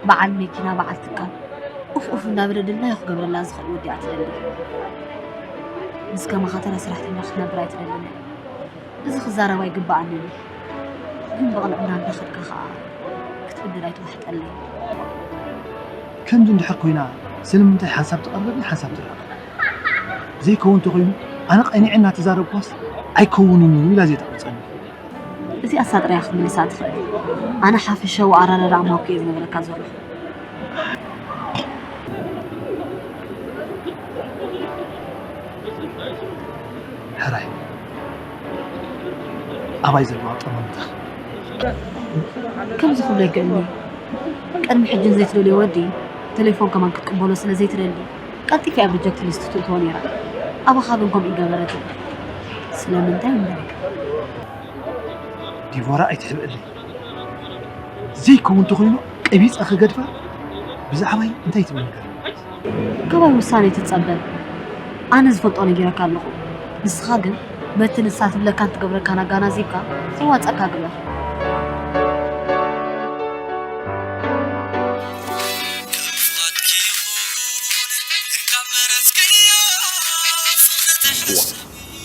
በዓል መኪና፣ በዓል ትካል፣ ኡፍ ኡፍ እናበለ ድላዩ ክገብረላ ዝኽእል ወዲ እያ ትደሊ። ምስ ከማኻ ተራ ሰራሕተኛ ክትነብር ኣይትደልን እያ። እዚ ክዛረብ ኣይግብኣንን እዩ። ግን ብቕንዕና እንዳኸድካ ኸኣ ክትብድል ኣይትዋሕጠለይ። ከምዚ እንድሕር ኮይና ስለምንታይ ሓንሳብ ትቐርበኒ ሓንሳብ ትርሕቕ? ዘይከውን እንተኾይኑ ኣነ ቀኒዐ እናተዛረብኳስ ኣይከውንን እዩ ኢላ ዘይተቐርጸኒ። እዚኣሳ ጥራይ ክትምልሳ ትኽእል። ኣነ ሓፈሻዊ ኣረዳድኣ ማኩ እየ ዝነግረካ ዘለኹ። ሕራይ ኣባይ ዘለዋ ጠማምታ። ከምዚ ክብሎ ይግእኒ። ቅድሚ ሕጂ ንዘይትደልዮ ወዲ ቴሌፎን ከማን ክትቅበሎ ስለ ዘይትደሊ ቀልጢፋ እያ ኣብ ሪጀክት ሊስት ትእትዎ ነይራ። ኣባኻ ግን ከምኡ ይገበረት። ስለምንታይ እምበረካ? ዲቦራ ኣይትሕብእለይ። ዘይከውን እንተኾይኑ ቀቢጸ ክገድፋ ብዛዕባይ እንታይ ትብል ነገር? ካባይ ውሳኔ ትጸበ? ኣነ ዝፈልጦ ነጊረካ ኣለኹ። ንስኻ ግን በቲ ንሳ ትብለካን ትገብረካን ኣጋናዚብካ ዘዋጸካ ግበር።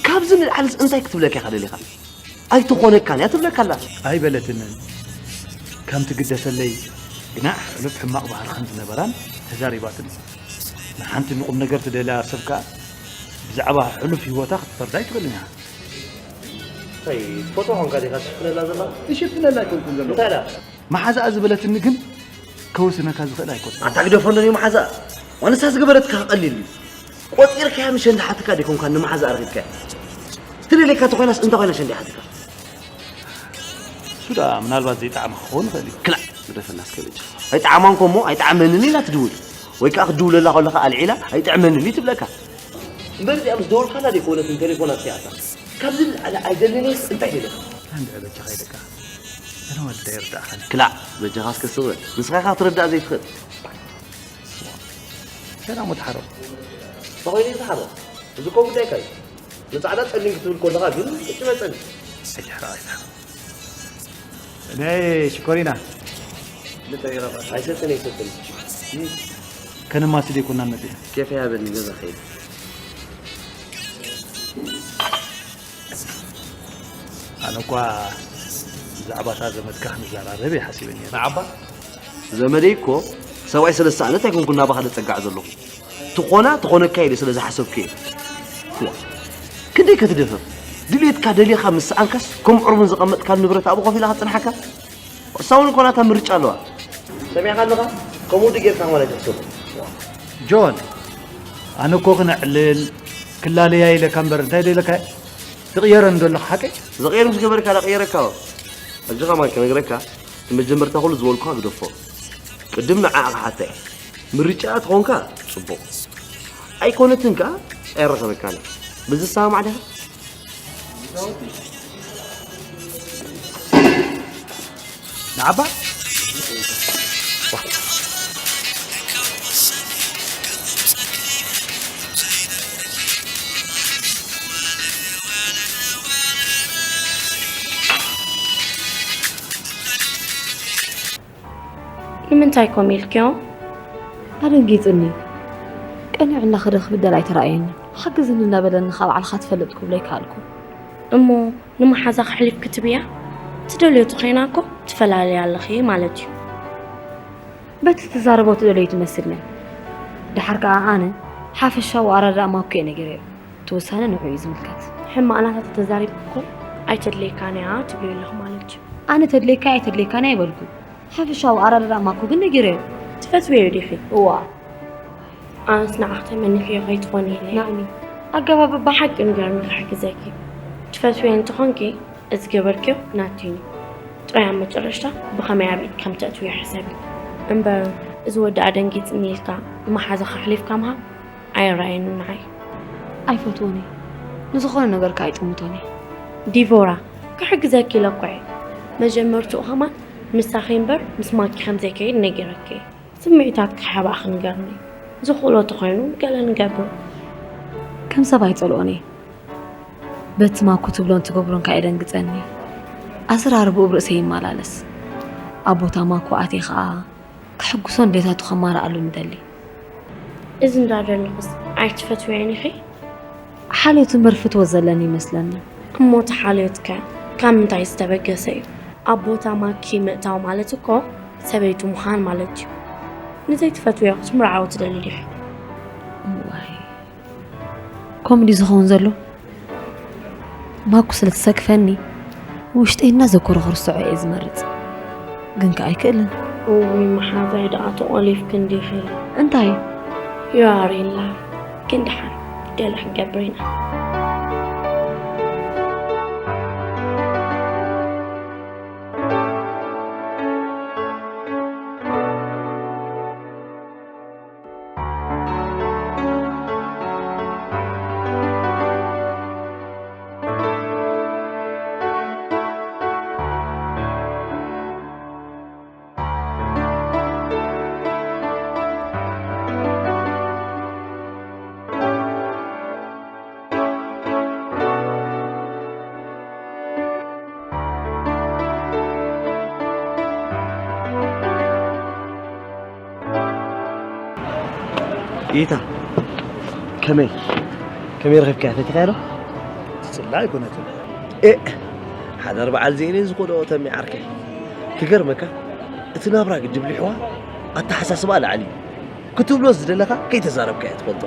ካብዚ ንላዕልስ እንታይ ክትብለካ ኢኻ ደሊኻ? ኣይትኾነካን እያ ትብለካ ኣላ። ኣይበለትንን። ከም ትግደሰለይ ግና ሕሉፍ ሕማቕ ባህሪ ከም ዝነበራን ተዛሪባትኒ። ንሓንቲ ንቁም ነገር ትደልያ ሰብ ከኣ ብዛዕባ ሕሉፍ ህይወታ ክትፈርዳ ኣይትኽእልን ኢኻ። እንታይ ትፈትዋ ኮንካ ዲኻ ትሽፍነላ ዘላ? እሽፍነላ ኣይኮንኩን ዘለኹ። እንታይ ደኣ? መሓዛኣ ዝበለትኒ ግን ከወስነካ ዝኽእል ኣይኮንኩን። ኣታ ግደፎ፣ እንዶ መሓዛኣ። ዋንሳ ዝገበረትካ ቀሊል እዩ። ቆጺርካያ ምሸ እንዳሓተካ ዲኮንካ ንመሓዛኣ ረኺብካያ? ትደልየካ ተኾይናስ እንታይ ኮይና ሸንዲ ሓቲካ? እሱ ደኣ ምናልባት ዘይጠዓማ ክኸውን ይኽእል እዩ። ክላእ፣ ግደፈና እስከ በጃ። ኣይጠዓማን ኮሞ ኣይጠዓመንን ኢላ ትድውል። ወይ ከኣ ክትድውለላ ከለኻ ኣልዒላ ኣይጥዕመንን እዩ ትብለካ። እምበር እዚኣ ምስ ደወልካላ ደይኮነትን ቴሌፎን ኣጥፊኣታ። ካብዚ ንላዕሊ ኣይደልን እየስ እንታይ ደለኻ? እንድዒ በጃኻ ይደቃ። እነ ወዲ ኣይርዳእኻን። ክላእ፣ በጃኻ እስከ ስቕ በል። ንስኻ ኢኻ ክትርዳእ ዘይትኽእል። ሰላም ወዲ ሓሮ። ተኾይኑ እዩ ዝሓሮ። እዚ እኮ ጉዳይካ እዩ። ንጻዕዳ ጸሊም ክትብል ከለኻ ግን እትመጸኒ። ኣይትሕራቕ፣ ኣይትሕራቕ። ናይ ሽኮሪና። ኣይሰጥን፣ ኣይሰጥን። ከነማሲ ደይኮና መጽእ። ኬፍ ያበኒ ገዛ ኸይድ። ኣነ እኳ ብዛዕባ እታ ዘመድካ ክንዘራረብ እየ ሓሲበ ነይረ። ንዓባ? ዘመደይ እኮ ሰብኣይ ሰለስተ ዓመት ኣይኮንኩን ናባኻ ደጸጋዕ ዘለኹ። ትኾና ትኾነካ ኢለ ስለ ዝሓሰብኩ እየ። ዋ፣ ክንደይ ከትደፍር? ድሌትካ ደሊኻ ምስ ሰኣንካስ ከም ዕርቡን ዘቐመጥካሉ ንብረት ኣብኡ ኮፍ ኢላ ክትጽንሓካ? እሳ እውን እኮ ናታ ምርጫ ኣለዋ። ሰሚዕካ ኣለኻ? ከምኡ ድዩ ጌርካ ማለት እዩ ትሰቡ። ጆን፣ ኣነ እኮ ክነዕልል ክላለያ ኢለካ እምበር እንታይ ደለካ ትቕየረኒ ዘለኻ ሓቀይ? ዝቕየር ምስ ገበርካ ዳ ቅየረካ። ሕጂ ከማን ከነግረካ፣ እቲ መጀመርታ ኩሉ ዝበልኩኻ ግደፎ። ቅድም ንዓኣ ክሓታ እየ። ምርጫኣ ተኾንካ ጽቡቕ። ኣይኮነትን ከኣ ኣይረኸበካን እየ። በዚ ትሰማማዕ ዲኻ? ንዓባ? ንምንታይ ከምኡ ኢልክዮ? ኣደንጊጽኒ። ቀኒዑ እናኸደ ክብደል ኣይተራእየኒ። ሓግዝኒ እናበለኒ ካብ ባዕልኻ ትፈልጥ ክብሎ ኣይከኣልኩ። እሞ ንመሓዛ ከሕሊፍ ክትብያ? ትደልዮ ተኾይና እኮ ትፈላለያ ኣለኺ ማለት እዩ። በቲ ትዛረቦ ትደልዮ ትመስልኒ። ደሓር ከኣ ኣነ ሓፈሻዊ ኣረዳድኣ ማኩ እየ ነጊረዮ። እቲ ውሳነ ንዕኡ እዩ ዝምልከት። ሕማቕ ናታ ተተዛሪብኪ እኮ ኣይተድልየካን እያ ትብልዮ ኣለኺ ማለት እዩ። ኣነ ተድልየካ ኣይተድልየካን ኣይበልኩ። ሓፈሻዊ ኣረዳድኣ ማኩ ግን ነጊረዮ። ትፈትውዮ ዲኺ? እዋ። ኣነስ ንዓኺ ተመኒኽዮ ከይትኾኒ ኢለ። ንዓኒ? ኣገባብ እባ ሓቂ ንገርኒ ክሕግዘኪ። ትፈትውዮ እንተኾንኪ፣ እዚ ገበርክዮ ናትኪ እዩ። ጥራይ ኣብ መጨረሽታ ብኸመይ ኣብ ኢድ ከም ተእትውዮ ሕሰቢ። እምበር፣ እዚ ወዲ ኣደንጊጽኒ ኢልካ ንመሓዛኻ ኣሕሊፍካ ምሃብ ኣይረኣየንን ንዓይ። ኣይፈትዎን እየ። ንዝኾነ ነገር ከኣ ኣይጥምቶን እየ። ዲቮራ፣ ክሕግዘኪ ኢለ እኮ እየ። መጀመርትኡ ኸማን ምሳኺ እምበር ምስ ማኪ ከም ዘይከይድ ነጊረኪ እየ። ስምዒታትኪ ሓባእኺ ንገርኒ። ዝኽእሎ ተኾይኑ ገለ ንገብር። ከም ሰብ ኣይጸልኦን እየ። በቲ ማኩ ትብሎን ትገብሮን ከኣ የደንግጸኒ። ኣዘራርብኡ ኣብ ርእሰይ ይመላለስ። ኣብ ቦታ ማኩ ኣትየ ከኣ ከሐጉሶን ድሌታቱ ከማልኣሉን እደሊ። እዚ እንዳደለኹስ ኣይትፈትውዮን ኢኺ? ሓልዮት እምበር ፍትወት ዘለኒ ይመስለኒ። እሞ እቲ ሓልዮትከ ካብ ምንታይ ዝተበገሰ እዩ? ኣብ ቦታ ማኪ ምእታው ማለት እኮ ሰበይቱ ምዃን ማለት እዩ። ንዘይትፈትውዮ ክትምርዓዊ ትደሊ ዲኺ? እዋይ፣ ከምኡ ድዩ ዝኸውን ዘሎ? ማኩ ስለ ትሰክፈኒ፣ ውሽጠይ እናዘከሮ ክርስዖ እየ ዝመርጽ። ግን ከኣ ኣይክእልን። እውይ መሓዛይ ደኣ ተቖሊፍኪ እንዲኺ። እንታይ? You are in love። ግን ደሓን ገለ ክንገብር ኢና። ኢታ፣ ከመይ? ከመይ ረኺብካያ? ፈቲኻያ ዶ? ትጽላእ ኣይኮነትን። ኤእ፣ ሓዳር በዓል ዘይነ ዝኸዶ ተሚ ዓርከይ። ክገርመካ፣ እቲ ናብራ ግድብ ሊሕዋ ኣተሓሳስባ ላዕሊ እዩ። ክትብሎ ዝደለኻ ከይተዛረብካዮ ትፈልጦ።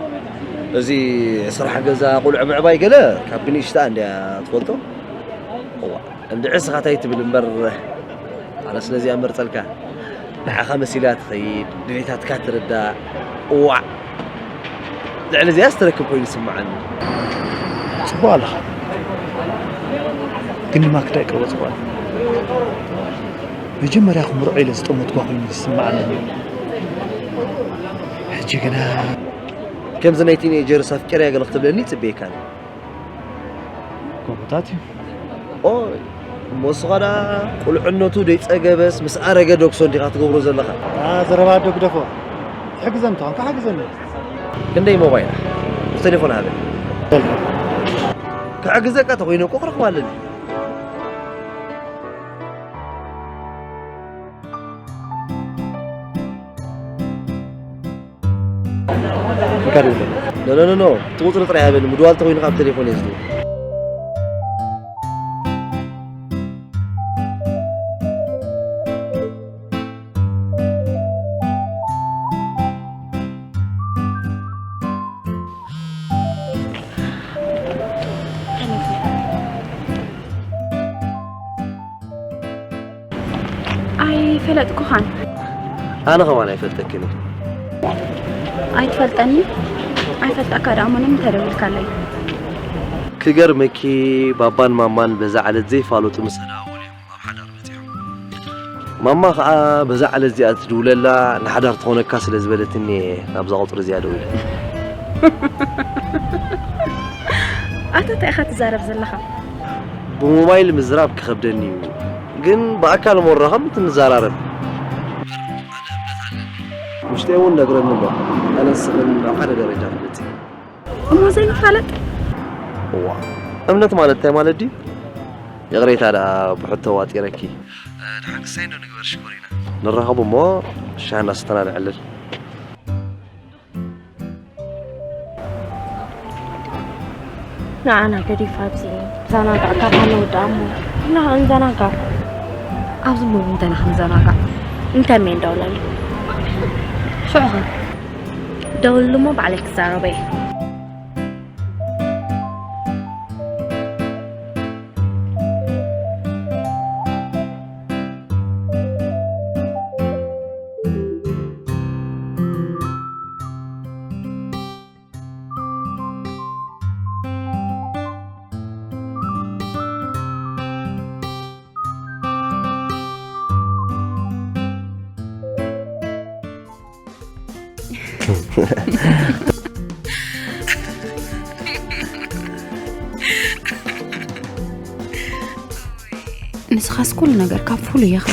እዚ ስራሕ ገዛ፣ ቁልዑ ምዕባይ ገለ ካብ ብንእሽታ እንድያ ትፈልጦ። እዋ፣ እንድዒ እስኻ ታይ ትብል እምበር፣ ኣነ ስለዚኣ መርጸልካ። ንዓኻ መሲላ ትኸይድ፣ ድሌታትካ ትርዳእ። እዋዕ፣ ልዕሊ እዚኣ ዝተረክብ ኮይኑ ይስምዓኒ። ጽቡቕ ኣለኻ። ግን ንማክዳ ይቅርቦ ጽቡቕ። መጀመርያ ክምርዖ ኢለ ዝጠመትኳ ኮይኑ ይስምዓኒ። ሕጂ ግና ከምዚ ናይ ቲኔጀርስ ኣፍቂረያ ገለ ክትብለኒ ይጽበየካ ነይረ። ከምኡታት እዩ። ኦይ፣ እሞ ንስኻ ደኣ ቁልዕነቱ ደይጸገበስ ምስ ኣረገ ዶክሶ እንዲኻ ትገብሮ ዘለኻ? እታ ዘረባ ኣዶ ግደፎ። ትሕግዘኒ እንተኾንካ ሓግዘኒ። ክንደይ ሞባይል? ብቴሌፎን ሃበ። ክሕግዘካ ተኾይነ እኮ ክረኽባ ኣለኒ። እንካ ደውለ። ኖ፣ ኖ፣ ኖ፣ ኖ። እቲ ቁፅሪ ጥራይ ሃበኒ። ምድዋል ተኾይኑ ካብ ቴሌፎን እየ ዝድውል። ኣይፈለጥኩኻን። ኣነ ከማን ኣይፈልጠክን እየ። ኣይትፈልጠኒ? ኣይፈልጠካ ደኣ እሞ ንምንታይ ደዊልካለይ? ክገርመኪ፣ ባባን ማማን በዛ ዕለት ዘይፋለጡ ምስ ተደዋወሉ እዮም ኣብ ሓዳር በጺሖም። ማማ ከኣ በዛ ዕለት እዚኣ ትድውለላ ንሓዳር ትኾነካ ስለ ዝበለትኒ እየ ናብዛ ቁጽሪ እዚኣ ደዊለ። ኣታ እንታይ ኢኻ ትዛረብ ዘለኻ? ብሞባይል ምዝራብ ክኸብደኒ እዩ፣ ግን ብኣካል እሞ ንራኸብ ንዘራረብ። ውሽጠይ እውን ነግረኒ ኣሎ፣ ኣነስ ንስኽን ናብ ሓደ ደረጃ ክንበጽሕ። እሞ ዘይንፋለጥ? እዋ፣ እምነት ማለት እንታይ ማለት ድዩ? ይቕሬታ ደኣ ብሕቶ ዋጢረኪ። ድሓን ክሳይ እንዶ ንግበር ሽኮሪና። ንራኸብ እሞ ሻሂ እናሰተና ንዕልል። ንዓና ገዲፋ ኣብዚ ተዘናጋዕ ካብ ንወድኣ እሞ ንዓ ንዘናጋዕ። ኣብዚ እሞ ብምንታይ ኢና ክንዘናጋዕ? እንታይ እሞ እንዳውለሉ? ሽዑ ኸ? ደውልሉ እሞ ባዕለይ ክዛረቦ እየ። ንስኻስ ኩሉ ነገር ካብ ፍሉይ ኢኻ።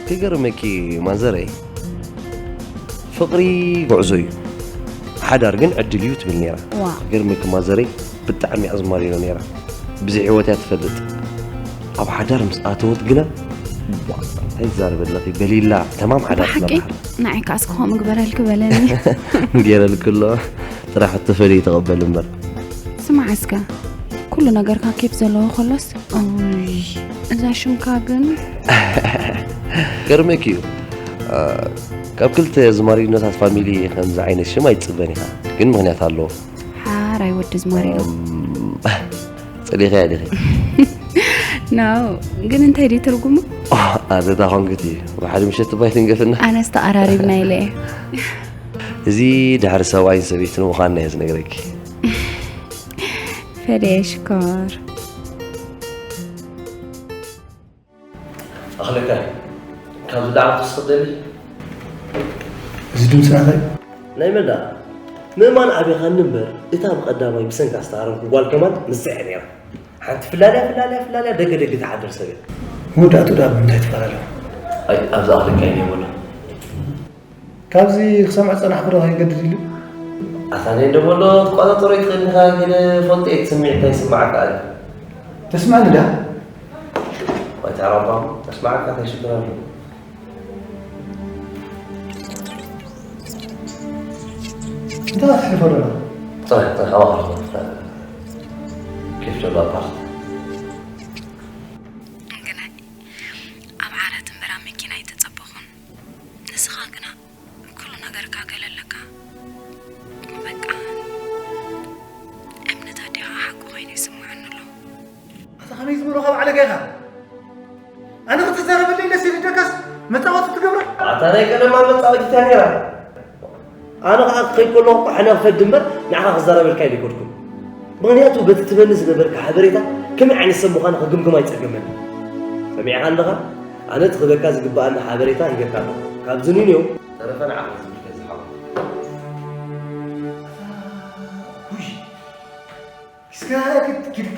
ክገርመኪ ማዘረይ፣ ፍቕሪ ጉዕዞ እዩ፣ ሓዳር ግን ዕድል እዩ ትብል ነይራ። ዋ። ክገርመኪ ማዘረይ፣ ብጣዕሚ ኣዝማሪኖ ነይራ። ብዘይ ህይወት እያ ትፈልጥ። ኣብ ሓዳር ምስ ኣተወት ግና ዋ፣ እንታይ ትዛረቢ ኣለኺ? በሊላ ተማም ሓዳር ብሓቂ ትነብር። ንዓይ ከኣ እስከ ከምኡ ግበረልኪ በለኒ። ገይረልኪ ኣሎ። ጥራሕ እተፈልዩ ተቐበል እምበር። ስማዕ እስከ፣ ኩሉ ነገርካ ኬፍ ዘለዎ ከሎስ፣ ኦይ፣ እዛ ሽምካ ግን ገርመኪ እዩ። አ፣ ካብ ክልተ ዝማሪኖታት ፋሚሊ ከምዚ ዓይነት ሽም ኣይትጽበን ኢኻ። ግን ምኽንያት ኣለዎ። ሓራይ ወዲ ዝማሪኖ። እም፣ ጸሊእኻያ ዲኺ? ኖ፣ ግን እንታይ ድዩ ትርጉሙ? ኣደዳ ኾንክቲ ብሓደ ምሸት ባይ ትንገፍና። ኣነስ ተኣራሪብና ኢለ እየ። እዚ ድሕሪ ሰብኣይን ሰበይትን ምዃንና እየ ዝነግረኪ። ፈደየ ሽኮር። ኣኽለካ ካብዚ ላዕሊ ክትወስኽ ደሊ? እዚ ድምፂ ናታይ? ናይ መን ደኣ? ምእማን ኣቢኻኒ እምበር፣ እታ ብቐዳማይ ብሰንካ ዝተሃረምኩ ጓል ከማን ንሳ እያ ነይራ። ሓንቲ ፍላልያ፣ ፍላልያ፣ ፍላልያ፣ ደገ ደገ ትሓድር ሰብ እያ። መወዳእትኡ ደኣ ብምንታይ ትፈላለዩ? ኣይ፣ ኣብዚ ኣኽለካ እየ ነይበሎ። ካብዚ ክሰምዖ ዝጸናሕኩ ዶ ከይገድድ ኢሉ? ኣታ ነይ እንደ በሎ ትቆጻጸሮ ይትኽእል ኢኻ፣ ግን ፈልጦ እየ እቲ ስምዒት እንታይ ይስምዓካ ኣለ። ተስማዕኒ ደኣ? ወይ ተራባም፣ ተስምዓካ እንታይ ሽግር ኣለዎ? እንታይ ክትሕልፎ ዶና? ጽናሕ፣ ጽናሕ፣ ኣባኻ። ኬፍ ጀባ ፓርት። እንግናይ ኣብ ዓራት እምበር ኣብ መኪና ኣይተጸበኹን። ንስኻ ግና ኩሉ ነገርካ ገለ ኣለካ። በቃ እምነት ኣዴኻ ሓቂ ኮይኑ ይስምዓኒ ኣሎ። ኣታ ከመይ ዝበሉ ካብ ዓለካ ኢኻ? ኣነ ክትዛረበለይ ደስ ይብል ደካስ መጻወቲ ትገብራ? ኣታ ናይ ቀደማ መጻወቲት እያ ነይራ። ኣነ ኸዓ ክኸይድ ከለኹ እኮ ሕነ ክፈዲ እምበር ንዓኻ ክዛረበልካ ኣይደገድኩን። ምኽንያቱ በቲ ትበኒ ዝነበርካ ሓበሬታ ከመይ ዓይነት ሰብ ምዃነ ክግምግም ኣይጸገመኒ። ሰሚዕኻ ኣለኻ? ኣነ እቲ ክበካ ዝግብኣኒ ሓበሬታ ሂበካ ኣለኹ። ካብዚ ንንዮ ተረፈ ንዓኻ ዝምልከት ዝሓወይ። እስከ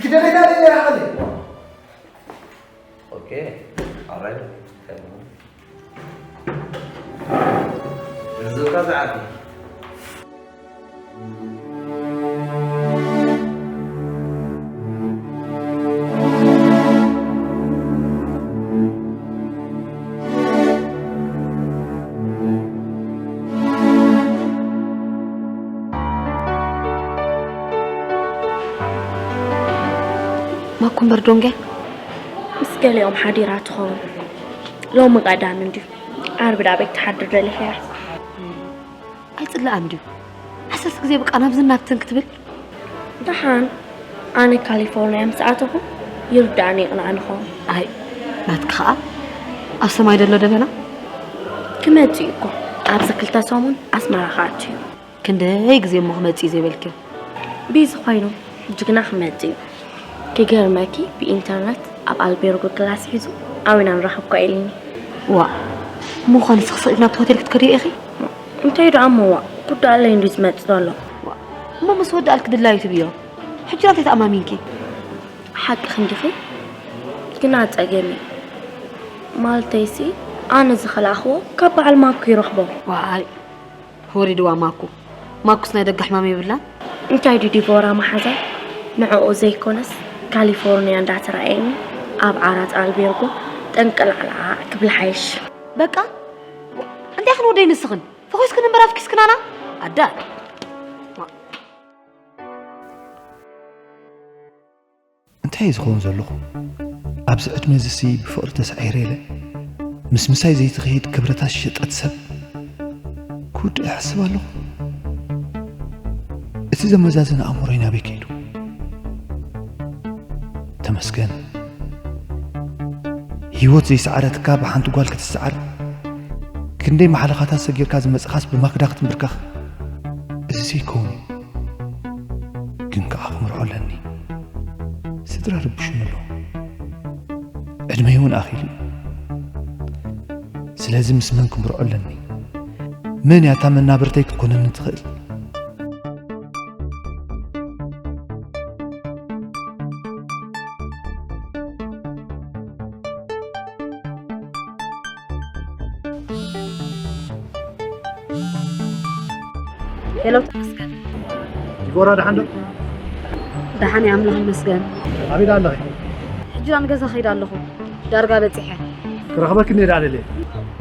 ክደለካ ደለ ይዓለ ኦኬ፣ ኣራይ። ገንዘብካ ዝዓቢ። እምበር ዶንገ ምስ ገሊኦም ሓዲራ ትኸውን። ሎሚ ቀዳም እንድዩ። ዓርቢ ዳ ቤት ትሓድር ደሊኽያ? ኣይጽላኣን ድዩ? ዓሰርተ ግዜ በቃ ናብዝን ናብትን ክትብል? ደሓን ኣነ ካሊፎርኒያ ምስ ኣተኹ ይርዳእኒ ይቕናዕኒ ኸውን። ኣይ ናትኪ ኸኣ ኣብ ሰማይ ደሎ ደበና ክመጽእ እዩ እኮ። ኣብዚ ክልተ ሰሙን ኣስመራ ክኣቱ እዩ። ክንደይ ግዜ እሞ ክመጽእ እዩ ዘይበልክዮ? ቢዚ ኮይኑ ጅግና ክመጽእ እዩ። ክገርመኪ ብኢንተርነት ኣብ ኣልቤርጎ ክላስ ሒዙ ኣበይና ንራኸብካ ኢልኒ። ዋ እሞ ኾነ ስኽስኽ ኢልኪ ናብቲ ሆቴል ክትከድዮ ኢኺ? እንታይ ደኣ እሞ ዋ ጉዳይ ኣለይ እንድዩ ዝመጽእ ዘሎ። ዋ እሞ ምስ ወዳእልኪ ድላዩ ትብዮ። ሕጂ እንታይ ተኣማሚንኪ? ሓቅኺ እንዲኺ ግና ጸገም እዩ። ማለተይሲ ኣነ ዝኸላእኽዎ ካብ በዓል ማኩ ይረኽቦ። ዋይ ወሪድዋ ማኩ። ማኩስ ናይ ደገ ሕማም የብላን። እንታይ ድዩ ዲቦራ መሓዛ ንዕኡ ዘይኮነስ ካሊፎርኒያ እንዳተራእየኒ ኣብ ዓራት ኣልቤርጎ ጠንቀላዕላዕ ክብል ሓይሽ። በቃ እንታይ ክንወደይ ንስኽን ፈኺስክን እምበር ኣፍኪስክናና ኣዳ። እንታይ እየ ዝኸውን ዘለኹ? ኣብዚ ዕድመ እዚሲ ብፍቕሪ ተሳዒረ ኢለ ምስ ምሳይ ዘይትኸይድ ክብረታ ዝሸጠት ሰብ ክውድእ እሓስብ ኣለኹ። እቲ ዘመዛዝን ኣእምሮይ ናበይ ከይዱ? ተመስገን። ህይወት ዘይሰዓረትካ ብሓንቲ ጓል ክትሰዓር፣ ክንደይ ማሕለኻታት ሰጊርካ ዝመጻኻስ ብማክዳ ክትንብርከኽ። እዚ ዘይከውን እዩ። ግን ከኣ ክምርዖ ኣለኒ። ስድራ ረቢሹኒ ኣሎ። ዕድመይ እውን ኣኺሉ እዩ። ስለዚ ምስ መን ክምርዖ ኣለኒ? መን እያ እታ መናብርተይ ክትኮነኒ ትኽእል? ሄሎ ተመስገን። ዲቦራ ደሓን ዶ? ደሓን እየ ኣምላኽ ይመስገን። ኣበይ ደኣ ኣለኺ? ሕጂ ናብ ገዛ ከይደ ኣለኹ። ዳርጋ በጺሐ። ክረኽበኪ እንደ ደኣ ደልየ።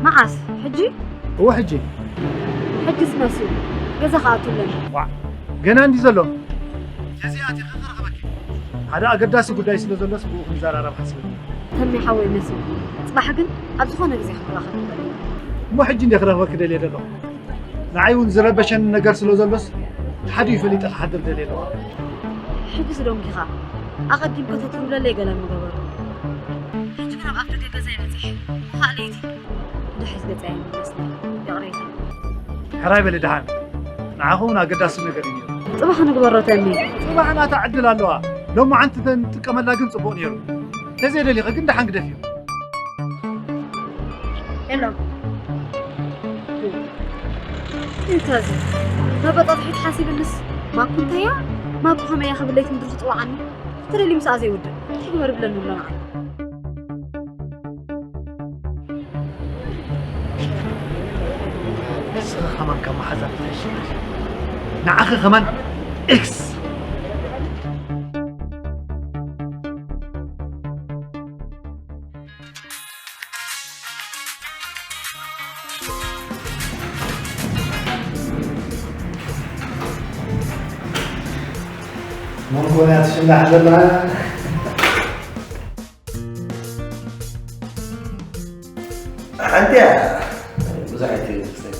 መዓስ? ሕጂ? እወ ሕጂ። ሕጂ ዝመስል ገዛ ክኣቱ ኣለኒ። ዋዕ ገና እንዲ ዘሎ። ገዚኣ ኣቲኺ ክረኽበኪ። ሓደ ኣገዳሲ ጉዳይ ስለ ዘሎስ ብኡ ክንዘራረብ ሓሲበ። ተሜ ሓወይ መሲ ጽባሕ ግን ኣብ ዝኾነ ግዜ ክንራኸብ ንኽእል ኢና። እሞ ሕጂ እንደ ክረኽበኪ ደልየ ዘለኹ። ንዓይ እውን ዝረበሸኒ ነገር ስለ ዘሎስ ሓዲኡ ፈሊጠ ክሓድር ደልየ ኣለኹ። ሕጂ ዝደንጊኻ ኣቐዲምካ ተትብለለይ ገለ ምገበሩ። ሕጂ ግን ኣብ ኣፍደገ ገዛይ በጺሐ። ምዃእ ለይቲ ድሕሪት ገጸይ ኣይምለስን። ይቕሬታ። ሕራይ በሊ ደሓን። ንዓኹ እውን ኣገዳሲ ነገር እዩ ነይሩ። ጽባሕ ንግበሮ ተሜ። ጽባሕ ናታ ዕድል ኣለዋ። ሎማዓንቲ ተንጥቀመላ ግን ጽቡቕ ነይሩ። ተዘይደሊኺ ግን ደሓን ግደፍዮ። ሄሎ። እንታይ እዚ? መበጣጥሒት ሓሲብንስ ማኩ እንተያ ማኩ ከመያ ክብል ለይቲ ምድሪ ክጥውዓኒ? ተደልዩ ምስኣ ዘይውድእ እንታይ ግበር ብለኒ ኣሎ ንዓይ። ንስኺ ከማን ካብ መሓዛ ብዝሕሽ ንዓኺ ከማን ኤክስ። መንኮንያ ትሽላሕ ዘላ ሓንቲ እያ። ብዙሕ ኣይትብል ክሰግድ።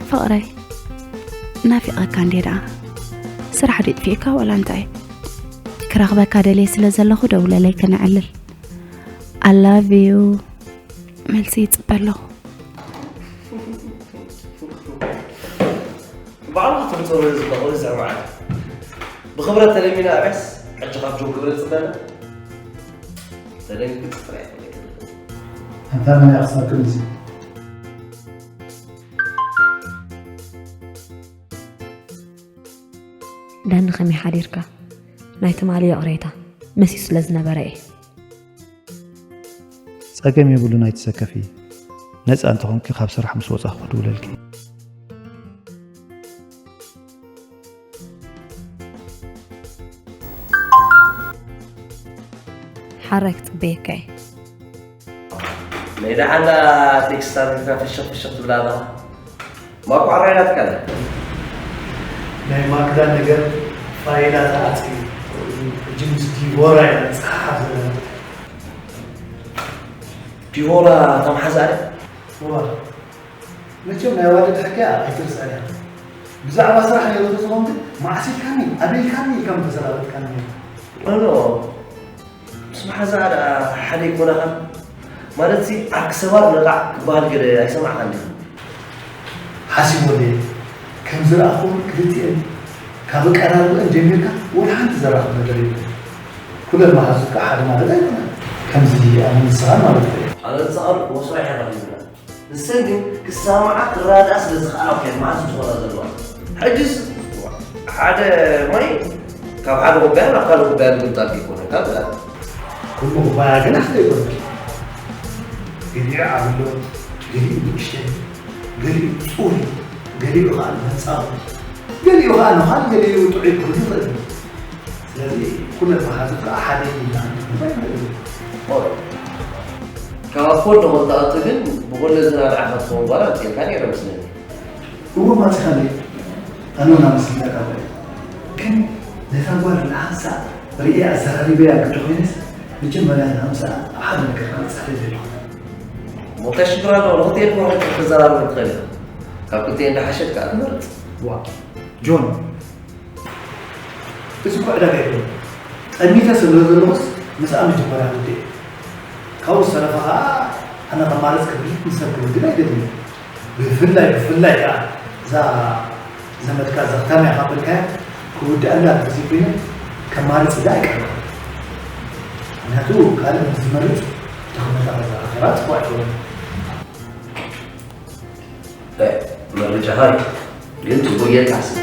ፍቕረይ ናፊቐካ እንዴ ደኣ ስራሕ ድጥፊእካ ዋላ እንታይ ክረኽበካ ደልየ ስለ ዘለኹ ደውለለይ ከነዕልል I love you መልሲ ይጽበ ኣለኹ። ባዕልኻ ትምፅእ ወይ ዝበቑ እዚ መዓት ብኽብረት ተለሚና ኣብያስ ሕጂ ካብ ጆብ ግብረ ፅበና ተደንግፅ ጥራይ ኣንታ መን ያኽሳብ ክንዚ ዳኒ ከመይ ሓዲርካ ናይ ትማሊ ይቕሬታ መሲዩ ስለ ዝነበረ እየ ጸገም የብሉን ኣይትሰከፊ። ነጻ እንተኾንኪ ካብ ስራሕ ምስ ወጻኹ ክድውለልኪ። ሓራይ ክጽበየካ እየ። ናይ ደሓና ቴክስት ኣድሪግካ ፍሽኽ ፍሽኽ ትብል ኣለኻ። ማቋ ራይ ናትካ ኣለ። ናይ ማክዳ ነገር ፋይላ ተዓጽዩ። ሕጂ ምስ ዲቦራ ኢና ንጸሓሓፍ ዘለና። ዲቦራ እታ መሓዛኣ ድያ? እዋ፣ መቸም ናይ ኣዋልድ ሕክያ ኣይትርስዕን እያ። ብዛዕባ ስራሕ ነይሩ ተዝኸውን ግን መዓስ ኢልካኒ፣ ኣበይ ኢልካኒ ኢልካ ምተሰላበጥካኒ ነይሩ። ኖ፣ ኖ። ምስ መሓዛኣ ደኣ ሓደ ኣይኮናኻን? ማለትሲ ዓርኪ ሰባር ነቓዕ ክበሃል ገለ ኣይሰማዕካን ዲኻ? ሓሲቦ ድየ? ከም ዝረኣኹም ክልቲኤን ካብ ኣቀራርበአን ጀሚርካ ወላ ሓንቲ ዘራኽብ ነገር የለን። ኩለን መሓዙት ከኣ ሓደ ማለት ኣይኮነን። ከምዚ ኣነ ንስኻን ማለት እዩ። ኣነ ንስኻን ወስራሕ ኢኻ ሒዝና። ንሰን ግን ክሰማዓ ክረዳኣ ስለ ዝኸኣላ እኮ እየን መሓዙት ዝኾና ዘለዋ። ሕጅስ ሓደ ማይ ካብ ሓደ ኩባያ ናብ ካልእ ኩባያ ምግምጣል ኣይኮነን። ካብ ኩሉ ኩባያ ግን ሓደ ኣይኮነን። ገሊኡ ዓቢ ኣሎ፣ ገሊኡ ንእሽተይ፣ ገሊኡ ጽሩይ፣ ገሊኡ ኸኣ መንጻው፣ ገሊኡ ኸኣ ነዃል፣ ገሊኡ ጥዑይ ክህሉ ይኽእል እዩ። ስለዚ ኩለን መሓዙት ከኣ ሓደ ኢልና ክንሕስቦ ኣይንኽእልን። ኦይ፣ ካብ ኣፎ እንተኾን ትኣቱ ግን ብኹለን ዝናድዓኻ ትኸውን ጓል ኣምጺእልካ ነይረ መስለኒ። እወ፣ ማጺኻለይ። ኣነ እውን ኣመስጊነካ እኮ እየ። ግን ነታ ጓል ንሓንሳእ ርእየ ኣዘራሪበያ ግዲ ኮይነስ፣ መጀመርያ ንሃምሳ ኣብ ሓደ ነገር ክነጻሕ እየ ደለኹ። እሞ እንታይ ሽግር ኣለዎ? ንኽልቲኤን እኮ ክትዘራረቡ ትኽእል ኢኻ። ካብ ክልቲኤን ዝሓሸት ከኣ ትመርጽ። ዋ፣ ጆን፣ እዚ እኮ ዕዳጋ ኣይኮነን። ጠሚተ ስለ ዘለኹስ ምስኣ መጀመርያ ክውድእ እየ። ካብኡ ዝተረፈ ኸኣ ኣነ ከማርጽ ክብል ንሰብ ክብድል ኣይደልን። ብፍላይ፣ ብፍላይ ከኣ እዛ ዘመድካ እዛ ክታምያ ካብ በልካያ ክውድኣላ ግዜ ኮይነ ከማርጽ እዛ ኣይቀርብን። ምኽንያቱ ካልእ ምስ ዝመርጽ ድኽመታ ከዘኻኸራ ጽቡቕ ኣይኮነን። እ፣ መረጃኻ እዩ። ግን ጽቡቅ እየ ትሓስብ።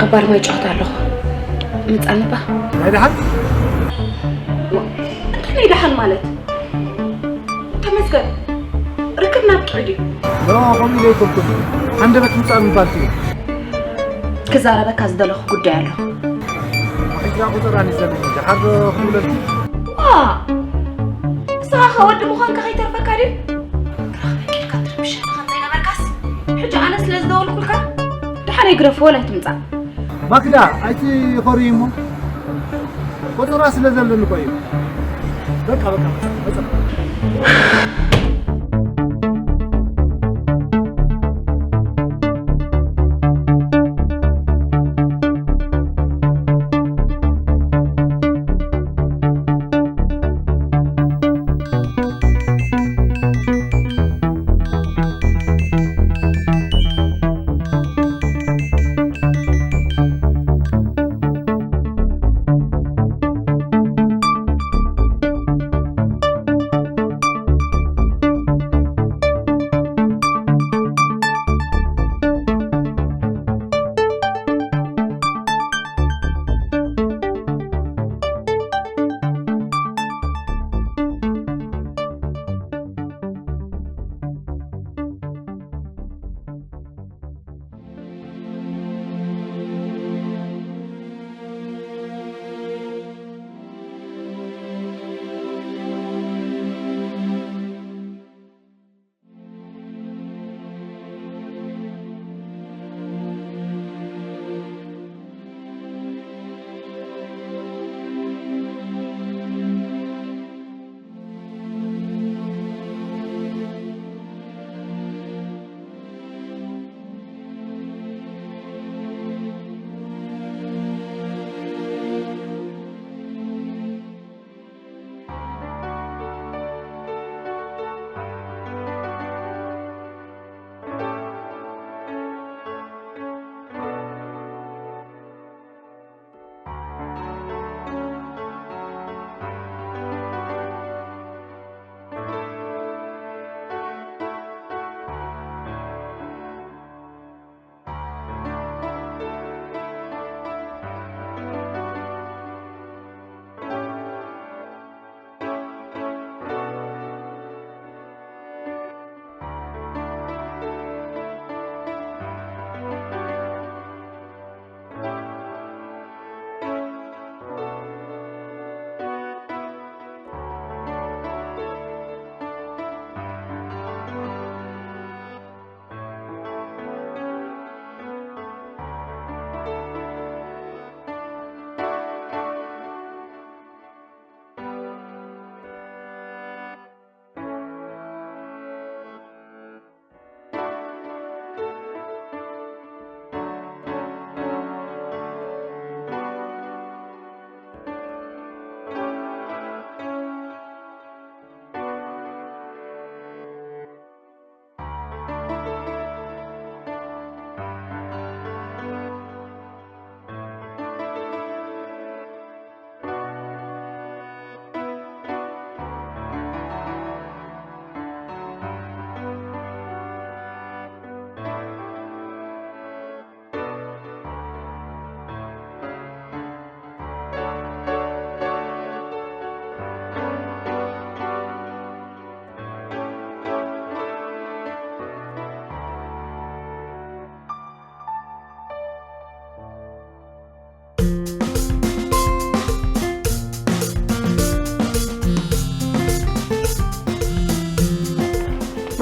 ኣብ ባር ማይ ጨዋታ ኣለኹ። ምጻንባ። ናይ ደሓን? እንታይ ናይ ደሓን ማለት? ተመስገን። ርክብና ብጥዑይ ድዩ? ኖ፣ ከምኡ ኢለ ኣይኮንኩን። ሃንደበት ምጻን ምባል ትብል። ክዛረበካ ዝደለኹ ጉዳይ ኣሎ። ዋዒዝና ቁጽራን ይዘን ደሓር ዶ ክብለልኪ? ዋ! ንስኻ ኸ ወዲ ምዃንካ ከይተርፈካ ድዩ? ክረኽበኪ ኢልካ ትርብሸኒ ከም ዘይነበርካስ፣ ሕጂ ኣነ ስለ ዝደወልኩልካ፣ ደሓር ኣይግደፎ ወላ ኣይትምጻእ። ማክዳ፣ ኣይትኾርዪ እሞ። ቆጸራ ስለ ዘለኒ እኮ እዩ። በቃ፣ በቃ፣ በቃ፣ በቃ።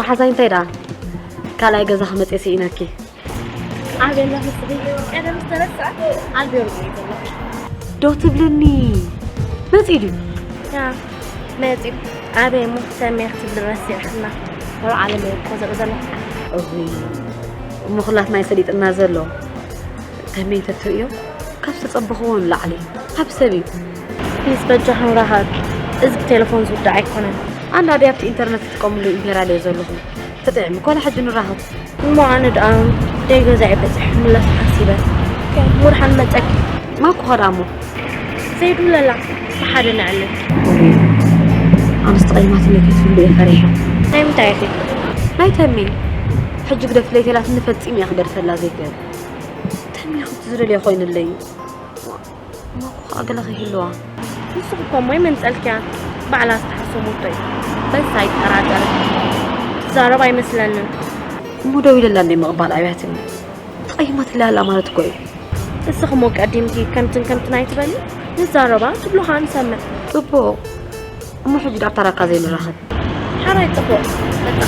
ሓዛይ እንታይ ደኣ ካልኣይ ገዛ ክመጽእ ስኢነኪ? ኣበይ ኣለኺ ንስኺ? ቀደም ዝተረስዐ ኣልቤ ርጉ እዩ ዘለኹ። ዶ ትብልኒ? መጺኡ ድዩ? ያ፣ መጺኡ። ኣበይ እሞ ተመያ ክትብሊ ረሲዕክና። ወላ ዓለም እየ እኮ ዘርኢ ዘለኹ። እውይ፣ እሞ ኩላት ናይ ሰሊጥና ዘሎ። ተመይ ተትርእዮ ካብ ዝተጸበኽዎ ንላዕሊ ዓቢ ሰብ እዩ። ፕሊስ በጃኹም ራኸብ። እዚ ብቴሌፎን ዝውዳእ ኣይኮነን። ኣንዳ ድያ ኣብቲ ኢንተርነት ትጥቀምሉ ኢምፔራል እየ ዘለኹ። ተጠዒሙ ኮነ ሕጂ ንራኸብ። እሞ ኣነ ደኣ ደይ ገዛይ በጺሕ ምለስ ሓሲበ። ሙርሓን መጸኪ። ማኩ ኸዳ እሞ። ዘይዱለላ ብሓደ ነዕልል። ኣነስ ተቐይማትኒ ከይትብሉ እየ ፈሪሐ። ናይ ምንታይ ኢኺ? ናይ ተሚ። ሕጂ ግደፍለይ ተላትኒ ፈጺሙ እየ ክገድፈላ ዘይክእል። ተሚ ከምቲ ዝደልዮ ኮይኑለይ። ማኩ ኸኣ ገለ ከይህልዋ። ንስኺ እኮ እሞ ይመንጸልክያ። ባዕላ ዝተሓሰቦ እኮ እዩ። በስ ኣይትጠራጠሪ። ትዛረብ ኣይመስለንን። እሞ ደው ኢለላ እንደ ምቕባል ኣብያትኒ። ተቐይማትለይ ኣላ ማለት እኮ እዩ። እስኺ እሞ ቀዲምኪ ከምትን ከምትን ኣይትበሊ። ንዛረባ ትብሎ ኸኣ ንሰምዕ። ጽቡቕ። እሞ ሕጂ ዳብ ታራካ ዘይንራኸብ። ሓራይ ጽቡቕ። በቃ።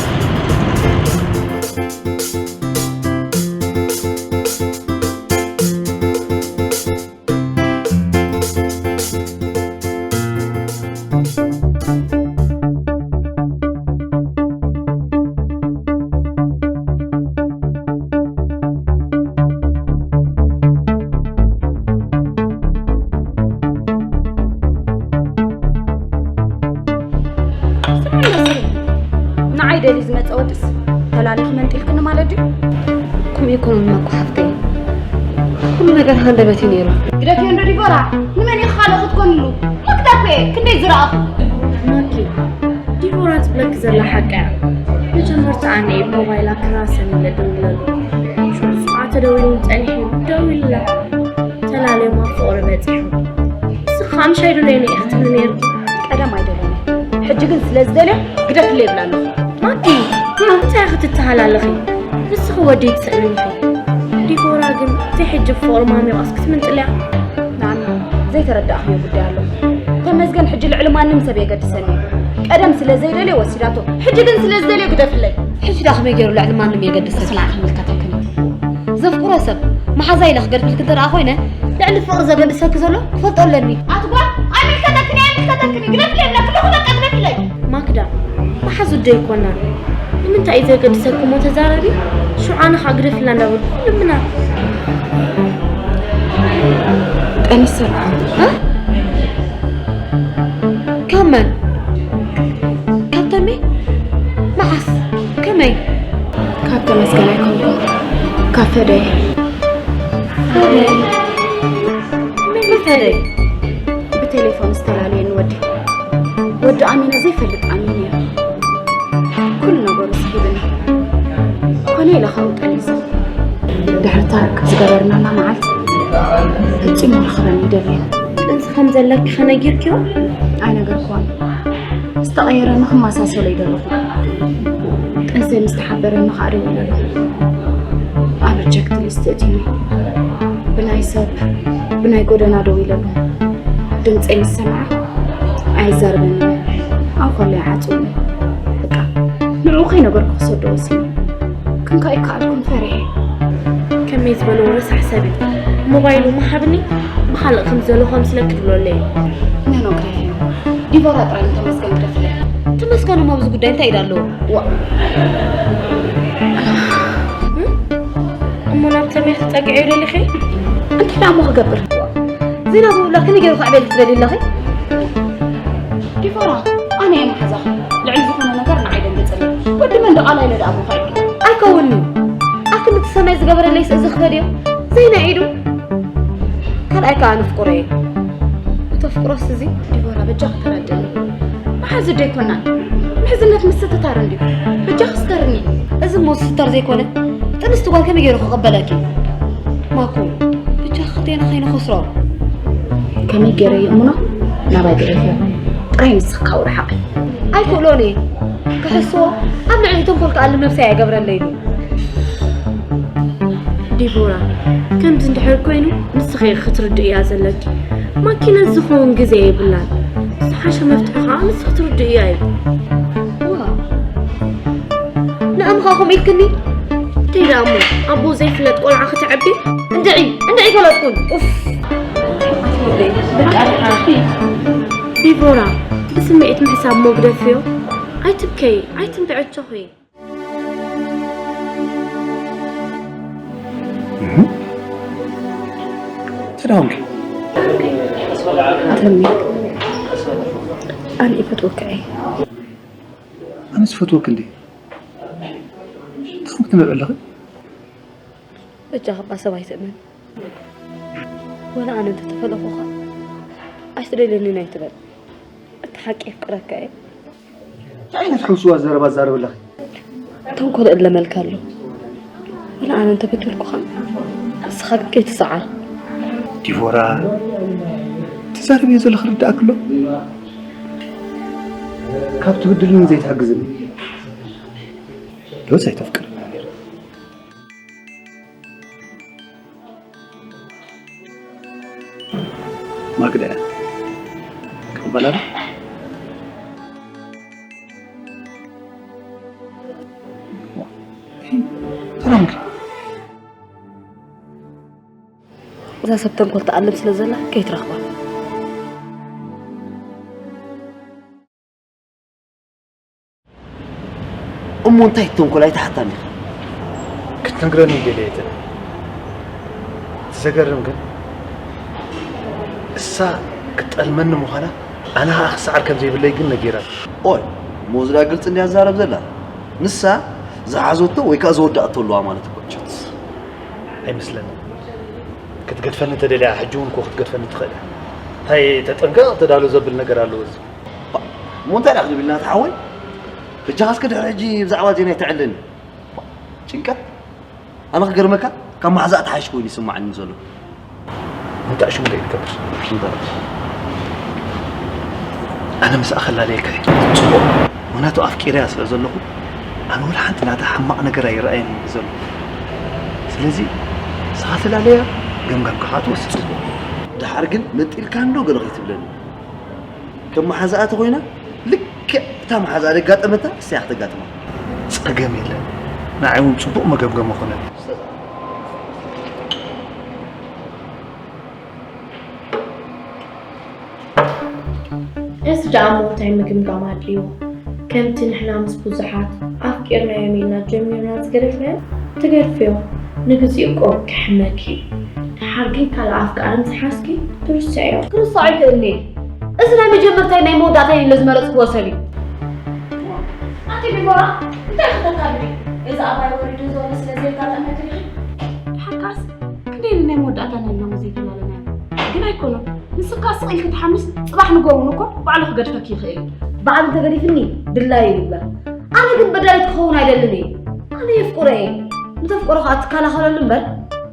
ንዓይ ደልዩ ዝመጸ ወድስ ተላሊኺ መንጢልክኒ ማለት ድዩ? ከምኡ ኣይኮነን ማኩ ሓፍተይ። ኩሉ ነገር ሃንደበት እዩ ነይሩ። ግደፍዮ እንዶ ዲቦራ፣ ንመን ኢኺ ካልእ ክትኮንሉ? ማክዳ እኮ እየ ክንደይ ዝረኣኹ። ማኪ፣ ዲቦራ ትብለኪ ዘላ ሓቂ እያ። መጀመርታ ኣነ እየ ሞባይላ ክራሰን ኢለ ደዊለሉ። ሽዑ ንሱ ከዓ ተደዊሉ ጸኒሑ ደዊሉላ። ተላለዮማ ፍቕሪ በጺሑ። ንስኺ ከዓ ምሻይ ደለየኒ ኢኺ ትብሊ ነይርኪ። ቀደም ኣይደለየኒ። ሕጂ ግን ስለ ዝደልዮ ግደፍለይ ይብላ ኣለኹ። ማኪ፣ እንታይ ኢኺ ትተሃላለኺ? ንስኺ ወዲ ትስእኒ ኢኺ። ዲቦራ ግን እቲ ሕጂ ብፍቕሪ ማሚቓስ ክትምንጥልያ? ናኒ፣ ዘይተረዳእኽዮ ጉዳይ ኣሎ። ተመስገን ሕጂ ልዕሊ ማንም ሰብ የገድሰኒ እዩ። ቀደም ስለ ዘይደልዮ ወሲዳቶ፣ ሕጂ ግን ስለ ዝደልዮ ግደፍለይ። ሕጂ ደኣ ከመይ ገይሩ ልዕሊ ማንም የገድሰኪ? ንስና ኣይምልከተክን እዩ። ዘፍቅሮ ሰብ መሓዛ ኢለ ክገድፈልኪ እንተ ደኣ ኮይነ፣ ልዕሊ ፍቕሪ ዘገድሰኪ ዘሎ ክፈልጦ ኣለኒ። ኣቲ ጓል፣ ኣይምልከተክን እዩ፣ ኣይምልከተክን እዩ። ግደፍለይ ይብለኪ ኣለኹ፣ በቃ ግደፍለይ። ማክዳ፣ መሓዙ ዶ ኣይኮናን? ንምንታይ እዩ ዘገድሰኪ እሞ ተዛረቢ? ሽዑ ኣነ ኸኣ ግደፍላ እንዳበልኩ ልምና። ጠኒሰ። እ? ካብ መን? ካብ ተሜ? መዓስ? ከመይ? ካብ ተመስገን ኣይኮንኩን። ካብ ፈደየ። ፈደየ? መን እዩ ፈደየ? ብቴሌፎን ዝተላለየኒ ወዲ። ወዲ ኣሚነ ዘይፈልጥ ኣሚነ እየ። ኩሉ ነገሩ ስሒብኒ። ኮነ ኢለ ካብኡ ጠኒሰ። ድሕሪ ታርክ ዝገበርናላ መዓልቲ ፈጺሙ ክረኽበኒ ይደሊ። ጥንሲ ከም ዘለኪ ኸ ነጊርክዮ? ኣይነገርክዎን። ዝተቐየረኒ ክመሳሰሎ ይደለኹ። ጥንሰይ ምስ ተሓበረኒ ኸኣ ደዊለሉ። ኣብ ሪጀክት ሊስት እትዩኒ። ብናይ ሰብ፣ ብናይ ጎደና ደዊለሉ። ድምፀይ ምስ ሰምዐ ኣይዛረበንን። ኣብ ኸሎ ይዓፅውኒ። በቃ ንዕኡ ከይነገርኩ ክሰዶ ወሲነ። ክንካ ይከኣልኩም ፈሪሐ። ከመይ ዝበለ ረሳሕ ሰብ እዩ። ሞባይሉ ምሃብኒ ብኻልእ ከም ዘሎ ከምስለኪ ትብሎ ኣለየ። ነኖ ግደፍዮ። ዲቦራ ጥራይ ንተመስገን ግደፍለይ። ተመስገን እሞ ኣብዚ ጉዳይ እንታይ ኢዳ ኣለዎ? ዋ። እም? እሞ ናብ ተሜ ክትጸግዕዮ ደሊኺ? እንታይ ደኣ እሞ ክገብር? ዜና ዝብላ ከመይ ገይሩ ክዕቤል ትደልዩ ኣለኺ? ዲቦራ፣ ኣነ እየ መሓዛኺ። ልዕሊ ዝኾነ ነገር ንዓይ ደንግጽለይ። ወዲ መን ደቓላ ኢለ ደኣ ብኸዕዱ? ኣይከውንን'ዩ። ኣክንዲ ሰናይ ዝገበረለይስ እዚ ክኸድዮ? ዘይናይ ኢዱ። ካልኣይ ከኣ ንፍቁረይ። እቶ ፍቅሮስ እዚ ዲቦራ በጃኺ ተረድእኒ። መሓዙ ዶ ኣይኮናን? ምሕዝነት ምስትታር እንድዩ። በጃኺ ስተርኒ። እዚ እሞ ዝስተር ዘይኮነ፣ ጥንስቲ ጓል ከመይ ገይሩ ክቕበለኪ? ማኩ፣ በጃኺ ክልቴና ከይንኸስሮ። ከመይ ገይረ ይእምኖ? ናባይ ገይረ ጥራይ ንስኺ ካብኡ ርሓቒ። ኣይክእሎን እየ። ክሕስዎ፣ ኣብ ልዕሊ ተንኮል ክኣልም ነብሰይ ኣይገብረለይን እዩ። ዲቦራ፣ ከምዚ እንድሕር ኮይኑ ንስኺ ኢኺ ክትርድእያ ዘለኪ። ማኪ ነዚ ዝኸውን ግዜ የብላን። ዝሓሸ መፍትሒ ኸዓ ንስኺ ትርድእያ እዩ። ዋ፣ ኣምኻ ከምኡ ኢልክኒ? እንታይ ደኣ እሞ ኣቦ ዘይፍለጥ ቆልዓ ከተዕቢ? እንድዒ እንድዒ ፈለጥኩን። ኡፍ። በቃ። ዲቦራ፣ ብስምዒት ምሕሳብ እሞ ግደፍዮ። ኣይትብከይ፣ ኣይትንብዕቾኺ። ተዳውንኪ። ተሚ፣ ኣነ ይፈትወካ እየ። ኣነስ ፈትወክ እንዴ? እንታይ ክትምዕ ኣለኺ? በጃኻ እባ ሰብ ኣይትእመን። ወላ ኣነ እንተተፈለኹኻ ኣይትደልየንን ኣይትበል። እቲ ሓቂ የፍቅረካ እየ። እንታይ ዓይነት ሕውስዋ ዘረባ ትዛረብ ኣለኺ? ተንኮል እለመልካ ኣሎ። ወላ ኣነ እንተበደልኩኻ ንስኻ ግን ከይትሰዓር። ዲቦራ፣ ትዛረብዮ ዘለኺ ርዳእክ ኣሎ? ካብ ትብድልኒ ዘይትሕግዝኒ ዶስ ኣይተፍቅርኒ ነይራ? ማግዳ እያ። ክቕበላ ዶ? ተረምኪ። እዛ ሰብ ተንኮል ትኣልም ስለ ዘላ ከይትረኽባ። እሞ እንታይ ተንኮል ኣይትሓታን ኢኻ? ክትነግረኒ ደለየትን። እቲ ዘገርም ግን እሳ ክትጠልመኒ ምዃና ኣነ ኸኣ ክሰዓር ከም ዘይብለይ ግን ነጊራኒ። ኦይ እሞ እዚዳ ግልፂ እንድያ ትዛረብ ዘላ። ንሳ ዝሓዘቶ ወይ ከዓ ዝወዳእቶ ኣለዋ ማለት እኮ። ችት። ኣይመስለንን። ክትገድፈኒ እንተደልያ ሕጂ እውን እኮ ክትገድፈኒ ትኽእል እያ። እንታይ ተጠንቀቕ ተዳሎ ዘብል ነገር ኣለዎ እዚ። እሞ እንታይ ደኣ ክንብል ኢና ሓወይ? በጃኻ እስከ ድሕሪ ሕጂ ብዛዕባ ዜና ኣይተዕልለኒ። ጭንቀት? ኣነ ክገርመካ ካብ መሓዛኣ ትሓይሽ ኮይኑ ይስማዓኒ ዘሎ። እንታይ ሽሙ ደይ ትገብር? ኣነ ምስኣ ከላለየካ እየ። ጽቡቕ። ምኽንያቱ ኣፍቂረያ ስለ ዘለኹ ኣነ ወላ ሓንቲ ናታ ሕማቕ ነገር ኣይረኣየን ዘሎ። ስለዚ ንስኻ ተላለያ ገምጋምካ ከዓ ትወስድ። ጽቡቕ። ደሓር ግን መጢልካ እንዶ ገለ ከይትብለኒ። ከም መሓዛኣ ተኾይና ልክዕ እታ መሓዛኣ ደጋጠመታ እሳያ ክተጋጥማ። ጸገም የለን። ንዓይ እውን ጽቡቕ መገምገሚ ኾነኒ። እዚ ደኣ እሞ እንታይ ምግምጋም ኣድልይዎ? ከምቲ ንሕና ምስ ብዙሓት ኣፍቂርናዮም ኢልና ጀሚርና ዝገደፍናዮ ትገድፍዮ። ንግዚኡ እኮ ክሕመኪ እዩ። ደሓር ግን ካልእ ኣፍቃሪ ምስ ሓዝኪ ትርስዕዮ። ክርሳዕ ኣይክእልን እየ። እዚ ናይ መጀመርታይን ናይ መወዳእታይን ኢለ ዝመረጽክዎ ሰብ እዩ። ኣንቲ ዲቦራ እንታይ ክተካብዲ? እዚ ኣባይ ወሪዱ ዝበለ ስለ ዘየጋጠመኪ ዲኺ? ሓካስ ክንደይ ናይ መወዳእታ ናይ ሎሚ ዘይተላለና ግን ኣይኮነን። ንስካ ስቕ ኢልኪ ትሓምስ ጽባሕ ንጎውን እኮ ባዕሉ ክገድፈኪ ይኽእል እዩ። ባዕሉ እንተገዲፍኒ ድላዩ ይግበር። ኣነ ግን በዳሊት ክኸውን ኣይደልን እየ። ኣነ የፍቅሮ እየ። እንተፍቅሮ ከዓ ትከላኸለሉ እምበር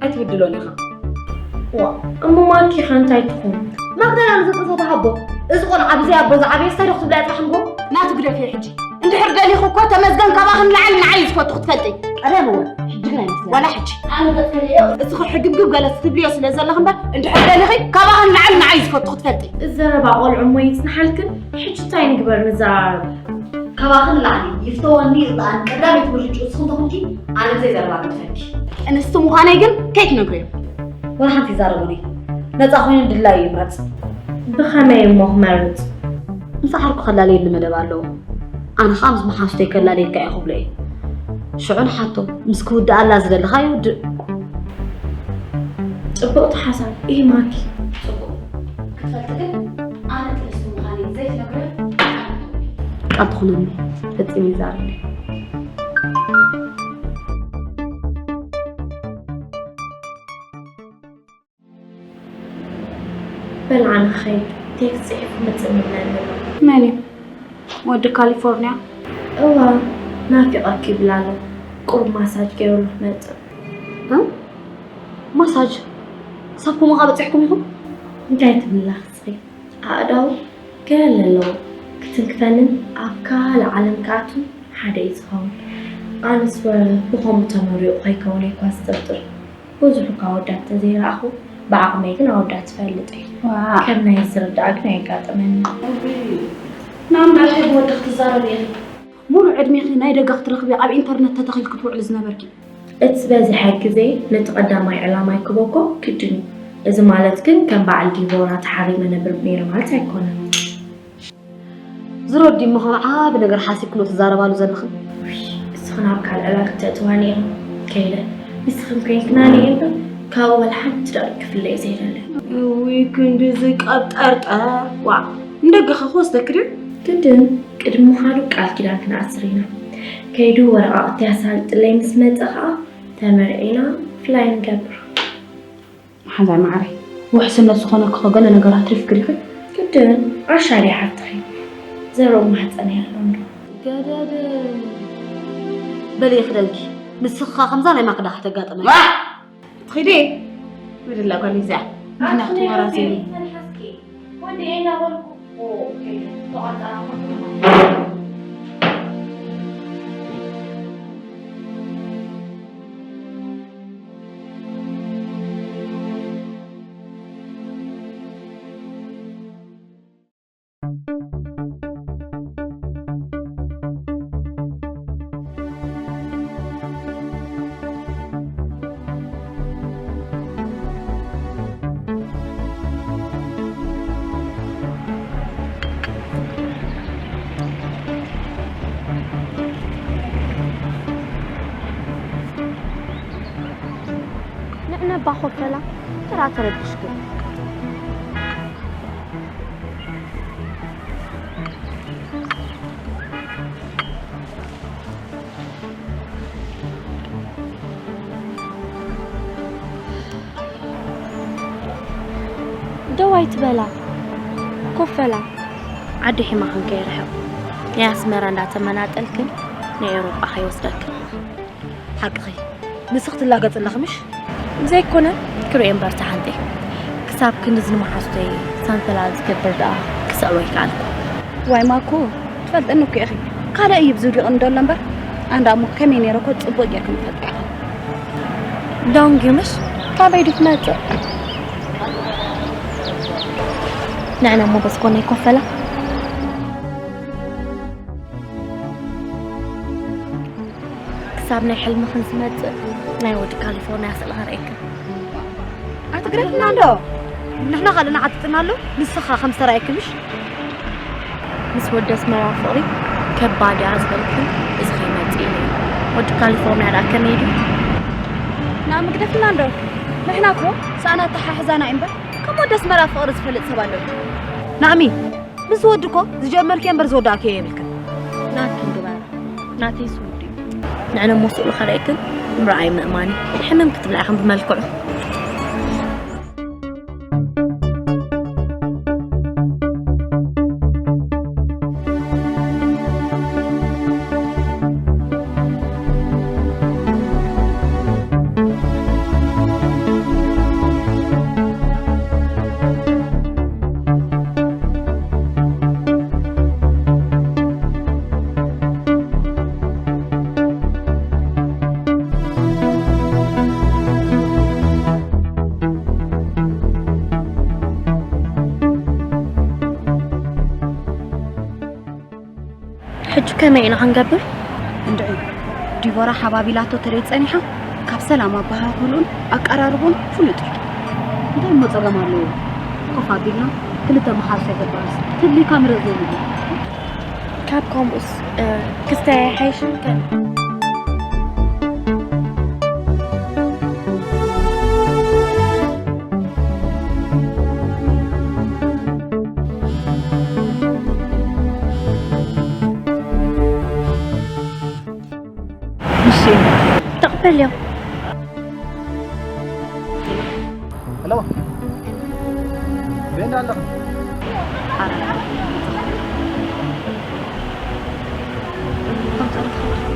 ኣይትብድሎን ኢኻ። ዋ እሞ ማኪ ከ እንታይ ትኹን? ማግዳላ ንዘጥንሳ ተሃቦ። እዚ ቆልዓ ብዘይ ኣቦ ዝዓበየ ስታይ ዶ ክትብላ እያ ጥራሕ ንጎ? ናቱ ግደፍዮ ሕጂ። እንድሕር ደሊኹ እኮ ተመስገን ካባኺ ንላዕሊ ንዓይ እዩ ዝፈቱ ክትፈልጢ። ቀደም እውን ሕጂ ግን ኣይመስለኒ። ዋላ ሕጂ። ኣነ ገጽ ከርእዮ። እዚ ሕግብግብ ገለ ትብልዮ ስለ ዘለኺ እምበር እንድሕር ደሊኺ ካባኺ ንላዕሊ ንዓይ እዩ ዝፈቱ ክትፈልጢ። እዚ ዘረባ ቆልዑ እሞ ይጽንሓልክን ሕጂ እንታይ ንግበር ንዘራረብ። ካባኺ ንላዕሊ ይፍተወኒ ይቕጣኣኒ ቀዳመይቲ ምርጭኡ ንስኺ እንተኾንኪ ኣነ ብዘይ ዘረባ ገድፈኪ። ኣንስቲ ምዃነይ ግን ከይትነግርዮ። ወላ ሓንቲ ይዛረቡኒ። ነጻ ኮይኑ ድላዩ ይምረጽ። ብኸመይ እሞ ክመርጽ? ምስ ዓርኩ ከላለየኒ መደብ ኣለዎ። ኣነ ኸኣ ምስ መሓዙተይ ከላለየካ እየ ክብሎ እየ። ሽዑ ንሓቶ ምስ ክውድኣላ ዝደለኻ ይውድእ። ጽብቕቲ ሓሳብ እዩ ማኪ። ጽቡቕ ክትፈልጢ ግን ኣነ ጥንስቲ ምዃነይ ዘይትነግርዮ ቃል ትኹነኒ። ፈጺመ ይዛረብ። በል ኣነ ክኸይድ፣ ቴክስት ጽሒፉ ክመጽእ ይብለኒ ኣሎ። መን እዩ? ወዲ ካሊፎርንያ? እዋ፣ ናፊቐኪ ይብል ኣሎ። ቁሩብ ማሳጅ ገይረሉ ክመጽእ። እ? ማሳጅ? ክሳብ ከምኡ ከኣ በጺሕኩም ኢኹም? እንታይ ትብላ ንስኺ? ኣእዳው ገለ ኣለዎ። ክትንክፈንን ኣብ ካልእ ዓለም ክኣቱን ሓደ እዩ ዝኸውን። ኣነስ ወረ ብኸምኡ ተመሪቑ ከይከውን እየ እኳ ዝጥርጥር። ብዙሕ እኳ ኣወዳት እንተዘይረኣኹ፣ ብዓቕመይ ግን ኣወዳት እፈልጥ እየ። ዋእ። ከም ናይ ዝርዳእ ግን ኣየጋጠመንን። ናምዳሸ ብወዲ ክትዛረብ እየ። ሙሉእ ዕድሜኺ ናይ ደገ ክትረኽቢ ኣብ ኢንተርነት ተተኺልኪ ትውዕሊ ዝነበርኪ። እቲ ዝበዝሐ ግዜ ነቲ ቀዳማይ ዕላማይ ክበኮ ግድን እዩ። እዚ ማለት ግን ከም በዓል ዲቦራ ተሓሪመ ነብር ነይረ ማለት ኣይኮነን። ዝረዲ እሞ ከም ዓቢ ነገር ሓሲብክሎ ትዛረባሉ ዘለኽን። ውይ፣ እስኽን ኣብ ካልእ ዕላል ክተእትዋኒ ኢኹም። ከይለ፣ ንስኽን ኮይንክናኒ እምበር ካብኡ ወላ ሓንቲ ደቂቕ ክፍለይ ዘይደለ። እውይ፣ ክንድዚ ቀብጠርጠር። ዋዕ፣ ንደገ ከ ክወስደኪ ድዩ? ግድን፣ ቅድሚ ምኻዱ ቃል ኪዳን ክንኣስር ኢና። ከይዱ ወረቓቕቲ ኣሳልጥለይ ምስ መጸ ኸኣ ተመርዒና ፍላይ ንገብር። ሓንሳይ ማዓረይ፣ ውሕስነት ዝኾነኪ ከ ገለ ነገር ኣትሪፍኪ ዲኺ? ግድን፣ ዓሻ ድያ ሓፍትኺ? ዘርኦ ማህጸነይ ኣሎ እንዶ። ገደድ። በሊ ይኽደንኪ። ንስኻ ከምዛ ናይ ማክዳ ከተጋጥመ። ዋ! ትኺዲ? ምድላ ጓል እዚኣ። ንሕና ክትወራዘኒ። ንዕነባ ኮፈላ፣ ተራ ተረብሽ ግን። ደው ኣይትበላ፣ ኮፈላ። ዓዲ ሒማ ክንከይርሕቕ። ናይ ኣስመራ እንዳተመናጠልክን ናይ ኤውሮጳ ከይወስደክን። ሓቅኺ። ንስኺ ትላገጽ ኣለኺ ምሽ? ዘይኮነ፣ ክርእዮ እምበር ተሓንጤ። ክሳብ ክንድዚ ንመሓዙተይ ሳንፈላል ዝገብር ደኣ ክስዕቦ ይከኣልኩ። ዋይ ማኩ፣ ትፈልጥኒ እኮ ኢኺ። ካልእ እዩ ብዝውዲቕ እንደሎ እምበር፣ ኣንዳ እሞ ከመይ ነይረ እኮ ጽቡቕ ጌርኪ ንፈልጣ ኢኺ። ዶንጊ ምሽ? ካበይ ድዩ ትመጽእ? ንዕነ እሞ በስኮና ይኮፈላ። ክሳብ ናይ ሕልምኽን ዝመጽእ ናይ ወዲ ካሊፎርንያ ስእሊ ከርእየክን። ኣትግረፍና እንዶ። ንሕና ካልእና ዓጥጥና ኣሎ፣ ንስኻ ከም ዝተራእየኪ ምሽ? ምስ ወዲ ኣስመራ ፍቕሪ ከባድ እያ ዝበልኩ፣ እዚ ከይመጽእ ኢለ። ወዲ ካሊፎርንያ ደኣ ከመይ ድዩ? ንኣሚ ግደፍና እንዶ። ንሕና እኮ ሰኣን ኣተሓሕዛና እዩ እምበር፣ ከም ወዲ ኣስመራ ፍቕሪ ዝፈልጥ ሰብ ኣሎ ድዩ? ናእሚ፣ ምስ ወዲ እኮ ዝጀመርክዮ እምበር ዝወዳእክዮ የብልክን። ናትክን ግበራ፣ ናተይ ስውዲ። ንዕነ እሞ ስእሉ ከርእየክን ምርኣይ ምእማን እዩ። ሕምም ክትብላ ኢኽን ብመልክዑ። ሕጂ ከመይ ኢና ክንገብር? እንድዒ፣ ዲቦራ ሓባቢላቶ ተደይ ጸኒሓ፣ ካብ ሰላም ኣበሃህልኡን ኣቀራርቦን ፍሉጥ እዩ። እንታይ እሞ ጸገም ኣለዎ? ኮፍ ኣቢልና ክልተ መሓዙት ኣይተባእስ፣ ትልካ ምረጽ ዘይብሉ። ካብ ከምኡስ፣ እ፣ ክስታይ ኣይሓይሽን ከ? እሺ፣ ተቐበልዮ። ሄሎ፣ በይና ኣለኹ።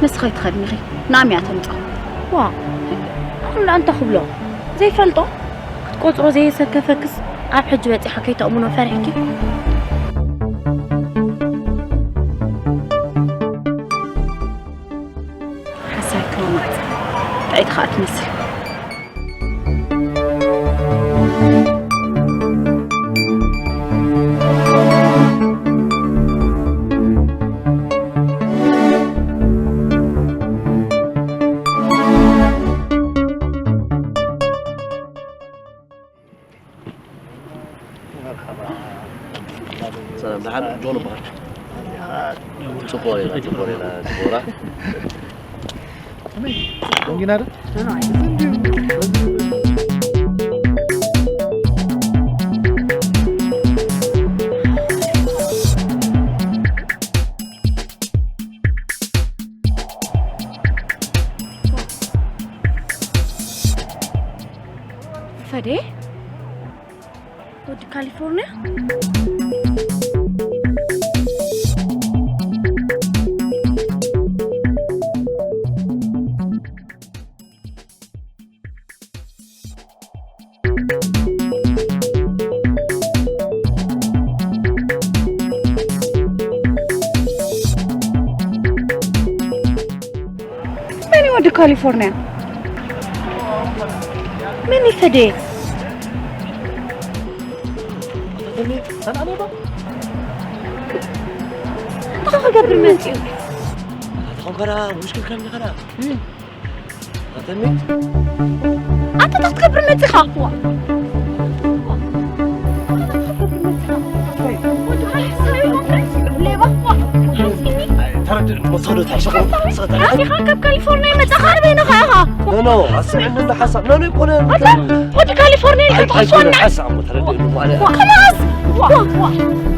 ንስኺ ትኸድኒ ኢኺ፣ ናሚ እያ ተምጽኦ። ዋ፣ ኩሉ ኣንታ ክብሎ ዘይፈልጦ ክትቆጽሮ ዘየሰከፈክስ ኣብ ሕጂ በጺሓ ከይተእምኖ ፈሪሕኪ። ሓሳብ ክመጽእ ጥዕይቲ ኸኣ ትመስል። ደሓን ጆን እበሃል። ጽቡቕ ሌላ፣ ጽቡቕ ሌላ፣ ጽቡቕ ሌላ። ከመይ? ደንጊና ዶ? ፈዴ? ወዲ ካሊፎርኒያ? መን እዩ ወዲ ካሊፎርኒያ? መን እዩ ፈዴ? እንታይ ክገብር መፂኡ? ኣታ ኸንከራ ሙሽክል ከም ንኸራ። ኣተኒ ኣታ እንታይ ክትገብር መፂኻ? ዋ። ዋ። ኣታ እንታይ ክትገብር መፂኻ? ወዲ ሓሳዊ ሌባ። ዋ። ሓሲኒ። ተረድእ፣ መሰሉ ተሸኸም። ኣቲኻ ካብ ካሊፎርኒያ መጻኻ በይንኻ ኢኻ። ኖ፣ ኖ፣ ኣስምዕኒ እንዶ ሓሳብ። ኖ፣ ኖ፣ ኣይኮነን። ኣታ ወዲ ካሊፎርኒያ ኢልካ ኣይኮነን፣ ትኸስወና። ሓሳብ እሞ ተረድእ እሞ ማለት። ዋ፣ ከላስ። ዋ፣ ዋ።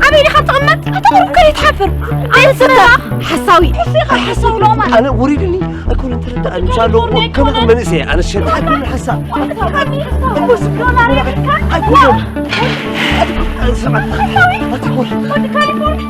ኣበይ ዲኻ ትቕመጥ? ኣታ ቁሩብ ከይትሓፍር። ኣንስታ ሓሳዊ። ኢኻ ሓሳዊ ሎማ። ኣነ ውሪድኒ ኣይኮነን፣ ተረድኣኒ። ኢንሻኣላህ፣ ካሊፎርኒያ ከማኻ ኣይኮነን። መንእሰይ፣ ኣነ ሸጣ ኣይኮነን ሓሳብ። ዋ፣ ሓሳዊ። እሞ ዝም ዶላር የብልካ? ኣይኮነን። ሓሳዊ። ኣይኮነን። ወዲ ካሊፎርኒያ።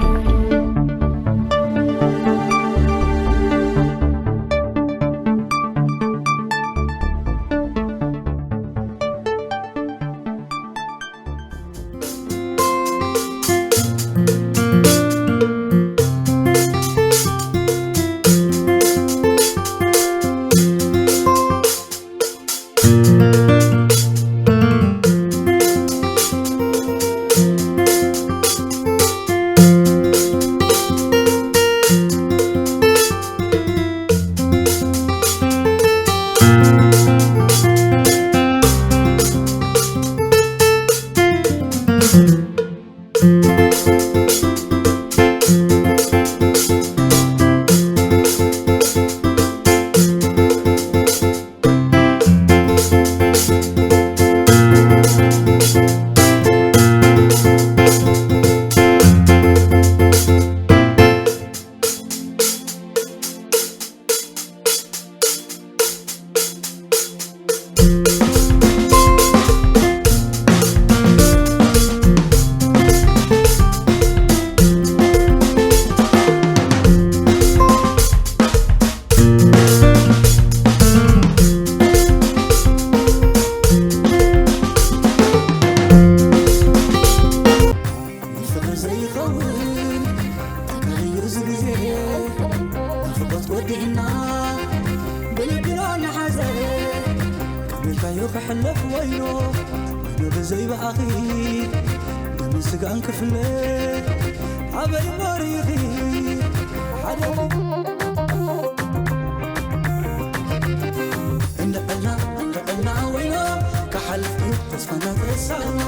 ንፍቕሪ ዘይኸውን ተጋይዩ እዚ ግዜ፣ ናፍቖት ወዲእና ብልብና ንሓዘ። ከመይ ኢልካዮ ክሕለፍ ወይኖ፣ ወይኖ ብዘይ ብኣኺ ደምን ስጋን ክፍለ፣ ኣበይ እሞ ርኢኺ ሓደ እንዕልና፣ እንዕልና ወይኖ፣ ክሓልፍ እዩ ተስፋና ተሳእኖ።